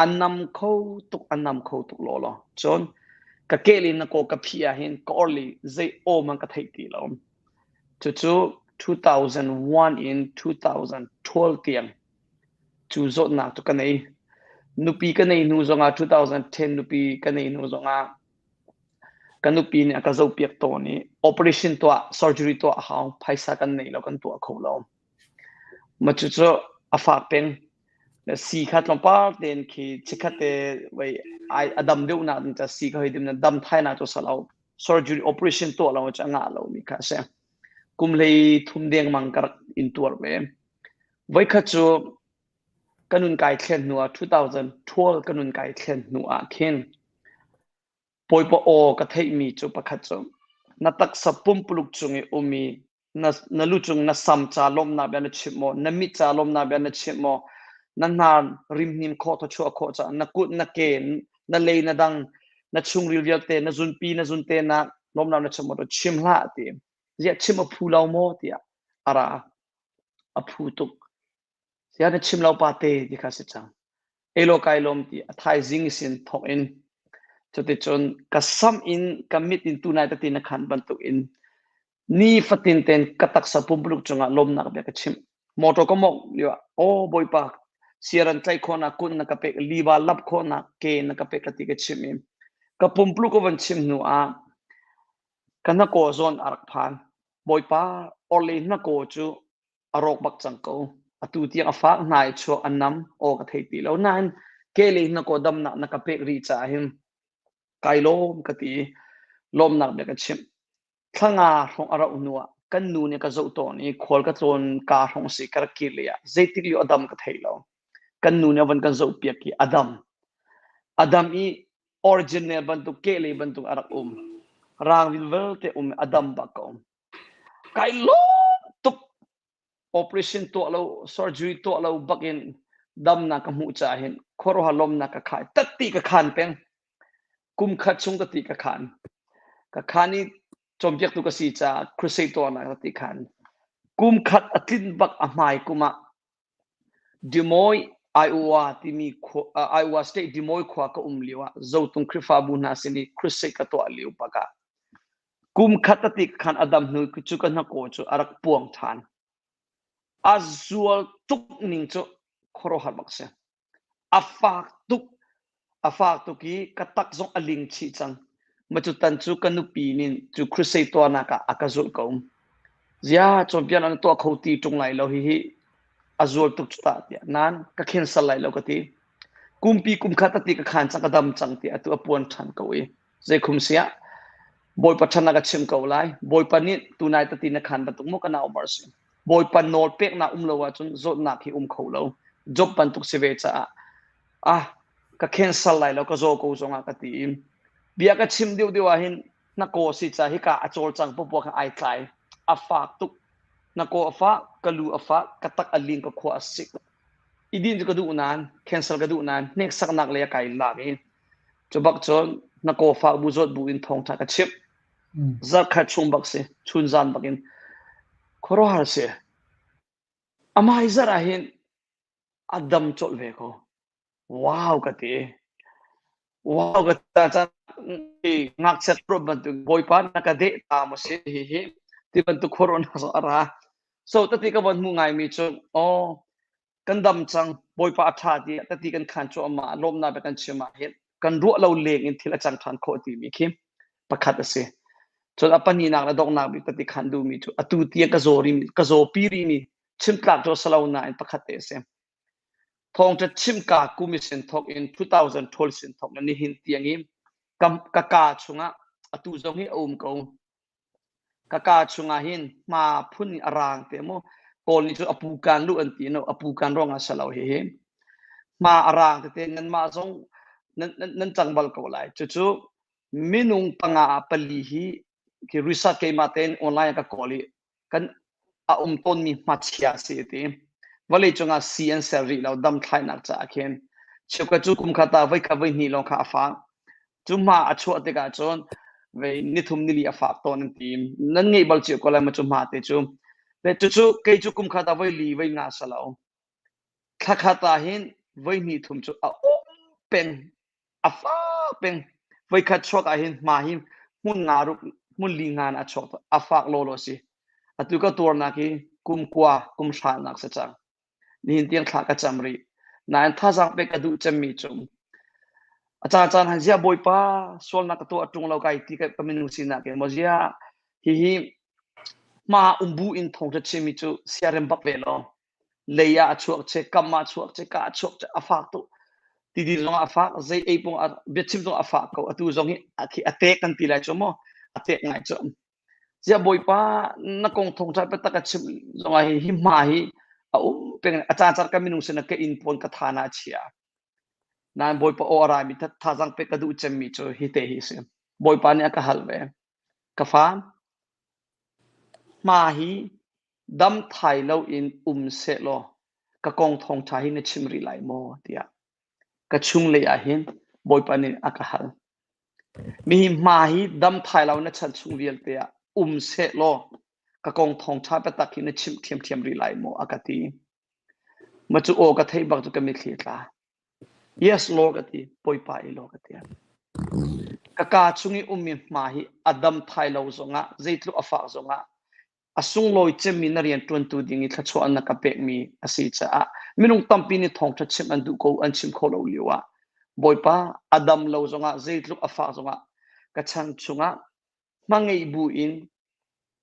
[SPEAKER 2] A nam kho tuk, a nam kho tuk lawlaw. Cun ka kel in na kaw ka phih ah hin ka orli zei aw man ka theih ti lo. Cucu 2001 in 2012 tiang cu zawtnak cu ka nei. Nupi ka nei hnu zongah 2010 nupi ka nei hnu zongah ka nupi nih a ka zohpiak tawn i operation tuah surgery tuah a hau phaisa kan nei lo kan tuah kho lo. Ma cucu a fak peng. Le sii kha tlawmpal tein khi chikkhat te vei ai a dam deuhnak ding ca sii kha hoi dim na dam thainak cu salo surgery operation tuah lo cu a ngah lo mi kha a si. Kum hlei thum dengmang ka rak in tuar ve. Voikhat cu ka nun kai thlen hnu ah 2012 ka nun kai thlen hnu ah khin Bawipa aw ka theihmi cu pakhat cu na taksa pumpuluk cung i ummi na, na lu cung na sam ca lawmnak bia na chimh maw na mit ca lawmnak bia na chimh maw na hnar rimhnim khawh thawchuah khawh ca na kut na ke na lei na dang na chungril vialte na zunpi na zunte na lawmnak na chim maw chim hlah ti ziah chim a phu lo maw tiah ara a phu tuk Ziah na chim lo pate ti kha si cang. Elaw kai lawm ti a thaizing sin thawk in cuticun ka sam in ka mit in tunai tati na khan bantuk in ni fatin ten ka taksa pumpuluk cungah lawmnak bia ka chimh. Motor ka mok lio ah aw bawipa siaran tlaih khawhnak kun na ka pek liba lap khawhnak ke na ka pek ka ti ka chimh i ka pumpuluk ka van chim hnu ah ka hnakaw zawn a rak phan. Bawipa orhlei hnakaw cu a rawk bak cang ko. Atu tiang a fak hna i chuak an nam aw ka thei ti lo nain kehlei na kaw damnak na ka pek rih caah hin kai lawm ka ti i lawmnak bia ka chimh. Thla hrawng a rauh hnu ah kan nu nih ka zoh tawn i khual ka tlawn ka hrawng si ka rak kir lei ah zeitik lio a dam ka thei lo. Kan nu nih a van kan zoh piak i a dam. A dam i original bantuk kehlei bantuk a rak um. Rang vialte um a dam bak ko. Kai lawm tuk. Operation tuah lo, surgery tuah lo bakin damnak ka hmuh caah hin khuaruahhar lawmnak ka khai. Tatti ka khan peng. Kum khat chung tatti ka khan. Ka khan i cawnpiaktu ka si caah crusade tuahnak tatti khan. Kum khat a tlin bak a hmai kum ah Des Moines, Iowa timi khua, Iowa State Des Moines khua ka um lio ah Zotung Khrihfabu hna sin i crusade ka tuah lio bak ah Kum khat a ti khan a dam hnu cu ka hnakaw cu a rak puang ṭhan. A zual tuk ning cu khuaruahhar bak si. A fak tuk. A fak tuk i ka tak zong a ling chih cang. Ma cu tan cu ka nupi nih cu crusade tuahnak ah a ka zulh ko. Zia cawnpiak na tuah kho ti ṭung lai lo hihi a zual tuk cu tah tiah. Nain ka cancel lai lo ka ti. Kumpi kum khat a ti ka khan cang ka dam cang tiah atu a puan ṭhan ko i Zeikhum siah Bawipa ṭhatnak a chim ko lai. Bawipa nih tunai tati na khan bantuk maw ka nau mar si. Bawipa nawl peknak um lo ahcun zawtnak hi um kho lo. Job bantuk si ve caah ah ka cancel lai lo ka zaw ko zongah ka ti i bia ka chim deuh deuh ah hin na kaw si ca hika a cawlcang popoh kha ai tlai a fak tuk na kaw a fah ka lu a fah ka tak a ling ka khua a sik i din cu ka duh nain cancel ka duh nain hneksaknak lei a kai lak i Cu bak cun na kawfak bu zawt bu in thawngṭha ka chimh. Zarhkhat chung bak si, chun zan bak in. Khuaruahhar si. Amah hi zarh ah hin a dam colh ve ko. Wow ka ti. Wow ka ti. Caan ngakchia ruat bantuk Bawipa na ka deh ta maw si hi hi ti bantuk khuaruahnak zong a ra. So tati ka von hmuh ngaimi cu aw kan dam cang Bawipa a ṭha tiah tati kan khan cuahmah lawmnak bia kan chim ah hin kan ruah lo leng in thil a cang ṭhan khawh timi khi pakhat a si. Cun a pahnihnak le donghnak bik tati khan duhmi cu atu tiang ka zaw rimi ka zawpi rimi chimtlak cu a si lo nain pakhat te a si. Thawngṭha chimka kum i sin thawk in 2012 sin thawk in nihin tiang i ka, ka kaa chungah atu zong hi a um ko. Ka kaa chungah hin hma phun in a raang te maw Kawl nih cun a pukan lu an ti no a pukan ruangah si lo hihi hma a raang tete nanmah zong nan, nan, nan cang bal ko lai cucu minung panga ah pali hi khi research keimah tein online ah ka kawl i kan a um tawnmi hmachia a si ti. Vawleicung ah sii an ser rih lo damthlainak caah khin. Cheukhat cu kum khat ah voikhat voihnih lawng kha a fak. Cu hma a chuah tikah cun vei nithum nili a fak tawn an ti. Nan ngeih bal cio ko lai ma cu hma te cu. Cucu kei cu kum khat ah voi li voi nga sa lo. Thla khat ah hin voi hnih thum cu a um peng a fak peng voikhat chuak ah hin hma hi hmun nga ruk hmun li nga na a chuak a fak lawlaw si atu ka tuarnak hi kum kua kum hra nak si cang nihin tiang thla ka cam rih nain thazaang pek ka duh cemmi cu a caan caan han zia bawipa sualnak ka tuah ṭung lo kai ti ka minung sinak in maw zia hihi hma umbu in thawngṭha chimmi cu siarem bak ve lo. Lei ah a chuak che, kam ah a chuak che, ka a chuak che, a fak tuk. Tidil zong ah a fak, zei ei pung ah biachim zong a fak ko. Atu zong hi a khi a tek kan ti lai cu maw? A tek ngai cu. Ziah Bawipa na kong thawngṭha biatak a chim zong ah hi hi hma hi a um peng a caan caan ka minung sinah ka inn pawn ka tha na a chia. Nain Bawipa aw a raimi thazaang pek ka duh cemmi cu hi te hi a si. Bawipa nih a ka hal ve. Ka fa, hma hi dam thai loin um sehlaw ka kong thawngṭha hi na chim rih lai maw tiah ka chunglei ah hin Bawipa nih a ka hal. Mihi hma hi dam thai lo na chan chung vialte ah um sehlaw ka kong thawngṭha biatak hi na chimh ṭhiamṭhiam rih lai maw a ka ti. Ma cu aw ka theih bak cu ka mitthli a tla. Yes Lord ka ti, Bawipa i law ka ti. Ka kaa chung i ummi hma hi a dam thai lo zongah, zeitluk a fak zongah, a sunglawi cemmi na rian ṭuantu ding i thluachuah na ka pekmi a si caah minung tampi nih thawngṭha chimh an duh ko an chim kho lo lio ah Bawipa a dam lo zongah zeitluk a fak zongah ka chan chungah hmangeih bu in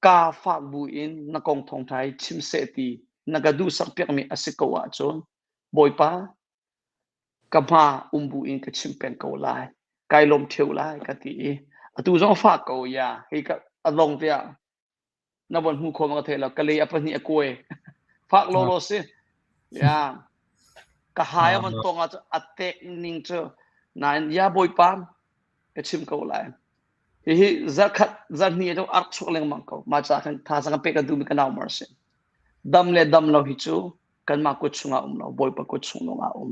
[SPEAKER 2] kaa fak bu in na kong thawngṭha hi chim seh ti na ka duhsak piakmi a si ko ahcun Bawipa ka hma um bu in ka chim peng ko lai kai lawm ṭheo lai ka ti i atu zong a fak ko ya hi ka a long tiah na von hmu kho ma ka thei lo ka lei a pahnih a kuai fak lo lo si ya ka hai a von tong ah a tek ning cu nain ya bawipa ka chim ko lai hihi zarkhat zarhni cu ark chuak lengmang ko ma ca khan thazaang ka pek ka duhmi ka nau mar si dam le dam lo hi cu kanmah kut chungah um lo bawipa kut chung lawngah um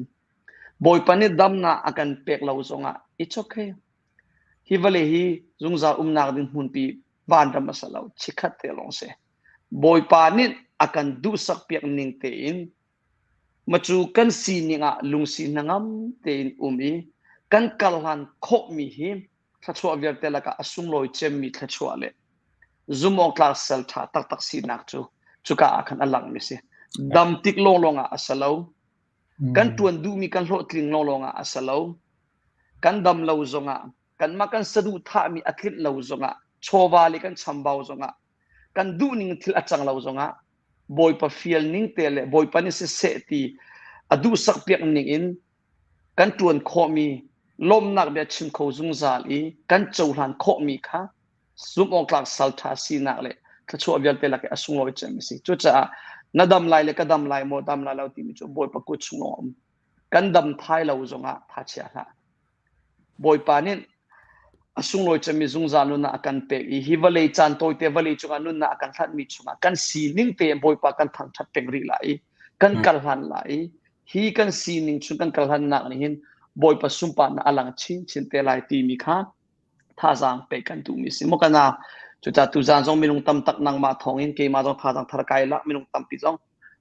[SPEAKER 2] bawipa nih damnak a kan pek lo zongah it's okay hi vale hi zungzal umnak ding hmunpi vanram a si lo chikkhat te lawng si bawipa nih a kan duhsak piak ning tein macu kan sining ah lungsi hnangam tein um i kan karhlan khawhmi hi thluachuah vialte lakah a sunglawi cemmi thluachuah le zumhawktlak sal ṭha taktak sinak cu cuka ah khan a langmi si. Dam tik lawnglawng ah a si lo. Kan ṭuan duhmi kan hlawhtling lawnglawng ah a si lo. Kan dam lo zongah, kanmah kan saduhthahmi a tlinh lo zongah, chawva le kan chambau zongah, kan duhning thil a cang lo zongah, Bawipa fial ning te le Bawipa nih siseh ti a duhsak piak ning in kan ṭuan khawhmi lawmhnak bia chim kho zungzal i kan cohlan khawhmi kha zumhawktlak salṭha sinak le thluachuah vialte lak i a sunglawi cem a si. Cucaah na dam lai le ka dam lai maw dam lai lo timi cu Bawipa kut chung lawng a um. Kan dam thai lo zongah tha chia hlah. Bawipa nih a sunglawi cemmi zungzal nunnak a kan pek i hi vawlei caan tawite vawlei cungah nunnak a kan hlanhmi chungah kan sining tein Bawipa kan thangṭhat peng rih lai i kan kal hlan lai i hi kan sining chung kan kal hlannak nih hin Bawipa sunparnak a lang chinchin te lai timi kha thazaang pek kan duhmi si. Maw kana cucaah tuzaan zong minung tam tak nangmah thawngin keimah zong thazaang thar kai lak minung tampi zong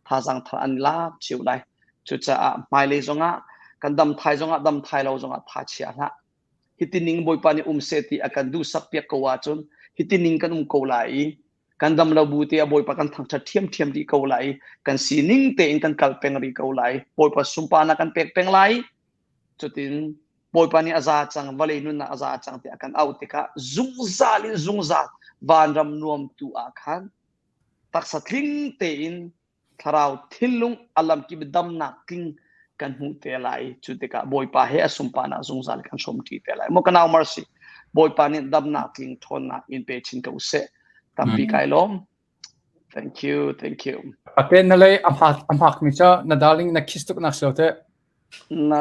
[SPEAKER 2] thazaang thar an lak cio lai. Cucaah hmailei zongah kan dam thai zongah dam thai lo zongah tha chia hlah. Hiti ning Bawipa nih um seh ti a kan duhsak piak ko ahcun hiti ning kan um ko lai i kan dam lo bu te a Bawipa kan thangṭhat ṭhiamṭhiam rih ko lai kan sining tein kan kal peng rih ko lai Bawipa sunparnak kan pek peng lai cutin Bawipa nih a za cang vawlei nunnak a za cang tiah kan auh tikah zungzal in zungzal vanram nuam tu ah khan taksa tling tein thlarau thinlung a lamkip damnak tling kan hmuh te lai cu tikah Bawipa he a sunparnak zungzal kan hrawm ṭi te lai maw ka nau mercy Bawipa nih damnak tling ṭhawnnak in pe chin ko seh tampi kai lawm thank you thank you
[SPEAKER 1] Ate na lei a hmak a hmak mi cu na darling na kiss tuk nak si lo te
[SPEAKER 2] na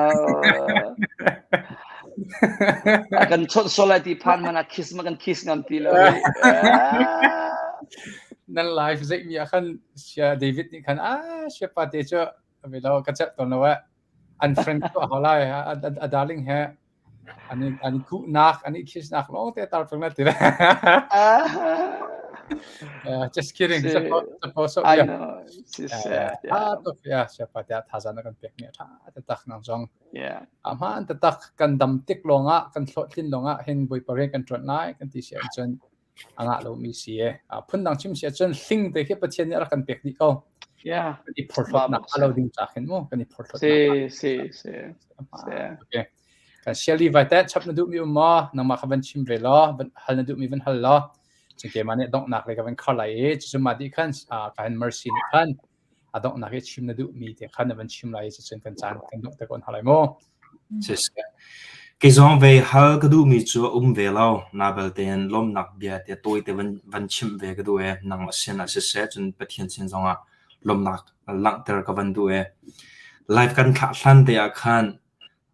[SPEAKER 2] a kan chawnh sual lai ti phan man a kiss ma kan kiss ngam ti lo
[SPEAKER 1] Nan live zeih mi ah khan sia David nih khan ah sia pa te cu ve lo ka cep tawn lo eh an friend ko hau lai a darling he an an kuh nak an i kiss nak lawng te tar peng na ti Uh, just kidding. Suppose so.
[SPEAKER 2] I know.
[SPEAKER 1] Yeah. Ah, tuk ya siapa te thaza na kan pek mi tha te tak nang zong.
[SPEAKER 2] Yeah.
[SPEAKER 1] A man te tak kan dam tik longah kan hlawhtlin longah hin Bawipa rian kan ṭuan lai kan ti si ahcun a ngah lomi si e. Phun dang chim si ahcun hling te khi Pathian nih a rak kan pek dih ko.
[SPEAKER 2] Yeah.
[SPEAKER 1] Kan i phorhlawtnak a lo ding ca khin mu kan i phorhlawtnak.
[SPEAKER 2] Si si si.
[SPEAKER 1] Okay. Kan Shelly vai te chap na duh mi um maw nangmah kha van chim ve law van hal na duh mi van hal law cun keimah nih donghnak lei ka van khar lai i cucu mah dih khan ka hin mercy nih khan a A donghnak i chim na duhmi te kha na van chim lai i cucun kan caan kan dongh te ko hna lai mu.
[SPEAKER 5] Siseh. Kei zong ve hal ka duhmi cu a um ve lo. Na belte in lawmhnak bia te tawi te van, van chimh ve ka duh e. Nangmah sin ah siseh, cun Pathian sin zongah lawmhnak langhter ka van duh e. Live kan thlah hlan te ah khan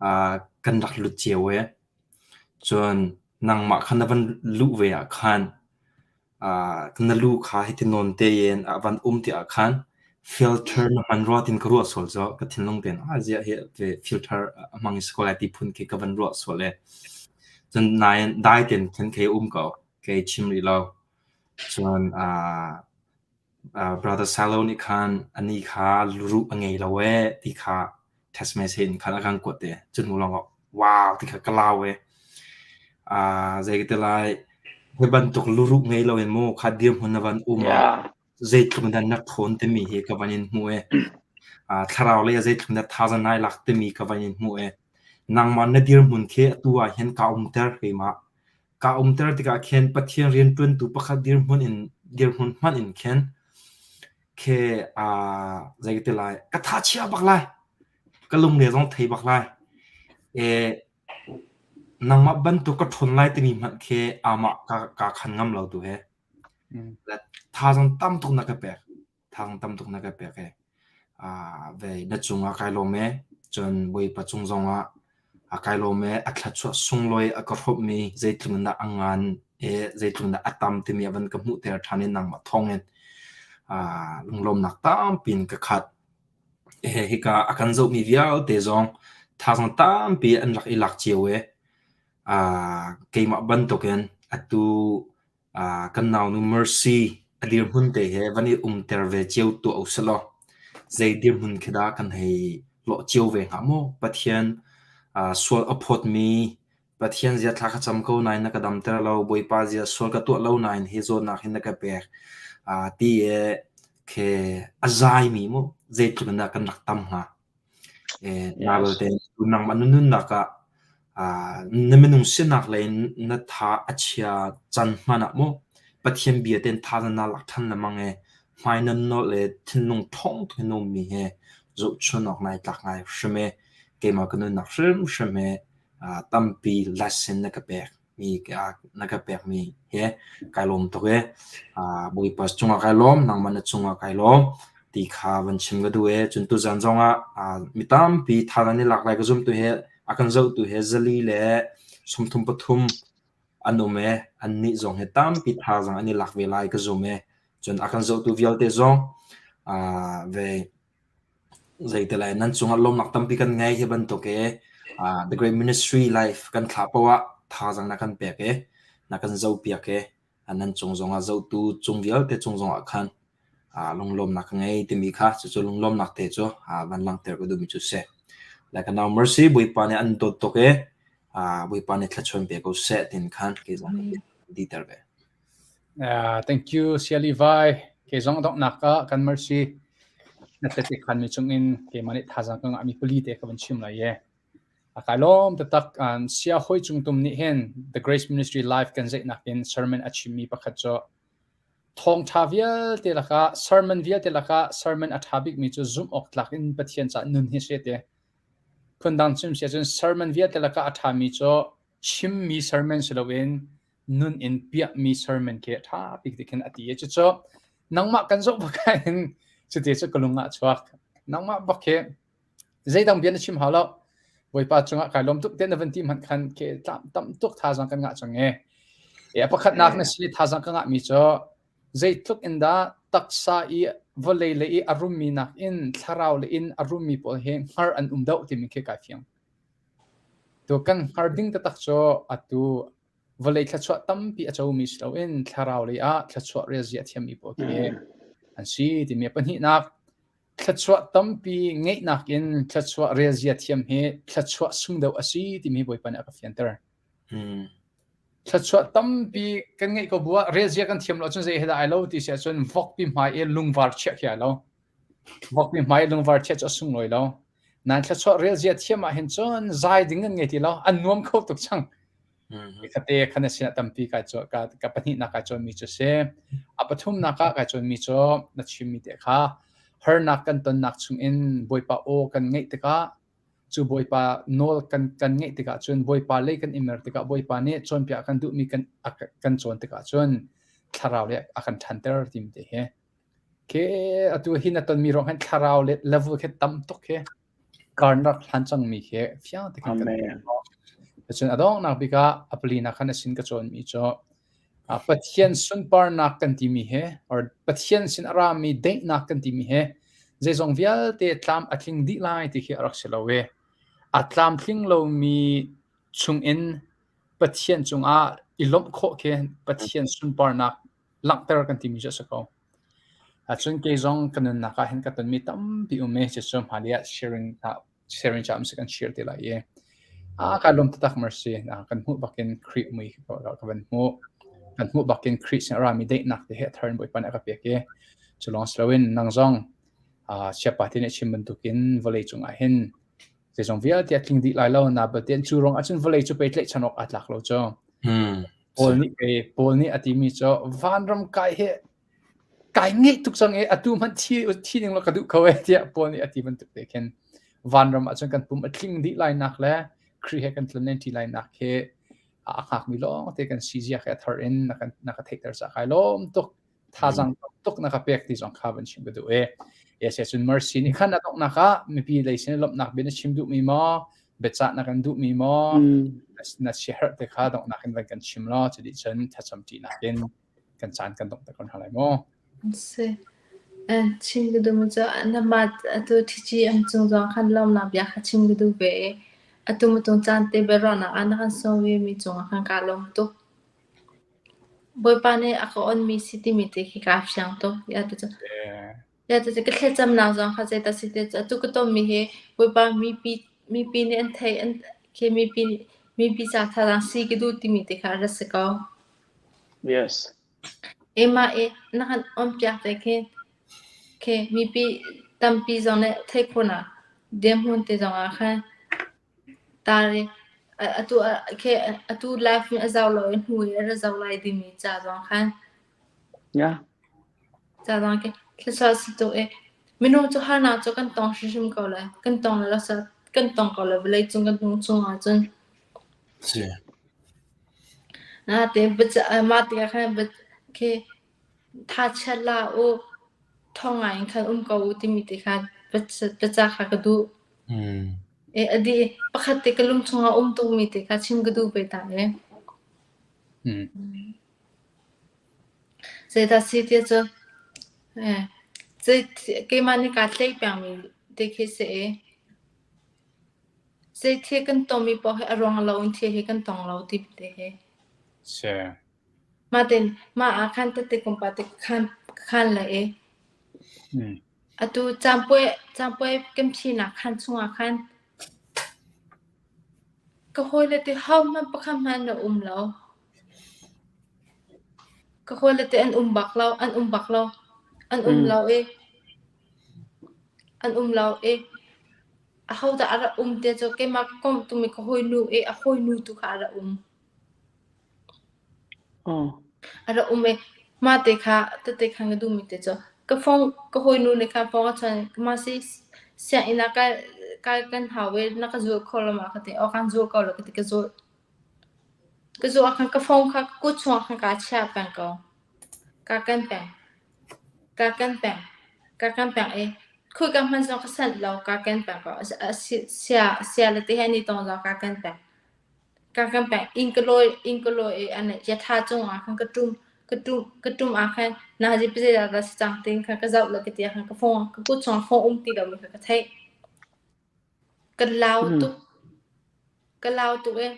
[SPEAKER 5] uh, kan rak lut cio e. Cun nangmah kha na van luh ve ah khan na lu kha hiti nawn tein a van um ti ah khan filter na hman rua tin ka ruah sual cu ka thinlung tein ah ziah hi filter a hmang i si ko lai ti phun khi ka van ruah sual e. Cun nain dai tein khin kei um ko kei chim rih lo. Cun Brother Salo nih khan anih kha luruh a ngei lo ee ti kha text message in khan a kan kuat te. Cu hnu lawngah wow ti kha ka lau ee. Zei ka ti lai, hi bantuk luruh ngei loin mu kha dirhmun na van um ah zeitluk in dah na ṭhawn timi hi ka van in hmuh ee. Thlarau lei ah zeitluk in dah thazaang nai lak timi ka van in hmuh ee. Nangmah na dirhmun khi atu ah hin kaa umter keimah. Kaa umter tikah khin Pathian rianṭuantu pakhat dirhmun in dirhmun hmanh in khin khi aa zei ka ti lai ka tha chia bak lai. Ka lungre zong thei bak lai. E nangmah bantuk ka ṭhawn lai timi hmanh khi amah ka ka khan ngam lo tu he. Thazaang tam tuk na ka pek. Thang tam tuk na ka pek ee. Vei na cungah kai lawm ee. Cun Bawipa cung zongah a kai lawm ee. A thluachuah sunglawi a ka hrawmhmi zeitluk in dah a ngan ee, zeitluk in dah a tam timi a van ka hmuhter ṭhan i nangmah thawngin lunglawmnak tampi in ka khat. Hika a kan zohmi vialte zong thazaang tampi an rak i lak cio ee. Keimah bantukin atu Kan naunu Mercy a dirhmun te he van i umter ve cio tuah usilaw zei dirhmun khi dah kan hei lawh cio ve hnga maw? Pathian sual a phawtmi, Pathian zia thla ka cam ko nain na ka damter lo, Bawipa zia sual ka tuah lo nain hi zawtnak hi na ka pek ti i khi a zaimi mu zeitluk in dah kan rak tam hnga? Na belte nangmah na nunnak ah na minung sinak lei in na tha a chia can hmanh ah maw Pathian bia tein tha na lak ṭhan lengmang i hmai nan nolh le thinlung ṭhawng tuk in na ummi hi zohchun awk nai tlak ngai hrim i keimah ka nunnak hrimhrim hi tampi lesson na ka pek. mi na ka pekmi he kai lawm tuk ee. Bawipa cungah kai lawm, nangmah na cungah kai lawm ti kha van chim ka duh ee. Cun tuzan zongah mi tampi thar an i lak lai ka zum tu he a kan zohtu he zali le 33 an um ee. Annih zong he tampi thazaang an i lak ve lai ka zum ee. Cun a kan zohtu vialte zong ve Zei lai nan cungah lawmnak tampi kan ngei hi bantuk i The Great Ministry Life kan thlah paoh ah thazaang na kan pek i na kan zohpiak i nan cung zongah zohtu cung vialte cung zongah khan lunglawmnak ka ngei timi kha cucu lunglawmnak te cu van langhter ka duhmi cu si. Le ka nau Mercy Bawipa nih an dawt tuk i Bawipa nih thluachuah pe ko seh tin khan kei zong ka diter ve.
[SPEAKER 1] Thank you Saya Levi. Kei zong donghnak ah kan mercy na tete khanmi chungin keimah nih thazaang ka ngahmi pali te ka van chim lai e. A kai lawm taktak Sia Hoi Cung Tum nih hin The Grace Ministry Live kan zeihnak in sermon a chimmi pakhat cu thawngtha vialte lakah sermon vialte lakah sermon a tha bikmi cu zumh awk tlak in Pathian caah nun hi si te. Phundang chim si ahcun sermon vialte lakah a thami cu chimmi sermon si loin nun in piahmi sermon khi a ṭha bik ti khin a ti i cucu nangmah kan zoh bak hin cuti cu ka lung ah chuak nangmah bak hi zeidang bia na chim hau lo Bawipa cungah kai lawm tuk te na van ti hmanh khan ke tam tam tuk thazang kan ngah cang e e a pakhatnak na si thazang ka ngah mi cu zeitluk in dah taksa i vawlei le i a rummi nak in thlarau le in a rummi pawl hi hngar an um deuh timi khi kai fiang tu kan hngar ding taktak cu atu vawlei thluachuah tampi a comi si loin thlarau lei ah thluachuah relzia a thiammi pawl khi an si timi a pahnihnak thluachuah tampi ngeihnak in thluachuah relzia thiam hi thluachuah sung deuh a si timi Bawipa nih a ka fianter. Thluachuah tampi kan ngeih ko bu ah relzia kan thiam lo ahcun zei he dah ai lo ti si ahcun vokpi hmai i lungvar chiah khi ai lo. Vokpi hmai i lungvar chiah cu a sunglawi lo. Nan thluachuah relzia thiam ah hin cun zai ding an ngei ti lo. An nuam kho tuk cang. Khate khan a sinah tampi kai caw ka ka pahnihnak kai cawnmi cu si. A pathumnak ah kai cawnmi cu na chimmi te kha. Harnak kan tonnak chungin Bawipa aw kan ngaih tikah cu Bawipa nawl kan kan ngaih tikah cun Bawipa lei kan i mer tikah Bawipa nih cawnpiak a kan duhmi kan a kan cawn tikah cun thlarau le a kan ṭhanter timi te hi. Khi atu hi na tonmi ruang hin thlarau le level khi tam tuk khi kar na rak hlan cangmi khi fiang tein kan
[SPEAKER 2] Amen.
[SPEAKER 1] Cun a donghnak bik ah a palinak khan a sin ka cawnmi cu Pathian sunparnak kan timi he or Pathian sin a rami daihnak kan timi he zeizong vialte tlam a tling dih lai ti khi a rak si lo i a tlamtling lomi chungin Pathian cungah i lawmh khawh khi Pathian sunparnak langhter kan timi cu a si ko. Cun kei zong ka nunnak ah hin ka tonmi tampi um i cucu hmailei ah sharing sharing ca um kan share te lai i a ka lawm taktak mercy kan hmuh bakin Khrih mui ka van hmuh kan hmuh bakin Khrih sin rami daihnak te he thar in Bawipa nih a ka pek i cu lawng si loin nang zong siapa te nih chim bantukin vawlei cungah hin zeizong vialte a tling dih lai lo na balte cu rong ahcun vawlei cu pei tlaihchan awk aa tlak lo cu Paul nih pei Paul nih a timi cu vanram kai he kai ngeih tuk cang i atu hmanh thi thi ding lo ka duh ko e tiah Paul nih a ti bantuk te khin vanram ahcun kan pum a tling dih lai nak le Khrih he kan tlun ṭi lai nak hi a hngakmi lawng te kan si zia he a thar in na kan na ka theihter ca kai lawm tuk thazaang tuk na ka pek ti zong kha van chim ka duh e yes cun mercy nih khan a donghnak ah mipi lei sin lawmhnak bia na chim duhmi maw biacah na kan duhmi maw na siaherh te kha donghnak in van kan chim law cuti cun thlacam ṭinak in kan caan kan dongh te ko hna lai maw?
[SPEAKER 4] Si. Chim ka duh cu namah atu ṭhici an cung zong khan lawmnak bia kha chim ka duh ve i atu mutung caan te biaruahnak ah na kan sawm ve mi cungah khan kaa lawm tuk. Bawipa nih a ka onmi si timi te khi kaa fiang tuk. Ya tu cu Ya tu cu ka thlacamnak zong kha zeidah si ti atu ka tonmi hi Bawipa mipi mipi nih an theih an khi mipi mipi ca thazaang si ka duh timi te kha a ra si ko.
[SPEAKER 2] Yes.
[SPEAKER 4] Emah i na kan on piak te khi khi mipi tampi zong nih theih khawhnak dirhmun te zong ah khan tar i atu khi atu live in a zoh lo i hnu i a ra zoh lai dingmi ca zong khan
[SPEAKER 2] Yeah.
[SPEAKER 4] Ca zong khi thluachuah si tuk i minung cu harnak cu kan tong hrimhrim ko lai. Kan tong lai lo kan tong ko lai vawlei cung kan nung chung ahcun.
[SPEAKER 5] Si.
[SPEAKER 4] Natein mah tikah khan khi thachiat hlah u, ṭhawng ngaiin khan um ko u timi te kha biacah kha ka duh. A dih pakhat te ka lung chungah um tukmi te kha chim ka duh ve ta e. Zeidah si ti cu keimah nih kaa tlaih pengmi te khi si i Zei thil kan tonmi paoh hi a ruang lo in thil hi kan tong lo ti te hi.
[SPEAKER 1] Si.
[SPEAKER 4] Mah tin mah ah khan tete kum pa te khan khan le i. Atu campuai campuai kan phinak khan chungah khan ka hawile te ho hmanh pakhat hmanh an um lo. Ka hawile te an um bak lo, an um bak lo. An um lo i an um lo i Ahodah a rak um ti cu keimah ka komh tungmi ka hawinu i a hawinu tu kha a rak um. A rak um i mah te kha tete khan ka duhmi te cu ka phone ka hawinu nih khan phone a chawnh i mah si sianginn ah kai kai kan hau i na ka zul kho lo ma ka ti. Aw kan zul ko lo ka ti ka zul. Ka zul ah khan ka phone kha ka kut chungah khan kaa chiah peng ko. Kaa ken peng. Kaa ken peng. Kaa ken peng i Khoika hmanh zong ka sanh lo, kaa ken peng ko. Sia, sia le te he ni tong zong kaa ken peng. Kaa ken peng. Inn ka lawi, inn ka lawi i an yatha cung ah khan ka ṭum, ka ṭum, ka ṭum ah khan nazi pazeidah dah si cang tiin khan ka zoh le ka ti ah khan ka phone, ka kut chungah phone um ti lomi kha ka theih. Ka lau tuk. Ka lau tuk i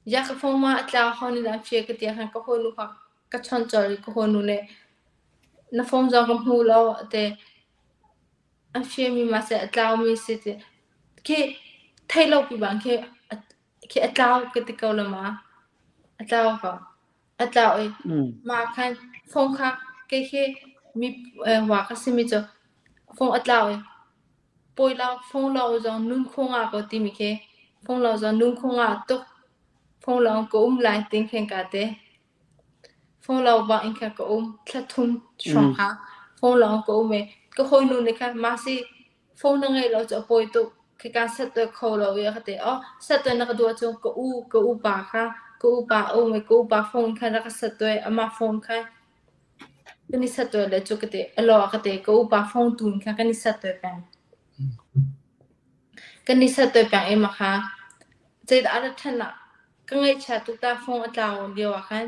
[SPEAKER 4] Ya ka phone ma a tlau ho nih dah an fir ka ti ah khan ka hawinu kha ka chawnh colh i ka hawinu nih na phone zong ka hmu lo a ti. An firmi ma seh a tlaumi si ti. Khi theih lo pi bang khi khi a tlau ka ti ko la ma. A tlau ko. A tlau i mah khan phone kha kei khi mi wa ka simi cu phone a tlau i Pawi lo, fung lo zong nun khung ah ko timi khi fung lo zong nun khung ah tuk fung lo ka um lai tin khin ka ti. Fung lo bang in khan ka um thla thum hrawng kha. Phone lawng ka um i ka hawinu nih khan masi phone na ngeih lo cu a pawi tuk. Khika set tuah kho lo i a ka ti. Oh, set tuah na ka duh ahcun ka u ka upa kha ka upa a um i ka upa phone khan rak ka set tuah i amah phone khan kan i set tuah le cu ka ti. A law a ka ti. Ka upa phone tu in khan kan i set tuah peng. Kan i set tuah peng i mah kha zeidah a rat ṭhan ah ka ngaihchia tuk ta phone a tlau lio ah khan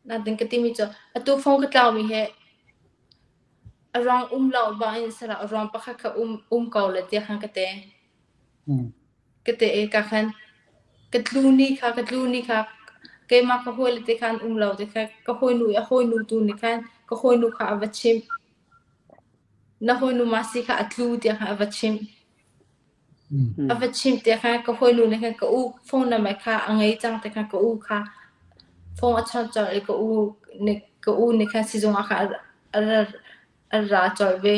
[SPEAKER 4] Natin ka timi cu atu phone ka tlaumi hi a ruang um lo bangin sala a ruang pakhat kha um um ko le tiah khan ka ti. Ka ti i ka khan ka tlu ni kha ka tlu ni kha keimah ka hawile te khan um lo te kha ka hawinu i a hawinu tu nih khan ka hawinu kha a va chimh. Na hawinu mah si kha a tlu tiah khan a va chimh. A va chimh te khan ka hawinu nih khan ka u phone number kha a ngei cang te khan ka u kha phone a chawnh colh i ka u nih ka u nih khan sizung ah khan a ra a ra colh ve.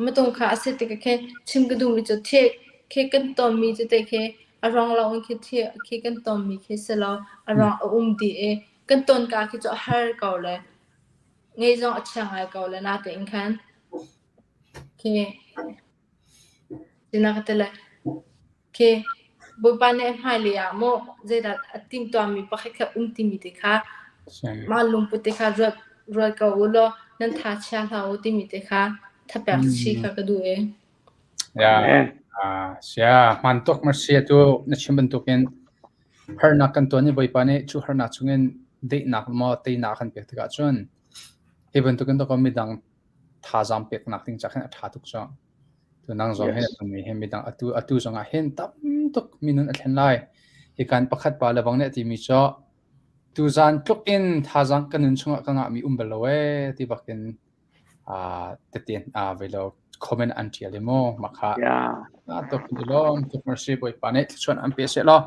[SPEAKER 4] Matung kha a si tikah khin chim ka duhmi cu thil khi kan tonmi tete khi a ruang loin khi thil khi kan tonmi khi si lo a ruang a um dih i kan ton ka khi cu a har ko le ngei zong a chia ngai ko le natein khan Khi Tina ka ti lai. Khi Bawipa nih hmailei ah maw zeidah a timhtuahmi pakhat kha um timi te kha mah lungput te kha ruat ruat ko u law nan tha chia hlah u timi te kha thapek chi kha ka duh e.
[SPEAKER 1] Yeah. Ah, sia hman tuk mercy tu na chim bantukin harnak kan tuan i Bawipa nih cu harnak chungin daihnak maw teinak kan pek tikah cun hi bantukin to midang thazaang peknak ding ca khin a ṭha tuk cu. Tu nang zong hin mi hin midang atu atu zong ah hin tam tuk minun a thlen lai. Hi kan pakhat pa le bang nih a timi cu tuzaan tluk in thazaang ka nun chungah ka ngahmi um bal lo ee ti bakin tete ve lo comment an ṭial i mu makha tuk i lawm tuk mercy bawipa nih thluachuah an pe seh law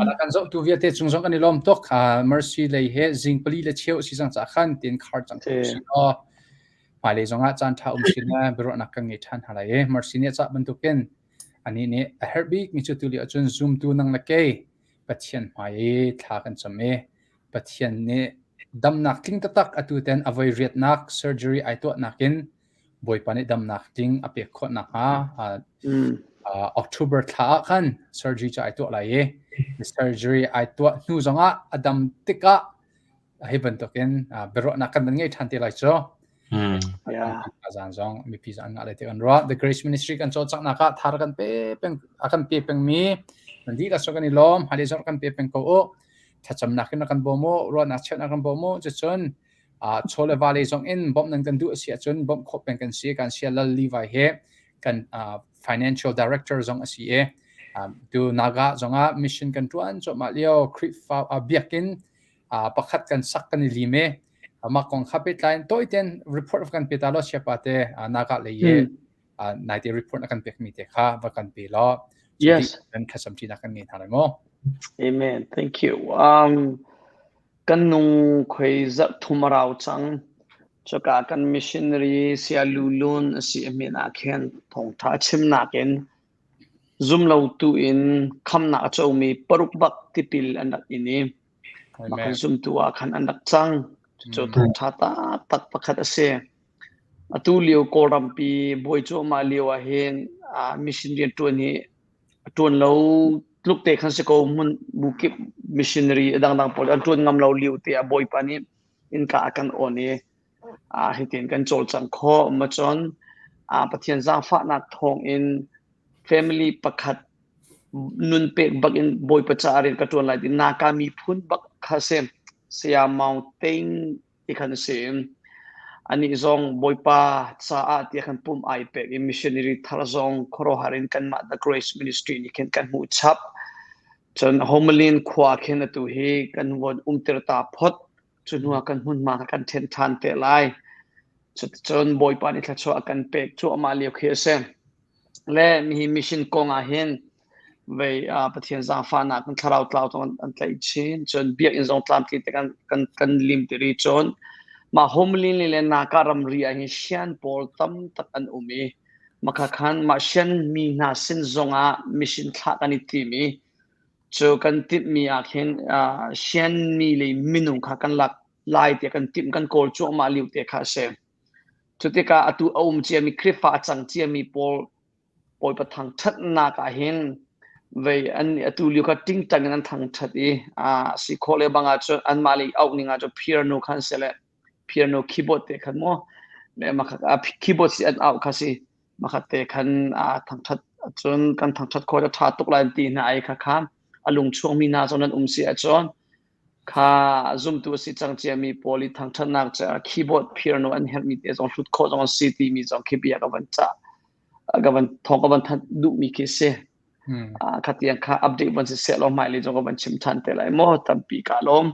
[SPEAKER 1] Ala kan zohtu vialte cung zong kan i lawm tuk. Mercy lei he zing pali le cheu si cang ca khan tin khar cang ko si law hmailei zong ah caan ṭha um sin le biaruahnak kan ngei ṭhan hna lai i Mercy nih a cah bantukin anih nih a herh bik mi cu tulio ahcun zumtu nang le kei Pathian hmai i thla kan cam i Pathian nih damnak tling taktak atu ten a voi riatnak surgery ai tuahnak in Bawipa nih damnak tling a pek khawh nakhnga October thla ah khan surgery cu ai tuah lai i surgery ai tuah hnu zongah a dam tikah hi bantukin biaruahnak kan van ngei ṭhan te lai cu. Zan zong mipi zan ngah lai ti kan ruah. The Grace Ministry kan cawlcanghnak ah thar kan pe peng a kan pe pengmi nan dihlak cu kan i lawm. Hmailei zong kan pe peng ko u. Thlacamnak in kan bawm u, ruahnak cheuhnak kan bawm u. Cucun chaw le va lei zong in bawmh nan kan duh a si ahcun bawmh khawh peng kan si. Kan sia Lal Levi he kan financial director zong a si i tu Naga zongah mission kan ṭuan cuahmah lio Khrihfa biakinn pakhat kan sak kan i lim i mah kong kha pehtlai in tawite report kan pe ta law siapa te Naga lei i naite report na kan pekmi te kha va kan pe law
[SPEAKER 2] yes
[SPEAKER 1] kan thlacam ṭinak kan ngei hna lai mu
[SPEAKER 2] Amen thank you um Kan nung khoi zarh thum a rau cang. Cuka kan missionary Saya Lu Lun a si a min ah khin thawngṭha chimnak in zumlotu in khamnak a comi paruk bak tipil an rak in i mah kan zumtu ah khan an rak cang. Cucu thawngṭha taktak pakhat a si. Atu lio Kawlrampi buai cuahmah lio ah hin mission rianṭuan hi A ṭuan lo tluk te khan si ko hmun bu kip missionary a dangdang pawl an ṭuan ngam lo lio te ah Bawipa nih innka a kan on i hitin kan cawlcangh khawh. Ma cun Pathian zaangfahnak thawng in family pakhat nun pek bak in Bawipa caah rian ka ṭuan lai ti Naka miphun bak kha si. Saya Maung Tein ti khan a si. Anih zong Bawipa caah tiah khan pum ai pek i missionary thar zong khuaruahhar in kanmah The Grace Ministry nih khin kan hmuh chap. Cun Homalin khua khin atu hi kan von umtir ta phot. Cu hnu ah kan hmunhma kha kan ṭhen ṭhan te lai. Cuticun Bawipa nih thluachuah a kan pek cuahmah lio khi a si. Le mihi mission kong ah hin vei Pathian zaangfahnak in thlarau tlau zong an tlaih chin cun biakinn zong tlamtling te kan kan kan lim ti ri cun mah Homalin le Naka ramri ah hin Shan pawl tam tak an um i makha khan mah Shan mi hna sin zong ah mission thlah kan i tim i cu kan timhmi ah khin Shan mi le minung kha kan lak. lai tiah kan timh kan kawl cuahmah lio te kha a si. Cu tikah atu a um ciami Khrihfa a cang ciami pawl Bawipa thangṭhatnak ah hin vei an atu lio kha ṭingṭang in an thangṭhat i a si khawh le bang ahcun anmah le auh ning ahcun piano khan si le piano keyboard te khan maw keyboard si an auh kha si makhat te khan a thangṭhat cun kan thangṭhat khawh a ṭha tuk lai an ti hna ai kha kha a lung chuakmi hna zong nan um si ahcun kha zumtu a si cang ciami pawl i thangṭhatnak caah keyboard piano an herhmi te zong hlut khawh zong a si timi zong khi bia ka van cah ka van thawng ka van thanh duhmi khi si. Kha tiang kha update van si seh law hmailei zong ka van chim ṭhan te lai maw tampi ka lawm.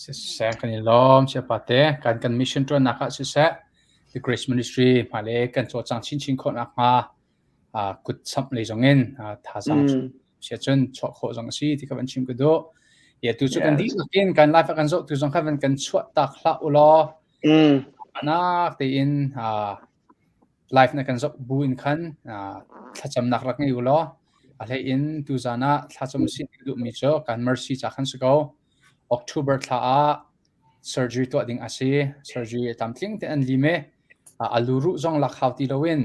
[SPEAKER 1] Siseh kan i lawm siapa te kan kan mission ṭuannak ah siseh The Grace Ministry hmailei kan cawlcang chinchin khawh nakhnga kut samh lei zong in thazaang sia cun chuah khawh zong a si ti kha van chim ka duh. Ye tu cu kan dihlak in kan life ah kan zoh tu zong kha van kan chuah tak hlah u law nak tein live na kan zoh bu in khan thlacamnak rak ngei u law a hlei in tuzan ah thlacam si duhmi cu kan mercy ca khan si ko. October thla ah surgery tuah ding a si. Surgery a tlamtling te an lim i a luruh zong lak hau ti loin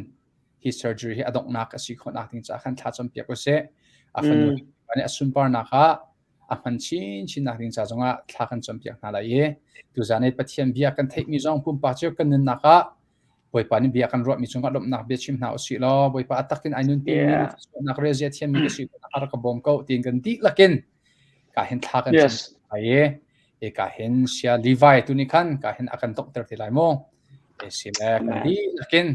[SPEAKER 1] hi surgery hi a donghnak a si khawhnak ding caah khan thla campiak usih. A fanu nih a sunparnak ah a hman chinchin nak ding ca zongah thla kan campiak hna lai i tuzan i Pathian bia kan theihmi zong pumpak cio kan nunnak ah Bawipa nih bia kan ruahmi cungah lawmhnak bia chim hna usih law Bawipa a takin ai nunpi mi nak rezia thiammi ka si a rak ka bawm ko tiin kan dihlak in ka hin thla kan cam lai i e ka hin sia Levi tu nih khan ka hin a kan donghter te lai mu e si le kan dihlak in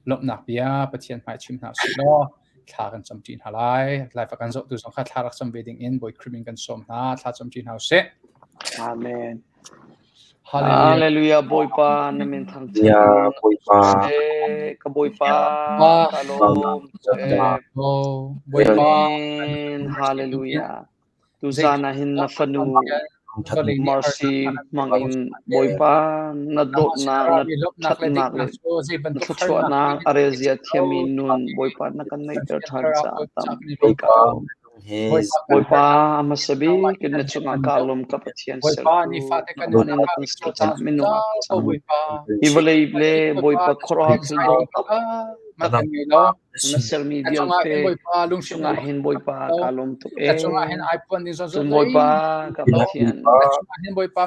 [SPEAKER 1] lawmhnak bia Pathian hmai chim hna usih law thla kan cam ṭi hna lai live a kan zohtu zong kha thla rak cam ve ding in Bawi Khrih min kan sawm hna thla cam ṭi hna usih
[SPEAKER 2] Amen Hallelujah Bawipa na min thangṭhat
[SPEAKER 5] Bawipa
[SPEAKER 2] ka Bawipa ka lawm
[SPEAKER 1] Bawipa
[SPEAKER 2] Hallelujah Tuzaan ah hin na fanu Mercy hmang in Bawipa na dawtnak, na ṭhatnak le na thluachuahnak a relzia thiammi nun Bawipa na kan ngeihter ṭhan caah tampi kaa lawm. Bawipa a hmasa bik in na cungah kaa lawm ka Pathian sertu nangmah nih na kan ser caah minung ah ka cang. Hi vawlei le Bawipa khuaruahhar thil dawh taktak na sermi vialte cungah hin Bawipa kaa lawm tuk ee. Cun Bawipa ka Pathian,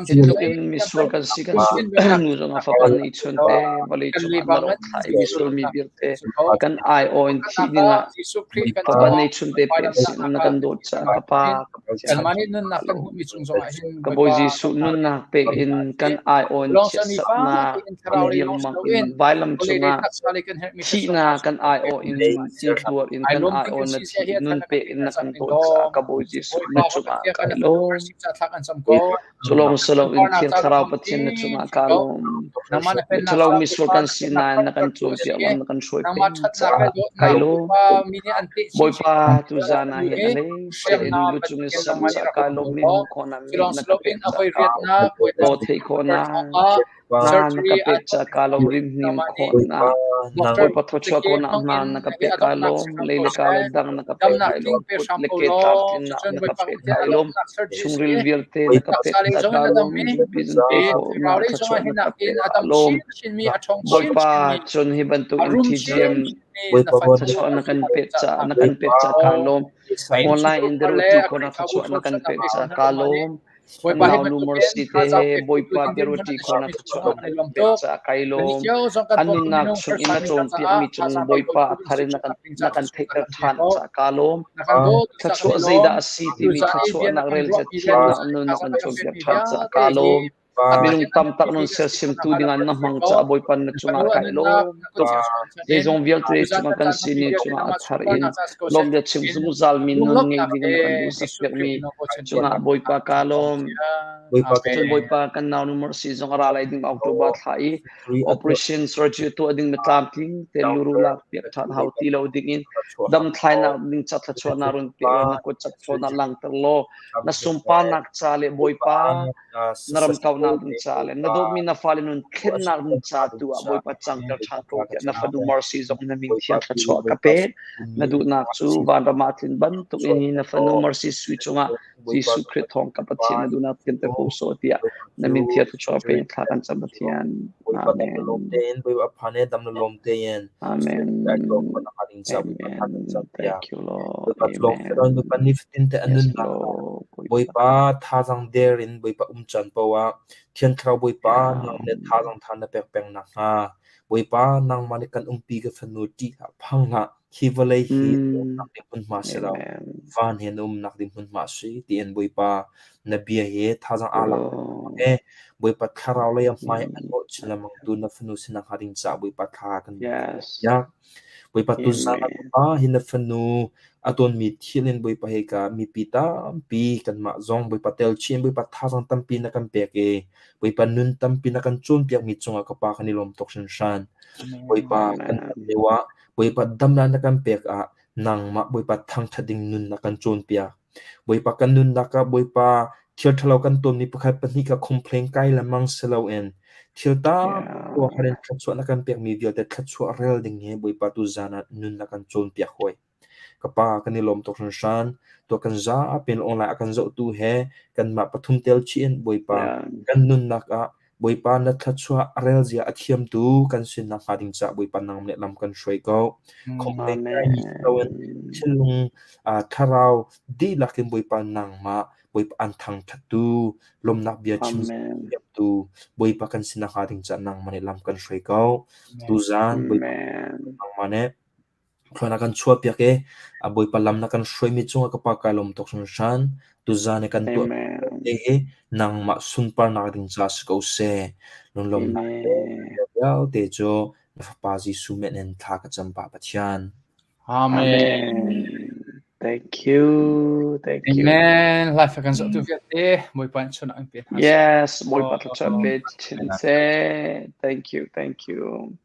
[SPEAKER 2] zeitluk in misual kan si kan nu zongah fapa ngeihchun te vawlei cungah na rak thlah i misual mi vialte kan aiawh in thih dingah fapa ngeihchun te pek sin na kan dawt caah ka Pa ka Pathian ka Bawi Jesuh nunnak pek in kan aiawh in chiatserhnak in riangmang in vailam cungah Thihnak kan aiawh in intuar in kan aiawh na thih nun pek in na kan dawt caah ka Bawi Jesuh na cungah ka i lawm. Culawng si loin Thiang Thlarau Pathian na cungah kaa lawm. Miṭhalo misual kan si nain na kan cawnpiak lam na kan hruai peng caah kai lawm. Bawipa tuzaan ah hin a hlei in lucung i sam caah kai lawm mi hmuh khawhnak mit na ka pek caah aw theih khawhnak Hna na ka pek ca kaa lawm rimhnim khawhnak Bawipa thawchuah khawhnak hna na ka pek kaa lawm lei le kaa le dang na ka pek kai lawm kut le ke tlamtlinnak na ka pek kai lawm chungril vialte na ka pek ca kaa lawm bizun pe khawhnak thluachuah na ka pek kaa lawm Bawipa cun hi bantuk in TGM thluachuah na kan pek ca na kan pek ca kaa lawm online in deruti khawhnak thluachuah na kan pek ca kaa lawm
[SPEAKER 1] Bawipa hi
[SPEAKER 2] Nau nu
[SPEAKER 1] bantukin
[SPEAKER 2] Mercy te
[SPEAKER 1] thazaang
[SPEAKER 2] he
[SPEAKER 1] pek
[SPEAKER 2] Bawipa
[SPEAKER 1] tu
[SPEAKER 2] biaruati
[SPEAKER 1] dirhmun
[SPEAKER 2] khawhnak
[SPEAKER 1] a
[SPEAKER 2] thluachuah
[SPEAKER 1] kan
[SPEAKER 2] na
[SPEAKER 1] lawm
[SPEAKER 2] pek
[SPEAKER 1] tuk.
[SPEAKER 2] caah kai
[SPEAKER 1] Kan
[SPEAKER 2] lawm.
[SPEAKER 1] cio zong kan
[SPEAKER 2] An
[SPEAKER 1] pawng
[SPEAKER 2] nunnak
[SPEAKER 1] minung
[SPEAKER 2] chung in na
[SPEAKER 1] harsa mi
[SPEAKER 2] cawnpiakmi
[SPEAKER 1] caah
[SPEAKER 2] cung
[SPEAKER 1] thazaang
[SPEAKER 2] Bawipa
[SPEAKER 1] pek
[SPEAKER 2] a thar in na kan na kan theihter ṭhan
[SPEAKER 1] ko.
[SPEAKER 2] caah kaa lawm.
[SPEAKER 1] Na kan dawt caah kan
[SPEAKER 2] Thluachuah
[SPEAKER 1] i lawm.
[SPEAKER 2] zeidah a si timi
[SPEAKER 1] Tuzaan i bia na
[SPEAKER 2] thluachuahnak
[SPEAKER 1] kan
[SPEAKER 2] relzat
[SPEAKER 1] ruahpi le
[SPEAKER 2] thiamnak
[SPEAKER 1] tuzaan i
[SPEAKER 2] nun na
[SPEAKER 1] thazaang
[SPEAKER 2] kan
[SPEAKER 1] na kan
[SPEAKER 2] cawnpiak
[SPEAKER 1] pekmi
[SPEAKER 2] ṭhan caah
[SPEAKER 1] vialte
[SPEAKER 2] kaa
[SPEAKER 1] hi
[SPEAKER 2] lawm.
[SPEAKER 1] a
[SPEAKER 2] Minung
[SPEAKER 1] takin an
[SPEAKER 2] tamtak
[SPEAKER 1] nunpi
[SPEAKER 2] nun
[SPEAKER 1] kan si
[SPEAKER 2] sersiamtu
[SPEAKER 1] khawh nakhnga
[SPEAKER 2] dingah
[SPEAKER 1] lam
[SPEAKER 2] na
[SPEAKER 1] kan
[SPEAKER 2] hmang
[SPEAKER 1] hruai ko.
[SPEAKER 2] caah Bawipa na
[SPEAKER 1] Na
[SPEAKER 2] cungah
[SPEAKER 1] fanu a
[SPEAKER 2] kai
[SPEAKER 1] nunnak
[SPEAKER 2] lawm
[SPEAKER 1] na kut
[SPEAKER 2] tuk.
[SPEAKER 1] thiang chungah in
[SPEAKER 2] Zeizong vialte
[SPEAKER 1] tuzaan
[SPEAKER 2] cungah
[SPEAKER 1] kan
[SPEAKER 2] kan
[SPEAKER 1] caan hmanmi
[SPEAKER 2] sini
[SPEAKER 1] vialte
[SPEAKER 2] cungah a
[SPEAKER 1] nangmah
[SPEAKER 2] thar in
[SPEAKER 1] sunparnak caah si ko seh
[SPEAKER 2] lawmhbia chim
[SPEAKER 1] tiin
[SPEAKER 2] zungzalmi nun ngei
[SPEAKER 1] lunglawmhnak
[SPEAKER 2] ding na
[SPEAKER 1] he
[SPEAKER 2] kan duhsak
[SPEAKER 1] Jesuh Khrih
[SPEAKER 2] piakmi
[SPEAKER 1] min bochan in
[SPEAKER 2] cungah Bawipa kaa lawm. Cun
[SPEAKER 1] Amen.
[SPEAKER 2] Bawipa kan nau nu Mercy zong a ra lai ding October thla i operation surgery tuah ding mi tlamtling te luru lak piak ṭhan hau ti lo ding in dam thlainak ding ca thluachuahnak run pe law na kut cak nak langter law na sunparnak ca le Bawipa na ram kauhnak. khawhnak ding ca le na dawtmi na fale nun thlennak ding ca tu ah Bawipa cangter ṭhan ko tiah na fanu Mercy zong na min thiang thluachuah ka pe. Na duhnak cu vanram ah tlin bantuk in hi na fanu Mercy sui cungah Jesuh Khrih thawng ka Pathian na duhnak tlinter ko sawh tiah na min thiang thluachuah pe in thla kan cam Pathian. Amen. Amen. Amen. Thank you Lord. Amen. Yes Lord.
[SPEAKER 5] Bawipa thazaang der in Bawipa um caan paoh ah Thiang Thlarau Bawipa nang nih thazaang tha na pek peng nakhnga Bawipa nangmah nih kan umpi ka fanu ṭih hlah phang hlah hi vawlei hi umnak ding hmunhma si lo van he na umnak ding hmunhma a si tiin Bawipa na bia hi thazaang aa lak e Bawipa thlarau lei a hmai a nawh chin lengmang tu na fanu si nakhnga ding caah Bawipa thla kan piak. Bawipa tuzaan ah Bawipa hi na fanu a tawnmi thil in Bawipa hika mipi tampi kanmah zong Bawipa tel chin Bawipa thazaang tampi na kan pek i Bawipa nun tampi na kan cawnpiakmi cungah ka Pa kan i lawm tuk hringhran. Bawipa kan dam lio ah Bawipa damnak na kan pek ah nangmah Bawipa thangṭhat ding nun na kan cawnpiak. Bawipa kan nunnak ah Bawipa thil ṭhalo kan tawnmi pakhat pahnih kha complain kai lengmang si loin thil tampi tuah in thluachuah na kan pekmi vialte thluachuah rel ding hi Bawipa tuzaan ah nun na kan cawnpiak hawi. Ka pa kan i lawm tuk hringhran. Tuah kan zapi in online a kan zohtu he kanmah pathum tel chih in Bawipa kan nunnak ah Bawipa na thluachuah a rel zia a thiamtu kan si nakhnga ding caah Bawipa nang nih lam kan hruai ko. Complain ngaimi si loin thinlung thlarau dihlak in Bawipa nangmah Bawipa an thangṭhattu lawmnak bia chim thiamtu Bawipa kan si nakhnga ding caah nangmah nih lam kan hruai ko. Tuzaan Bawipa nangmah nih Thluan a kan chuahpiak i a Bawipa lam na kan hruaimi cungah ka Pa kai lawm tuk hringhran. Tuzaan i kan tuah te hi nangmah sunparnak ding caah si ko seh. Lunglawmhnak vialte cu na Fapa Jesuh min in thla ka cam Pa Pathian.
[SPEAKER 1] Amen.
[SPEAKER 2] Thank you. Thank you.
[SPEAKER 1] Amen. Life kan zoh tu vialte Bawipa in chun an pe hna.
[SPEAKER 2] Yes, Bawipa thluachuah pe chin seh. Thank you. Thank you.